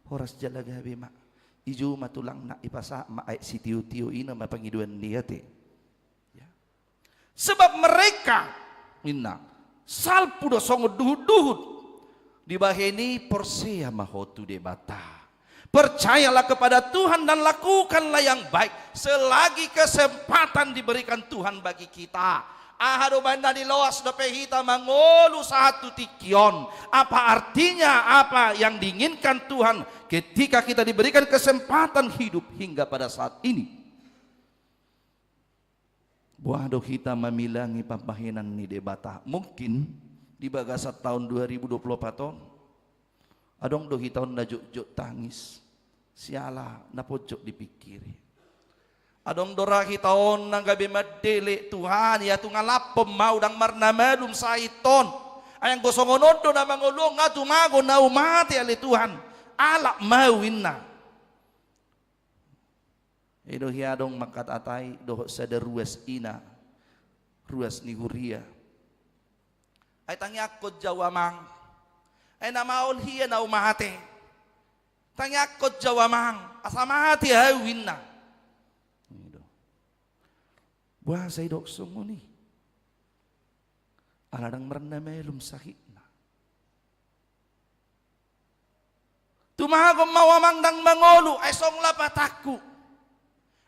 horas jala gabe ma. Ijo ma tulangna, ipasahat ma aek sitio-tio, i nama pangidoan ni ate. Ya. Sebab mereka, inna, salpu do songon duhut-duhut. Dibahen i porsea ma ho tu Debata. Percayalah kepada Tuhan dan lakukanlah yang baik selagi kesempatan diberikan Tuhan bagi kita. Aha do baen na niloas dope hita mangolu sahat tu tingki on? Apa artinya apa yang diinginkan Tuhan ketika kita diberikan kesempatan hidup hingga pada saat ini? Boha do hita mamilangi pambahenan ni Debata? Mungkin di bagasan taon dua ribu dua puluh opat on, adong do hita on na jotjot tangis siala na pojok dipingkiri. Adong do ra hita on na gabe mandele, Tuhan, ia tung alaphon ma au, ndang marnamalum sahit on. Ai anggo songon on do na mangolu on, nga tumagon au mate ale Tuhan. Alap ma au, inna. I do hea adong mangkatatai dohot sada ruas ina, ruas ni huria. Ai tangiangkon jo au amang. Ai na maol hea na au mate. Tangiangkon jo au amang, asa mate au, inna. I do. Boasa didok songon i? Ala ndang marnamalum sahitna. Tumagon ma au amang ndang mangolu, ai songon lapatangku.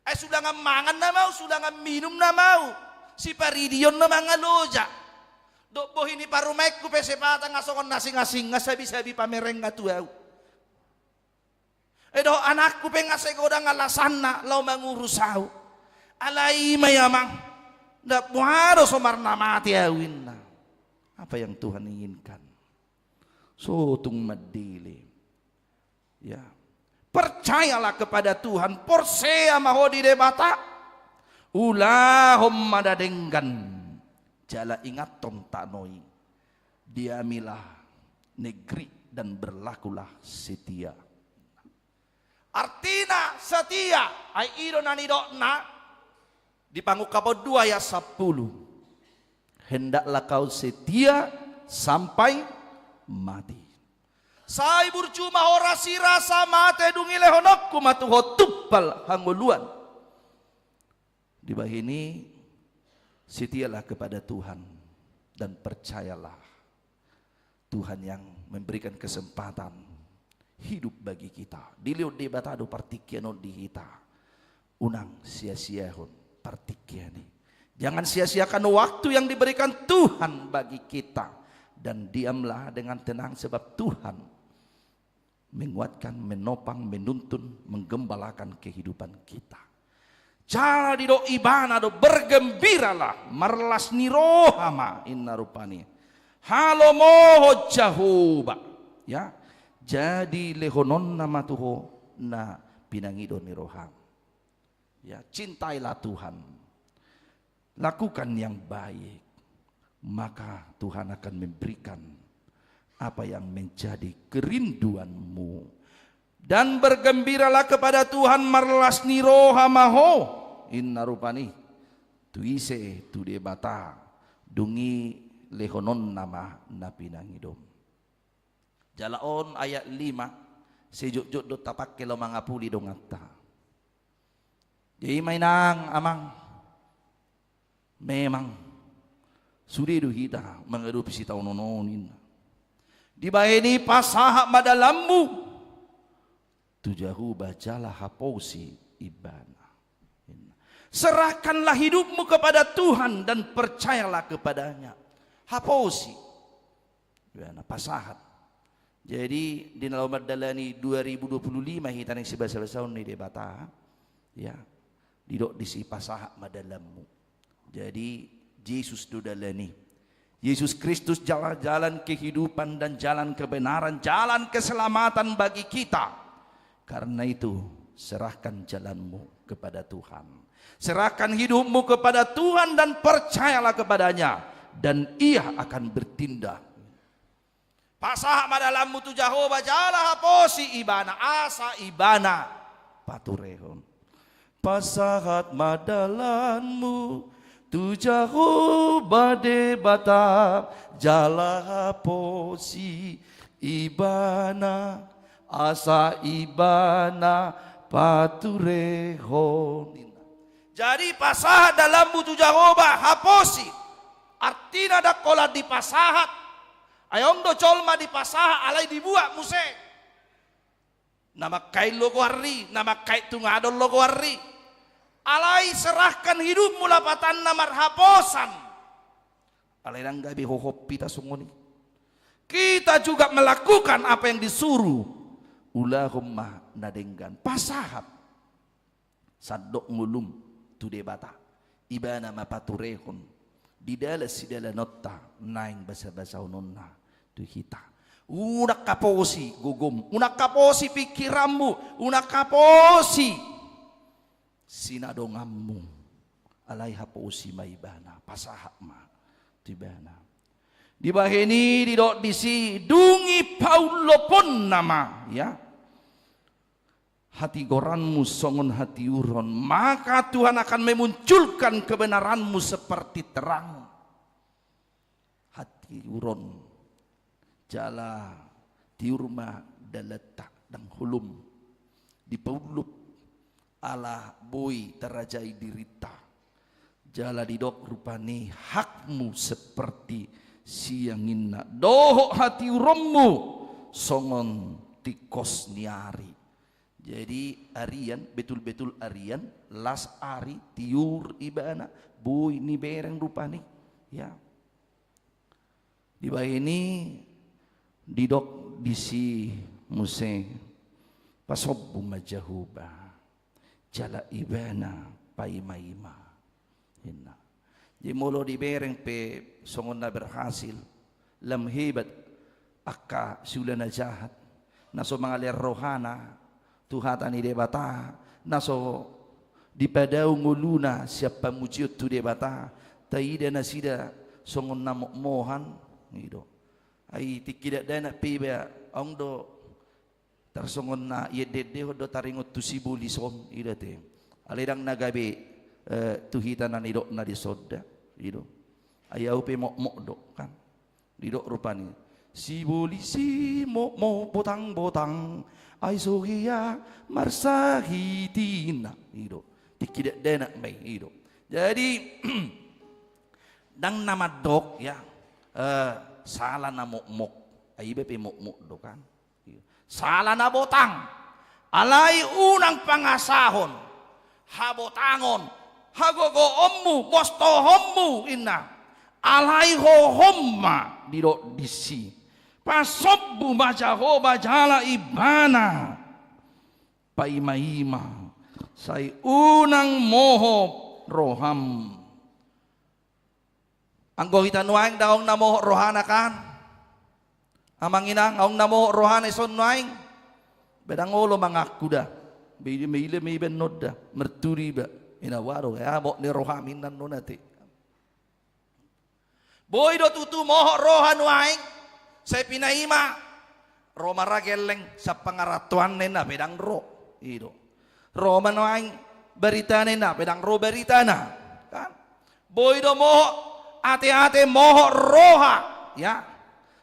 Ai sulangan mangan nama au, sulangan minum nama au. Siparidion nama nga loja. Dohot bohi ni parumaenku pe sipata nga songon na asing-asing, nga sabi-sabi pamereng nga tu au. Ai dohot anakku pe nga sai godang alasanna laho mangurus au. Alai i ma i amang, ndang boha do so marnamate au, inna. Apa yang Tuhan inginkan? So tung mandele. Ya. Percayalah kepada Tuhan, porsea ma ho di Debata. Ulahon ma na denggan, jala ingathon tano i. Diamilah negeri dan berlakulah setia. Artina setia, ai i do na nidokna di Pangungkapon dua ayat sampulu. Hendaklah kau setia sampai mati. Sai burju ma ho rasirasa mate, dung i lehononku ma tu ho tumpal hangoluan. Dibahen i, setialah kepada Tuhan dan percayalah Tuhan yang memberikan kesempatan hidup bagi kita. Dilehon Debata do partingkian on di hita. Unang sia-siahon partingkian i. Jangan sia-siakan waktu yang diberikan Tuhan bagi kita. Dan diamlah dengan tenang sebab Tuhan menguatkan, menopang, menuntun, menggembalakan kehidupan kita. Jala didok Ibana do, bergembiralah, marlas ni roha ma, inna rupani. Halomohon Jahowa, ya. Jadi lehononna ma tu ho na pinangido ni roham. Ya, cintailah Tuhan. Lakukan yang baik, maka Tuhan akan memberikan apa yang menjadi kerinduanmu. Dan bergembiralah kepada Tuhan, marlas ni roha ma ho, inna rupani. Tu ise? Tu Debata. Dung i lehononna ma na pinangidom. Jala on ayat lima, sai jotjot do tapangke laho mangapuli donganta. Jadi ma inang amang, memang sude do hita mangadopi sitaonon on, inna. Dibahen i pasahat ma dalanmu tu Jahowa jala haposi Ibana. Serahkanlah hidupmu kepada Tuhan dan percayalah kepada-Nya. Haposi. Ibana, pasahat. Jadi, di na laho mandalani dua ribu dua puluh lima hita naeng sibasa-basaon ni Debata, ya, didok disi pasahat ma dalanmu. Jadi, Jesus do dalan i. Yesus Kristus jala-, jalan kehidupan dan jalan kebenaran, jalan keselamatan bagi kita. Karena itu, serahkan jalanmu kepada Tuhan. Serahkan hidupmu kepada Tuhan dan percayalah kepada-Nya, dan Ia akan bertindak. Pasahat ma dalanmu tu Jahowa jala haposi Ibana, asa Ibana paturehon. Pasahat ma dalanmu tu Jahowa Debata, jala haposi Ibana, asa Ibana paturehon. Jadi pasahat dalanmu tu Jahowa, haposi. Artina ndang holan dipasahat. Ai on do jolma dipasahat alai dibuat muse. Na mangkaillo goarna i, na mangkaintungadon lo goarna i. Alai serahkan hidupmu lapatanna marhaposan. Alai ndang gabe hohop hita songon i. Kita juga melakukan apa yang disuruh. Ulahon ma na denggan. Pasahat. Sandok ngolum tu Debata. Ibana ma paturehon di dalan sidalanonta naeng basa-basaononna tu hita. Unang haposi gogom, unang haposi pingkiranmu, unang haposi sinadonganmu. Alai haposi ma Ibana, pasahat ma tu Ibana. Dibahen i didok disi dung i paulloponna ma, ya. Hatigoranmu songon hatiuron, maka Tuhan akan memunculkan kebenaranmu seperti terang. Hatiuron, jala tiur ma dalanta, ndang holom dipaullup ala boi tarajai dirinta. Jala didok rupani hakmu seperti siang inna, dohot hatiuronmu songon tingkos ni ari. Jadi arian, betul-betul arian, las ari, tiur ibana, boi nibereng rupani. Ya. Dibahen i didok disi muse, pasombu ma Jahowa, jala Ibana paima-ima. Inna. Jadi molo dibereng pe songon na berhasil, lam hebat angka siula na jahat, na so mangalean rohana tu hata ni Debata, na so dipadao ngoluna sian pamujion tu Debata, taida nasida songon na mokmohan, i do. Ai tingki dakdanak pe iba, adong do tarsongon na iende-endehon do taringot tu sibolis on, i do ate. Alai ndang na gabe, eh, tu hita na nidokna dison da, i do. Ai ahu pe mokmok do, kan. Didok rupani, sibolis i mokmok botang-botang, ai so hea marsahit inna, i do. Tingki dakdanak ma i, i do. Jadi, ndang na mandok, ya, eh, sala na mokmok. Ai iba pe mokmok do kan. Sala na botang. Alai unang pangasahon habotangon, hagogoonmu, mostohonmu, inna. Alai hohom ma, didok disi. Pasombu ma Jahowa jala Ibana paimaima, sai unang mohop roham. Anggo hita nuaeng ndang adong na mohop rohana kan? Amang inang, adong na mohop rohana ison nuaeng? Be ndang olo mangaku da. Be ile, be ile ma iba annon da. Martua do iba. Ina waro, ya, mohop ni roham inna annon ate. Boi do tutu mohop roha nuaeng, sai pinaima. Ro ma ra gelleng sian pangarantoanna inna, pe ndang ro. I do. Ro ma nuaeng baritana inna, pe ndang ro baritana. Kan? Boi do mohop, ate-ate mohop roha. Ya.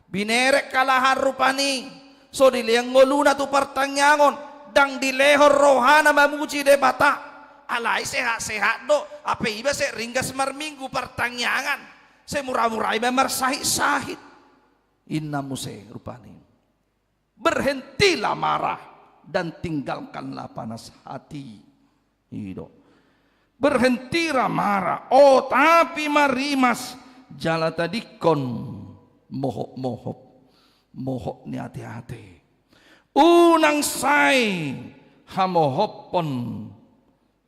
Binereng halahan rupani. So dilehon ngoluna tu partangiangon, ndang dilehon rohana mamuji Debata. Alai sehat-sehat do, hape iba sai ringgas marminggu partangiangan. Sai mura-mura iba marsahit-sahit. Inna muse rupani. Berhentilah marah dan tinggalkanlah panas hati. I do. Berhentilah marah, otopi ma rimas, jala tadingkon mohop-mohop, mohop ni ate-ate. Unang sai hamohophon,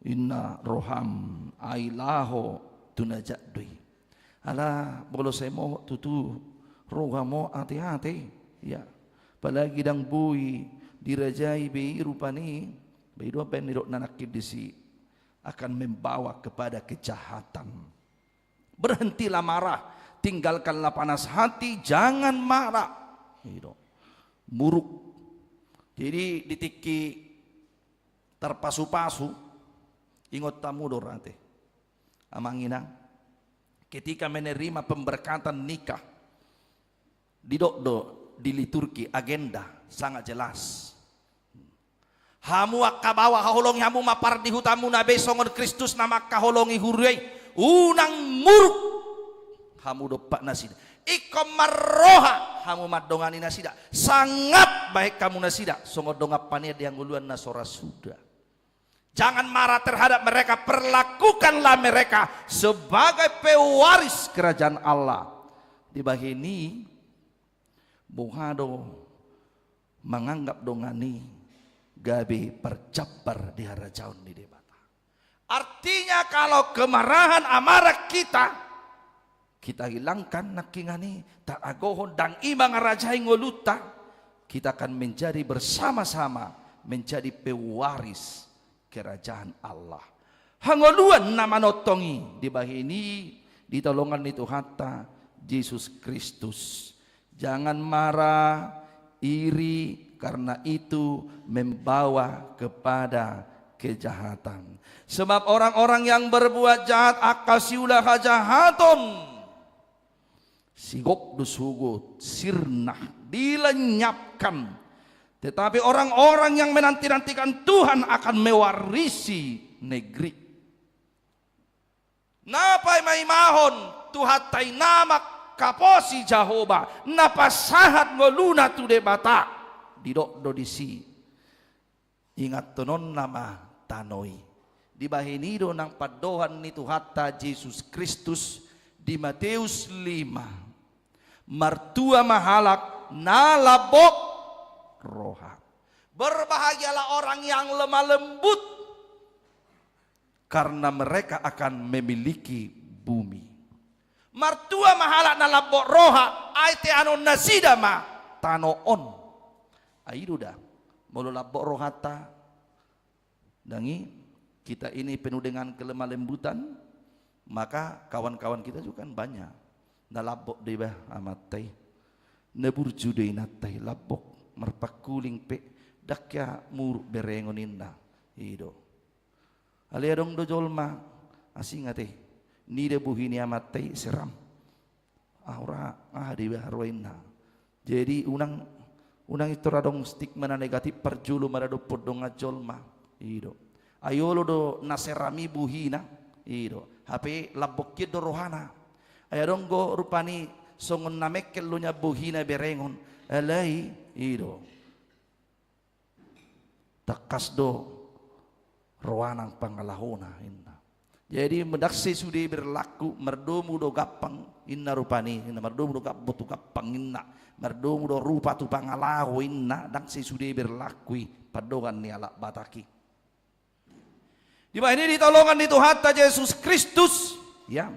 inna, roham, ai laho tu na jat do i. Ala molo sai mohop tutu roham, ate-ate, ya. Apalagi ndang boi dirajai be i rupani, be i do baen nidok na nangkin disi, akan membawa kepada kejahatan. Berhentilah marah, tinggalkanlah panas hati, jangan marah. I do. Muruk. Jadi di tingki tarpasu-pasu, ingot hamu do ra ate. Amang inang, ketika menerima pemberkatan nikah, didok do di liturgi, agenda sangat jelas. Hamu angka baoa, haholongi hamu ma pardihutamuna be songon Kristus na mangkaholongi huria i. Unang muruk hamu dompak nasida. Ingkon marroha hamu mandongani nasida. Sangap bahen hamu nasida songon dongan panean di hangoluan na so ra suda. Jangan marah terhadap mereka, perlakukanlah mereka sebagai pewaris kerajaan Allah. Dibahen i, boha do manganggap dongan i gabe parjambar di harajaon ni Debata. Artinya, kalau kemarahan, amarah kita, kita hilangkan nangkiningan i, taagohon, ndang i mangarajai ngolunta, kita akan menjadi bersama-sama menjadi pewaris kerajaan Allah. Hangoluan na manongtong i, dibahen i di tolongan ni Tuhanta Jesus Kristus. Jangan marah, iri, karena itu membawa kepada kejahatan. Sebab orang-orang yang berbuat jahat angka siula hajahaton, sigok do sogot, sirna, dilenyapkan. Tetapi orang-orang yang menanti-nantikan Tuhan akan mewarisi negeri. Na paimaimahon Tuhanta i, na mangkaposi Jahowa, na pasahat ngoluna tu Debata. Didok do disi, ingathononna ma tano i. Dibahen i do nang pandohan ni Tuhanta Jesus Kristus di Mateus lima. Martua ma halak na lambok roha. Berbahagialah orang yang lemah lembut, karena mereka akan memiliki bumi. Martua ma halak na lambok roha, ai teanon nasida ma tano on. Ai i do da, molo lambok rohanta, ndang i, kita ini penuh dengan kelemah lembutan, maka kawan-kawan kita juga kan banyak. Na lambok do iba amanta i, na burju do inanta i, lambok, marpangkuling pe, ndang hea muruk berengon inna. I do. Alai adong do jolma, asing ate, nida bohi ni amanta i seram. Ah, ora, ah, di bahar inna. Jadi unang, unang intor adong stigma na negatif parjolo maradophon dongan jolma. I do. Ai olo do na seram i bohina. I do. Hape lambok hian do rohana. Ai adong do rupani songon na mengkel do nian bohina berengon. Alai, i do. Tangkas do roa nang pangalahona, inna. Jadi, ndang sai sude berlaku, mardomu do gampang, inna rupani, inna, mardomu do gam-, botu gampang, inna. Mardomu do rupa tu pangalaho, inna, ndang sai sude berlaku i, pandohan ni halak Batak i. Dibahen i di hita holongan ni Tuhanta Jesus Kristus, ya.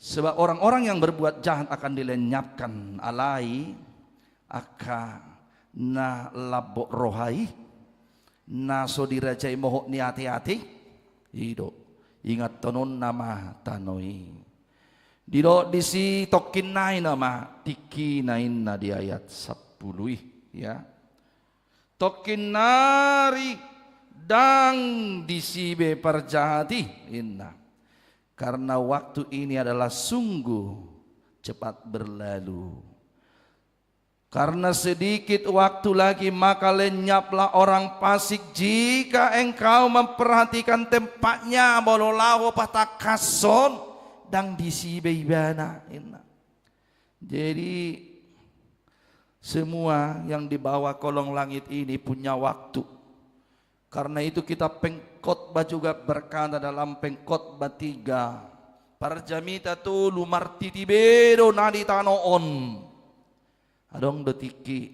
Sebab orang-orang yang berbuat jahat akan dilenyapkan, alai angka na lambok roha i, na so dirajai mohop ni ateate, i do, ingathononna ma tano i. Didok disi tongkin nai nama, tingkina inna di ayat sampulu i, ya. Tongkin nari ndang disi be parjahat i, inna. Karena waktu ini adalah sungguh cepat berlalu. Karena sedikit waktu lagi, maka lenyaplah orang fasik. Jika engkau memperhatikan tempatnya, molo laho patangkashon, ndang disi be ibana, inna. Jadi, semua yang di bawah kolong langit ini punya waktu. Karena itu, kita pengkhotbah juga berkata dalam Pengkhotbah tiga, parjamita tolu martiti be do na di tano on. Adong do tingki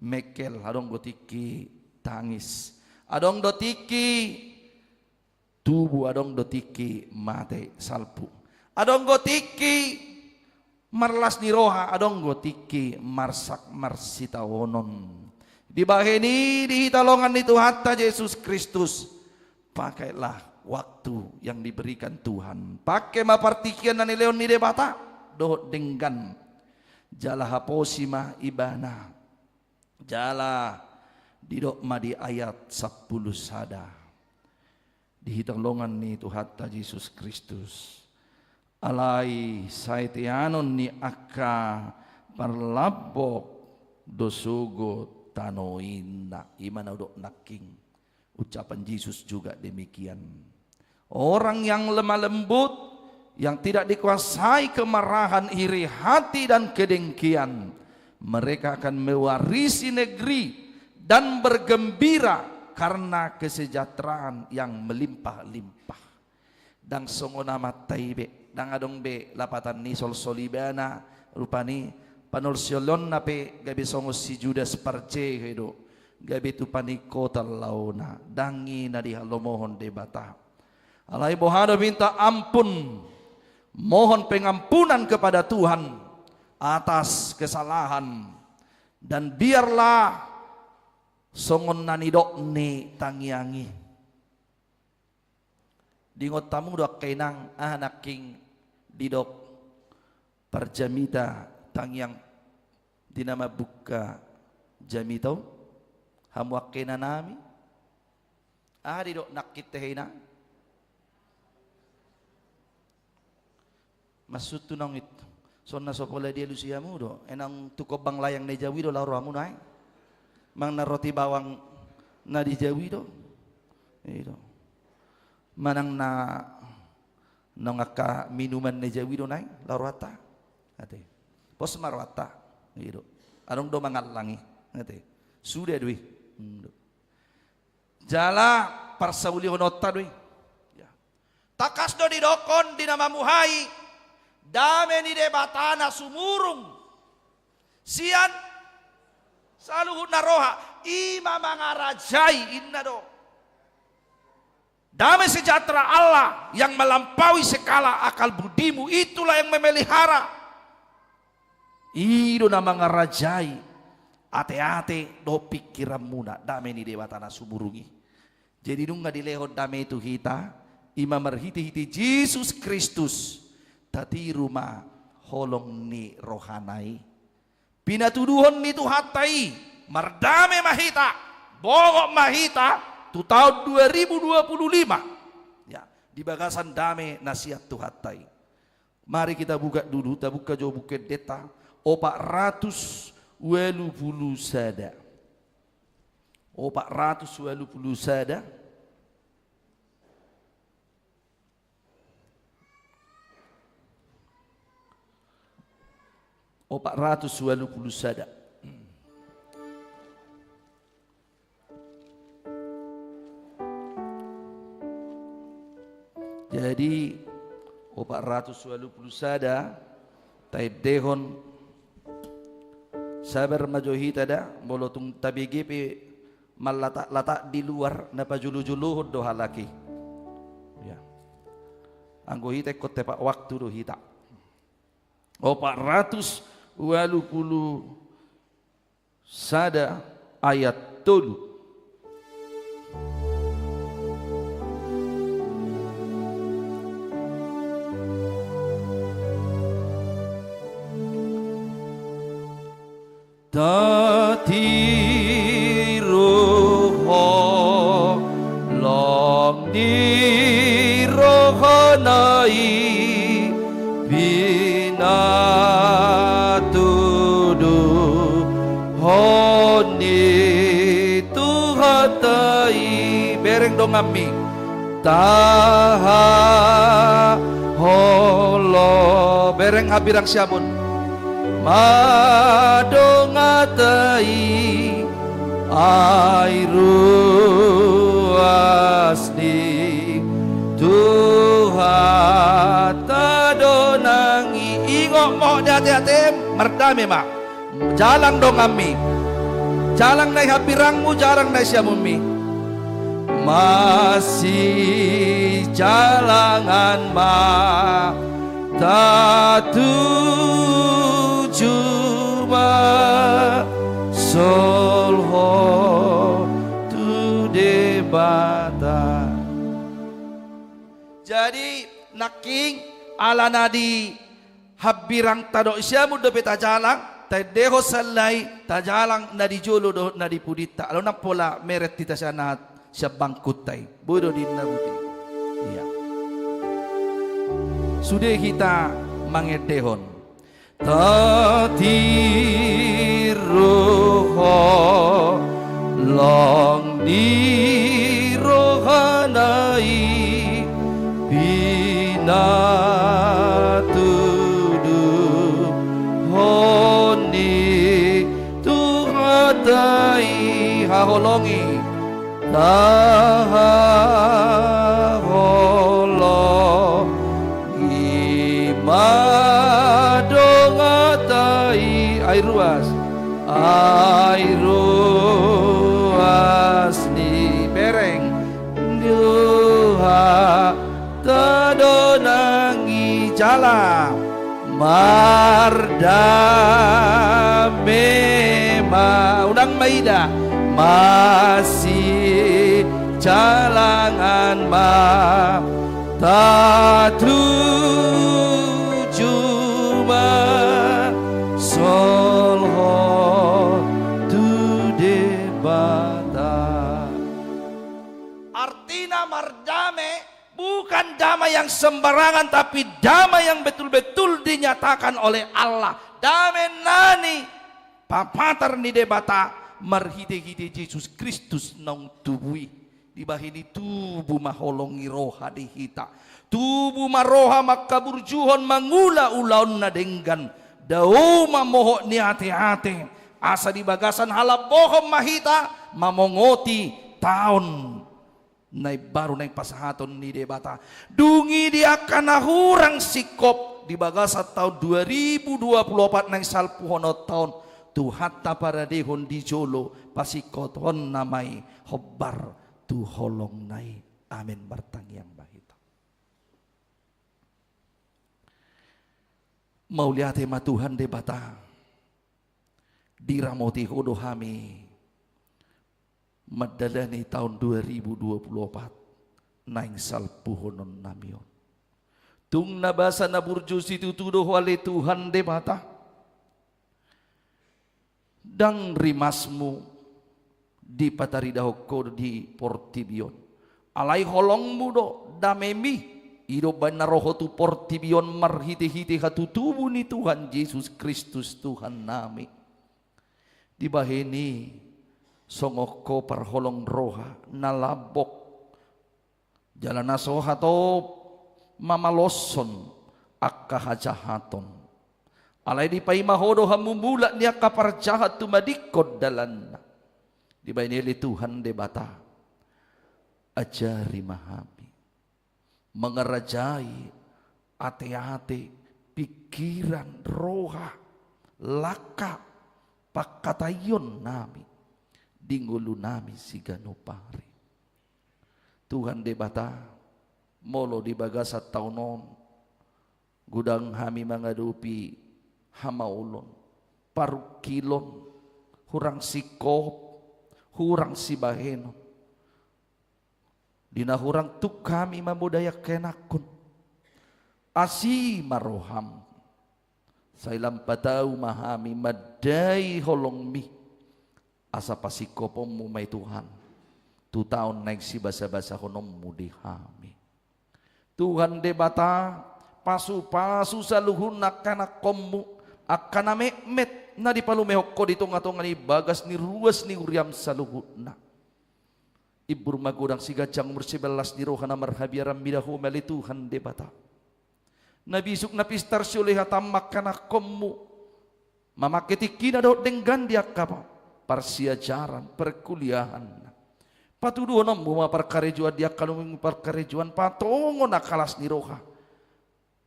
mengkel, adong do tingki tangis, adong do tingki tubu, adong do tingki mate salpu, adong do tingki marlas ni roha, adong do tingki marsak marsitaonon. Dibahen i di hita holongan ni Tuhanta Jesus Kristus, pakailah waktu yang diberikan Tuhan. Pake ma partingkian na nilehon ni Debata dohot denggan. Jala haposi ma ibana. Jala didok ma di ayat sampulu sada, di hita holongan ni Tuhanta Jesus Kristus, alai sai teanon ni angka parlambok do sogot tano i, inna. I ma na hudok nangkin. Ucapan Jesus juga demikian. Orang yang lemah lembut, yang tidak dikuasai kemarahan, iri hati, dan kedengkian, mereka akan mewarisi negeri dan bergembira karena kesejahteraan yang melimpah-limpah. Ndang songon amanta i be, ndang adong be lapatan ni solsol ibana, rupani panolsiolonna pe gabe songon si Judas parjehe do, gabe tu paningkotan laona, ndang i na dihalomohon Debata. Alai boha do minta ampun, mohon pengampunan kepada Tuhan atas kesalahan, dan biarlah songon na nidok ni tangiang i. Diingot hamu do angka inang, aha nangkin didok parjamita tangiang di na mambuka jamita on? Hamu angka inanami, aha didok nangkin tehe inang? Maksudhu naung it, songon na so pola dialusi hamu do, e, nang tu kombang layang na di jabu i do laho rohamu nuaeng? Manang na roti bawang na di jabu i do? I do. Manang na, naung angka minuman na di jabu i do nuaeng laho rohanta? Ate. Pos ma rohanta. I do. Adong do mangallang i. Ate. Suda do i. Hmm, do. Jala parsaulihononta do i. Ya. Tangkas do didokkon di na mamuhai, dame ni Debata na sumurung sian saluhut na roha, i ma mangarajai, inna do. Damai sejahtera Allah yang melampaui segala akal budimu, itulah yang memelihara. I do na mangarajai ateate dohot pingkiranmuna, dame ni Debata na sumurung i. Jadi nunga dilehon dame i tu hita, i ma marhitehite Jesus Kristus, tatiru ma holong ni rohana i. Pinatuduhon ni Tuhanta i, mardame ma hita, bongot ma hita tu taon dua ribu dua puluh lima. Ya, di bagasan dame na sian Tuhanta i. Mari kita buka dulu, tabuka jo Buku Endenta, opat ratus ualu pulu sada. Opat ratus ualu pulu sada. Opat ratus ualu pulu sada. Jadi, opat ratus ualu pulu sada, taendehon, sabar ma jo hita da, molo tung tabege pe mallatak-latak di luar, na pajolo-jolohon do halak i. Ya. Anggo hita ingkon tepat waktu do hita. Opat ratus ualu pulu sada ayat tolu. Tatiru holong ni rohana i, pinatuduhon ni Tuhanta i. Bereng donganmi. Tahaholongi, bereng hambirang siamun. Ma dongan hata i, ai ruas ni Tuhanta do nang i. Ingot ma di ateatem, mardame ma. Jalang donganmi. Jalang nai hambirangmu, jalang nai siamunmi. Masijalangan ma, tatuju ma, solhot tu Debata. Jadi, nangkin, ala na di hambirang tadok siamun dope tajalang, taendehon sallai, tajalang na di jolo dohot na di pudinta. Alai unang pola meret hita sian aha, sian bangkunta i. Boi do di na buti. Ia. Sude hita mangendehon. Tatiru holong ni rohana i, pinatuduhon ni Tuhanta i. Haholongi. Tahaholongi ma dongan hata i, ai ruas, ai ruas ni, bereng, Tuhanta do nang i. Jala mardame ma, unang ma ida, masijalangan ma, tatuju ma, solhot tu Debata. Artina mardame bukan damai yang sembarangan, tapi damai yang betul-betul dinyatakan oleh Allah. Dame na nipapatar ni Debata marhite-hite Jesus Kristus naung tubu i. Dibahen i tubu ma holong ni roha di hita. Tubu ma roha mangkaburjuhon mangula ulaon na denggan. Dao ma mohot ni ate-ate. Asa di bagasan halambohon ma hita mamongoti taon na imbaru naeng pasahaton ni Debata. Dung i di angka na hurang singkop di bagasan taon dua ribu dua puluh opat naeng salpuhononta on, Tuhanta paradehon di jolo, pasingkothonna ma i hombar tu holongna i. Amen. Martangiang ma hita. Mauliate ma Tuhan Debata, diramoti Ho do hami mandalani taon dua ribu dua puluh opat naeng salpuhononnami on. Tung na basa na burju situtu do Ho ale Tuhan Debata. Ndang rimasmu dipataridahon Ho di portibi on. Alai holongmu do, damemi, i do umbahen na ro Ho tu portibi on marhite-hite hatutubu ni Tuhan Jesus Kristus Tuhannami. Dibahen i songon Ho parholong roha na lambok, jala na so hatop mamaloshon angka hajahaton. Alai dipaima Ho do hamumulak ni angka parjahat tumadingkon dalanna. Dibahen i ale Tuhan Debata, ajari ma hami mangarajai ateate, pingkiran, roha, langka, pangkataionnami di ngolunami siganup ari. Tuhan Debata, molo di bagasan taon on godang hami mangadopi hamaolon, parungkilon, hurang singkop, hurang sibahenon, di na hurang tuk hami mamodai angka ianakhon, asi ma roham. Sai lam patau ma hami mandai holongmi, asa pasingkoponmu ma i Tuhan tu taon naeng sibasabasahononmu di hami. Tuhan Debata, pasupasu saluhutna angka ianakhonmu, angka na metmet na dipalumehon Ho di tongatonga ni bagas ni ruas ni huriam saluhutna. Imbur ma godang siganjang umur, sibalbas ni roha na marhabiaran mida Ho ma ale Tuhan Debata. Na bisuk na pistar sioloi hatam ma angka ianakhonmu, mamangke tingkina dohot denggan di angka parsiajaran, parkuliahanna. Patuduhononmu ma parkarejoan di angka na umeng parkarejoan, patongon angka las ni roha.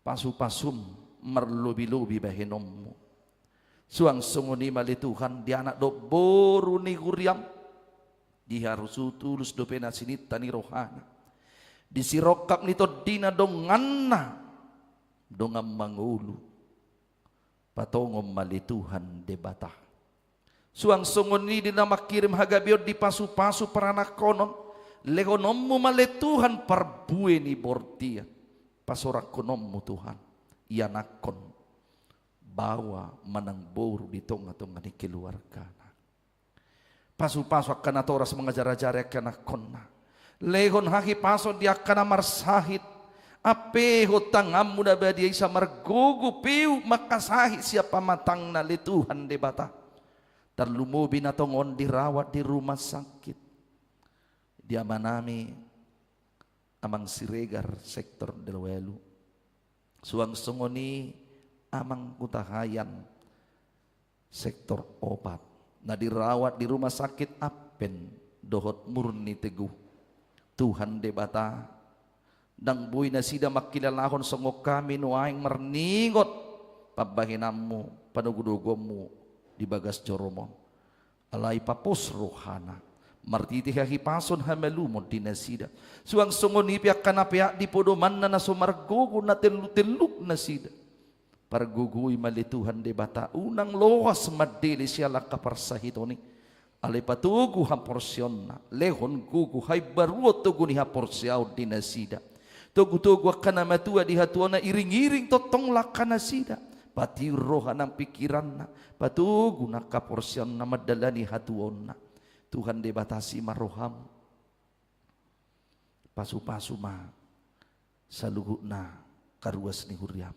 Pasupasum marlobilobi bahenonmu. Suang songon i ma ale Tuhan di anak dohot boru ni huriam, diharusi tulus dope na sininta ni rohana, di sirongkap ni tondina donganna, dongan mangolu. Patongon ma ale Tuhan Debata. Suang songon i di na mangkirim hagabeon di pasupasu paranakhonon, lehononmu ma ale Tuhan parbue ni bortian, pasoranghononmu Tuhan ianakhon, baoa manang boru di tongatonga ni keluargana. Pasupasu angka natoras mangajarajari angka ianakhonna. Lehon hahipason di angka na marsahit. Ampehon tanganmu na badia i asa margogo peu mangkasahit sian pamatangna ale Tuhan Debata. Tarlumobi na tongon dirawat di rumah sakit, di amanami Amang Siregar sektor dua ualu. Suang songon i Amang Hutahaean sektor opat, na dirawat di rumah sakit Appen dohot Murni Teguh. Tuhan Debata, ndang boi nasida mangkilalahon songon hami nuaeng marningot pambahenanmu, panogunoguonmu di bagas joro on. Alai papos rohana marhite hahipason hamalumon di nasida. Suang songon i pe angka na peak di podomanna na so margogo na tellutelluk nasida. Pargogoi ma ale Tuhan Debata, unang loas mandele sian angka parsahiton i. Alai patogu haporseaonna, lehon gogo haimbaruon togu ni haporseaon di nasida. Togutogu angka na matua di hatuaonna, iringiring tongtong langkanasida. Patiur roha nang pingkiranna, patogu nang haporseaonna mandalani hatuaonna. Tuhan Debata, asi ma roham. Pasupasu ma saluhutna angka ruas ni huriam.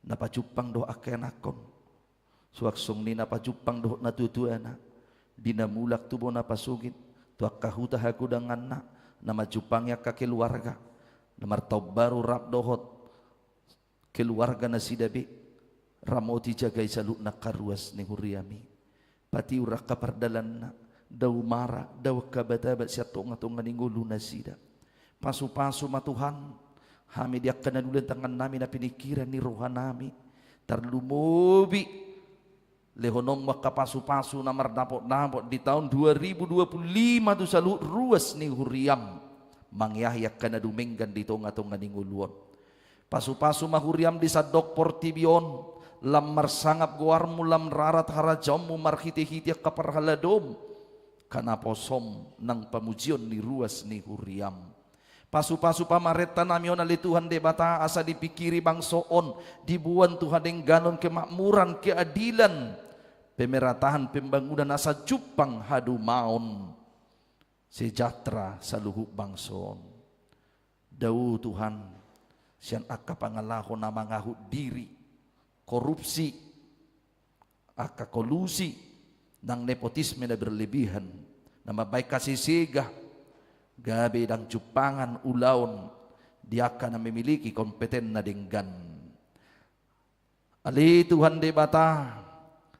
Na pajumpang dohot angka ianakhon, suang songon i na pajumpang dohot natuatuana, di na mulak tu bona pasogit, tu angka huta hagodanganna, na manjumpangi angka keluarga na martaon baru rap dohot keluarga nasida be. Ramoti jagai saluhutna angka ruas ni huriami. Patiur angka pardalanna, dao mara, dao angka abat-abat sian tongatonga ni ngolu nasida. Pasupasu ma Tuhan hami di angka na dule tangannami na piningkiran ni rohanami. Tarlumobi lehononmu angka pasupasu na mardapotdapot di taon dua ribu dua puluh lima tu saluhut ruas ni huriam, mangeahi angka na dumenggan di tongatonga ni ngolu on. Pasupasu ma huriam di sandok portibi on, lam marsangap goarmu, lam rarat harajaonmu marhitehite angka parhaladomu, angka naposom nang pamujion ni ruas ni huriam. Pasupasu pamarentanami on ale Tuhan Debata, asa dipingkiri bangso on, diboan tu hadengganon, kemakmuran, keadilan, pemeratahan, pembangunan, asa jumpang hadomaon, sejahtera saluhut bangso on. Dao Tuhan sian angka pangalaho na mangahut diri, korupsi, angka kolusi, nang nepotisme na berlebihan, na mambahen hasesega, gabe ndang jumpangan ulaon di angka na memiliki kompeten na denggan. Ale Tuhan Debata,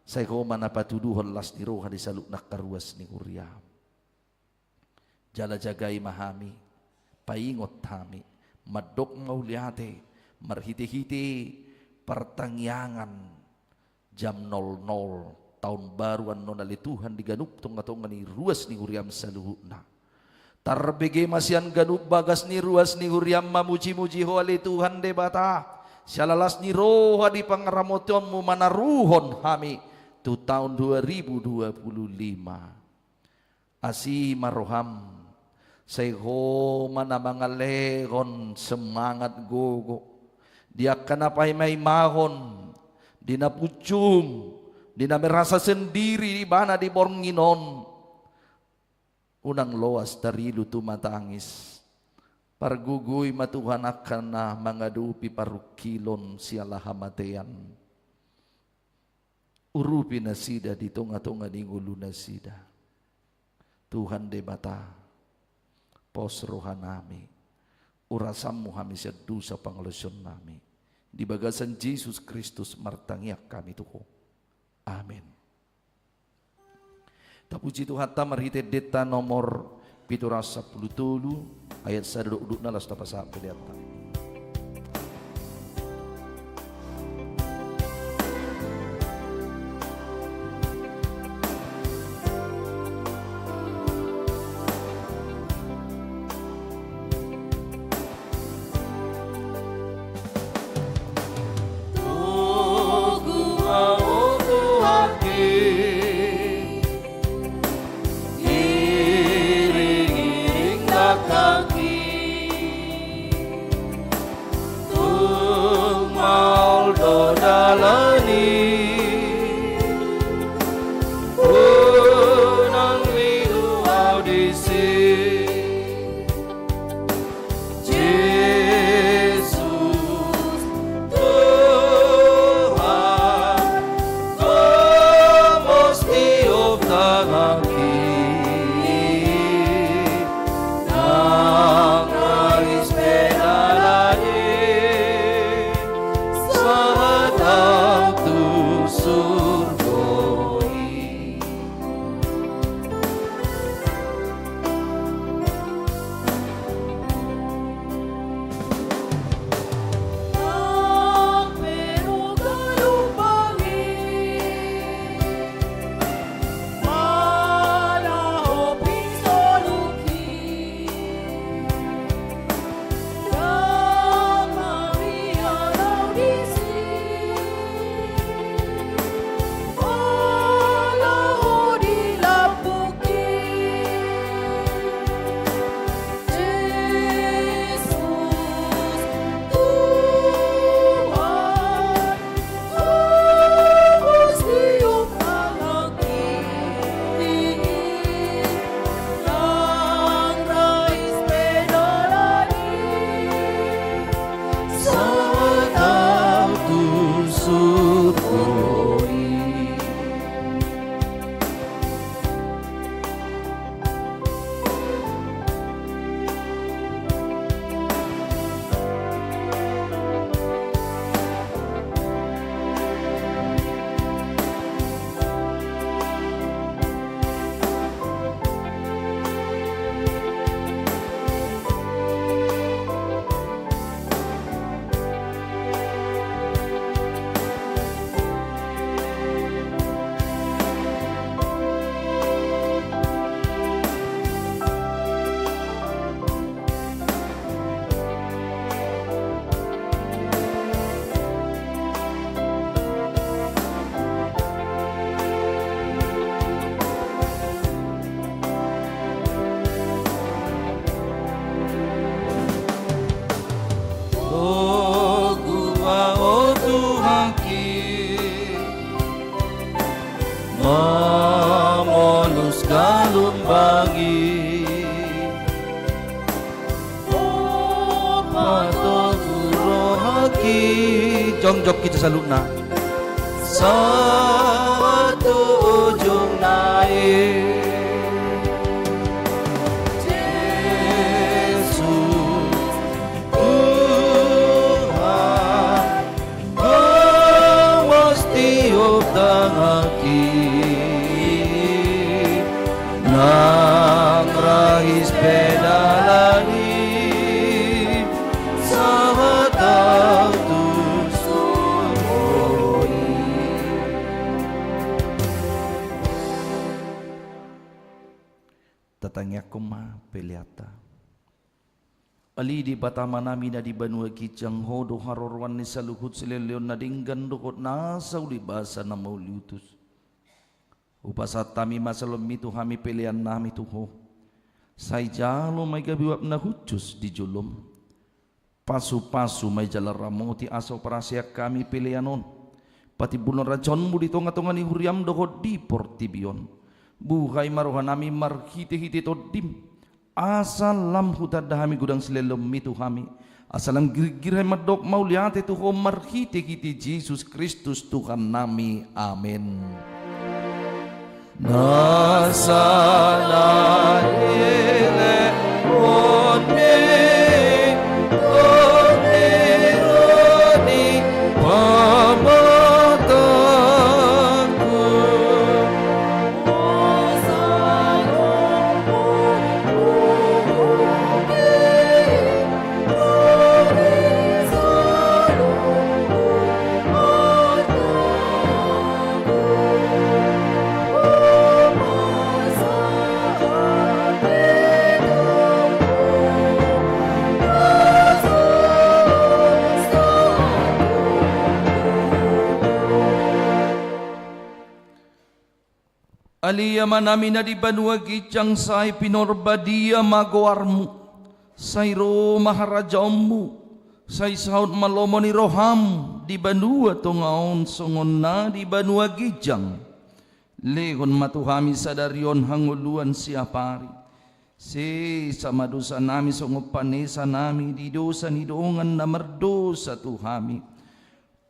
sai Ho ma na patuduhon las ni roha di saluhutna angka ruas ni huriaM. Jala jagai ma hami, paingot hami, mandok mauliate, marhitehite partangiangan jam nol nol taon baru annon, ale Tuhan, di ganup tongatonga ni ruas ni huriaM saluhutna. Tarbege ma sian ganup bagas ni ruas ni huriaM mamujimuji Ho, ale Tuhan Debata, siala las ni roha di pangaramotionMu manaruhon hami tu taon dua ribu dua puluh lima. Asi ma rohaM, sai Ho ma na mangalehon semangat gogo di angka na paimaimahon, di na punjung, di na merasa sendiri ibana di borngin on. Unang loas tarilu tumatangis. Pargogoi ma Tuhan angka na mangadopi parungkilon siala hamatean. Urupi nasida di tongatonga ni ngolunasida. Tuhan Debata, pos rohanami, urasanMu hami sian dosa pangalaosionnami. Di bagasan Jesus Kristus martangiang hami tu Ho. Amen. Tapuji Tuhanta marhite endenta nomor pitu ratus sampulu tolu, ayat sada dohot udutna, laos tapasahat peleanta. Togu ma, o Tuhanki, iringiring nangkangki. Tung maol do dalan i, unang lilu ahu disi. Jesus, Tuhan, Ho molo tiop tanganki, nang rais pe dalan i, sahat ahu tu surgo i. Togu ma, o Tuhanki, mamolus galumbang i. Patogu rohangki, jongjong hita saluhutna, sahat tu ujungna i. Jesus, Tuhan, Ho Pedalahi sabatang tu sungkoi. Tatangiangkon ma peleanta. Ale Debata Amanami na di banua ginjang, Ho do haroroan ni saluhut silehonlehon na denggan dohot nasa uli basa na mauliutus. Hupasahat hami ma sian lehonMi tu hami peleannami tu Ho. Sai jalo ma i gabe uap na hushus di joloM. Pasupasu ma i jala ramoti asa huparhaseang hami pelean on patimbulhon harajaonMu di tongatonga ni huriaM dohot di portibi on. Buhai ma rohanami marhitehite TondiM, asa lam hutanda hami godang silehonlehonMi tu hami, asa lam girgir hami mandok mauliate tu Ho marhitehite Jesus Kristus Tuhannami. Amen. Nasa na nilehon ni Tondi ro di pamatangku. Ale Amanami na di banua ginjang, sai pinarbadia ma goarMu, sai ro ma harajaonMu, sai saut ma lomo ni rohaM di banua tonga on songon na di banua ginjang. Lehon ma tu hami sadari on hangoluan siapari. Sesa ma dosanami songon panesanami di dosa ni dongan na mardosa tu hami.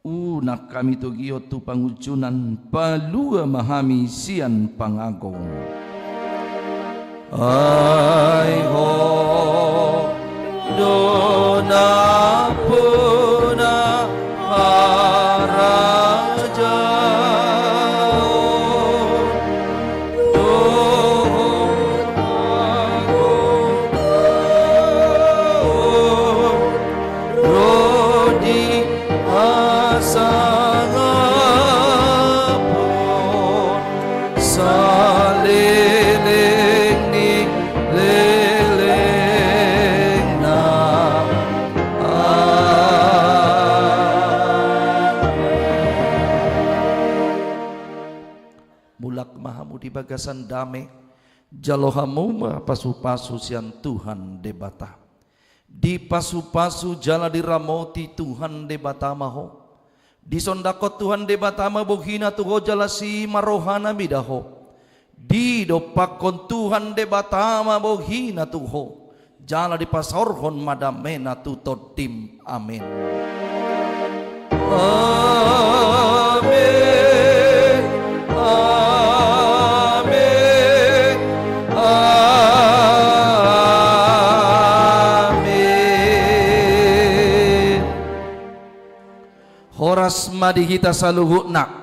Unang hami togihon tu pangunjunan, palua ma hami sian pangago. Ai Ho do nampuna harajaon dohot hagogoon ro di hasangapon saleleng ni lelengna. Amen. Mulak ma hamu di bagasan dame, jalo hamu ma pasupasu sian Tuhan Debata. Dipasupasu jala diramoti Tuhan Debata ma ho. Disondangkon Tuhan Debata ma bohiNa tu ho jala asi ma rohaNa mida ho. Didompakkon Tuhan Debata ma bohiNa tu ho, jala dipasaorhon ma dameNa tu tondim. Amen. Amen. Amen. Amen. Horas ma di hita saluhutna.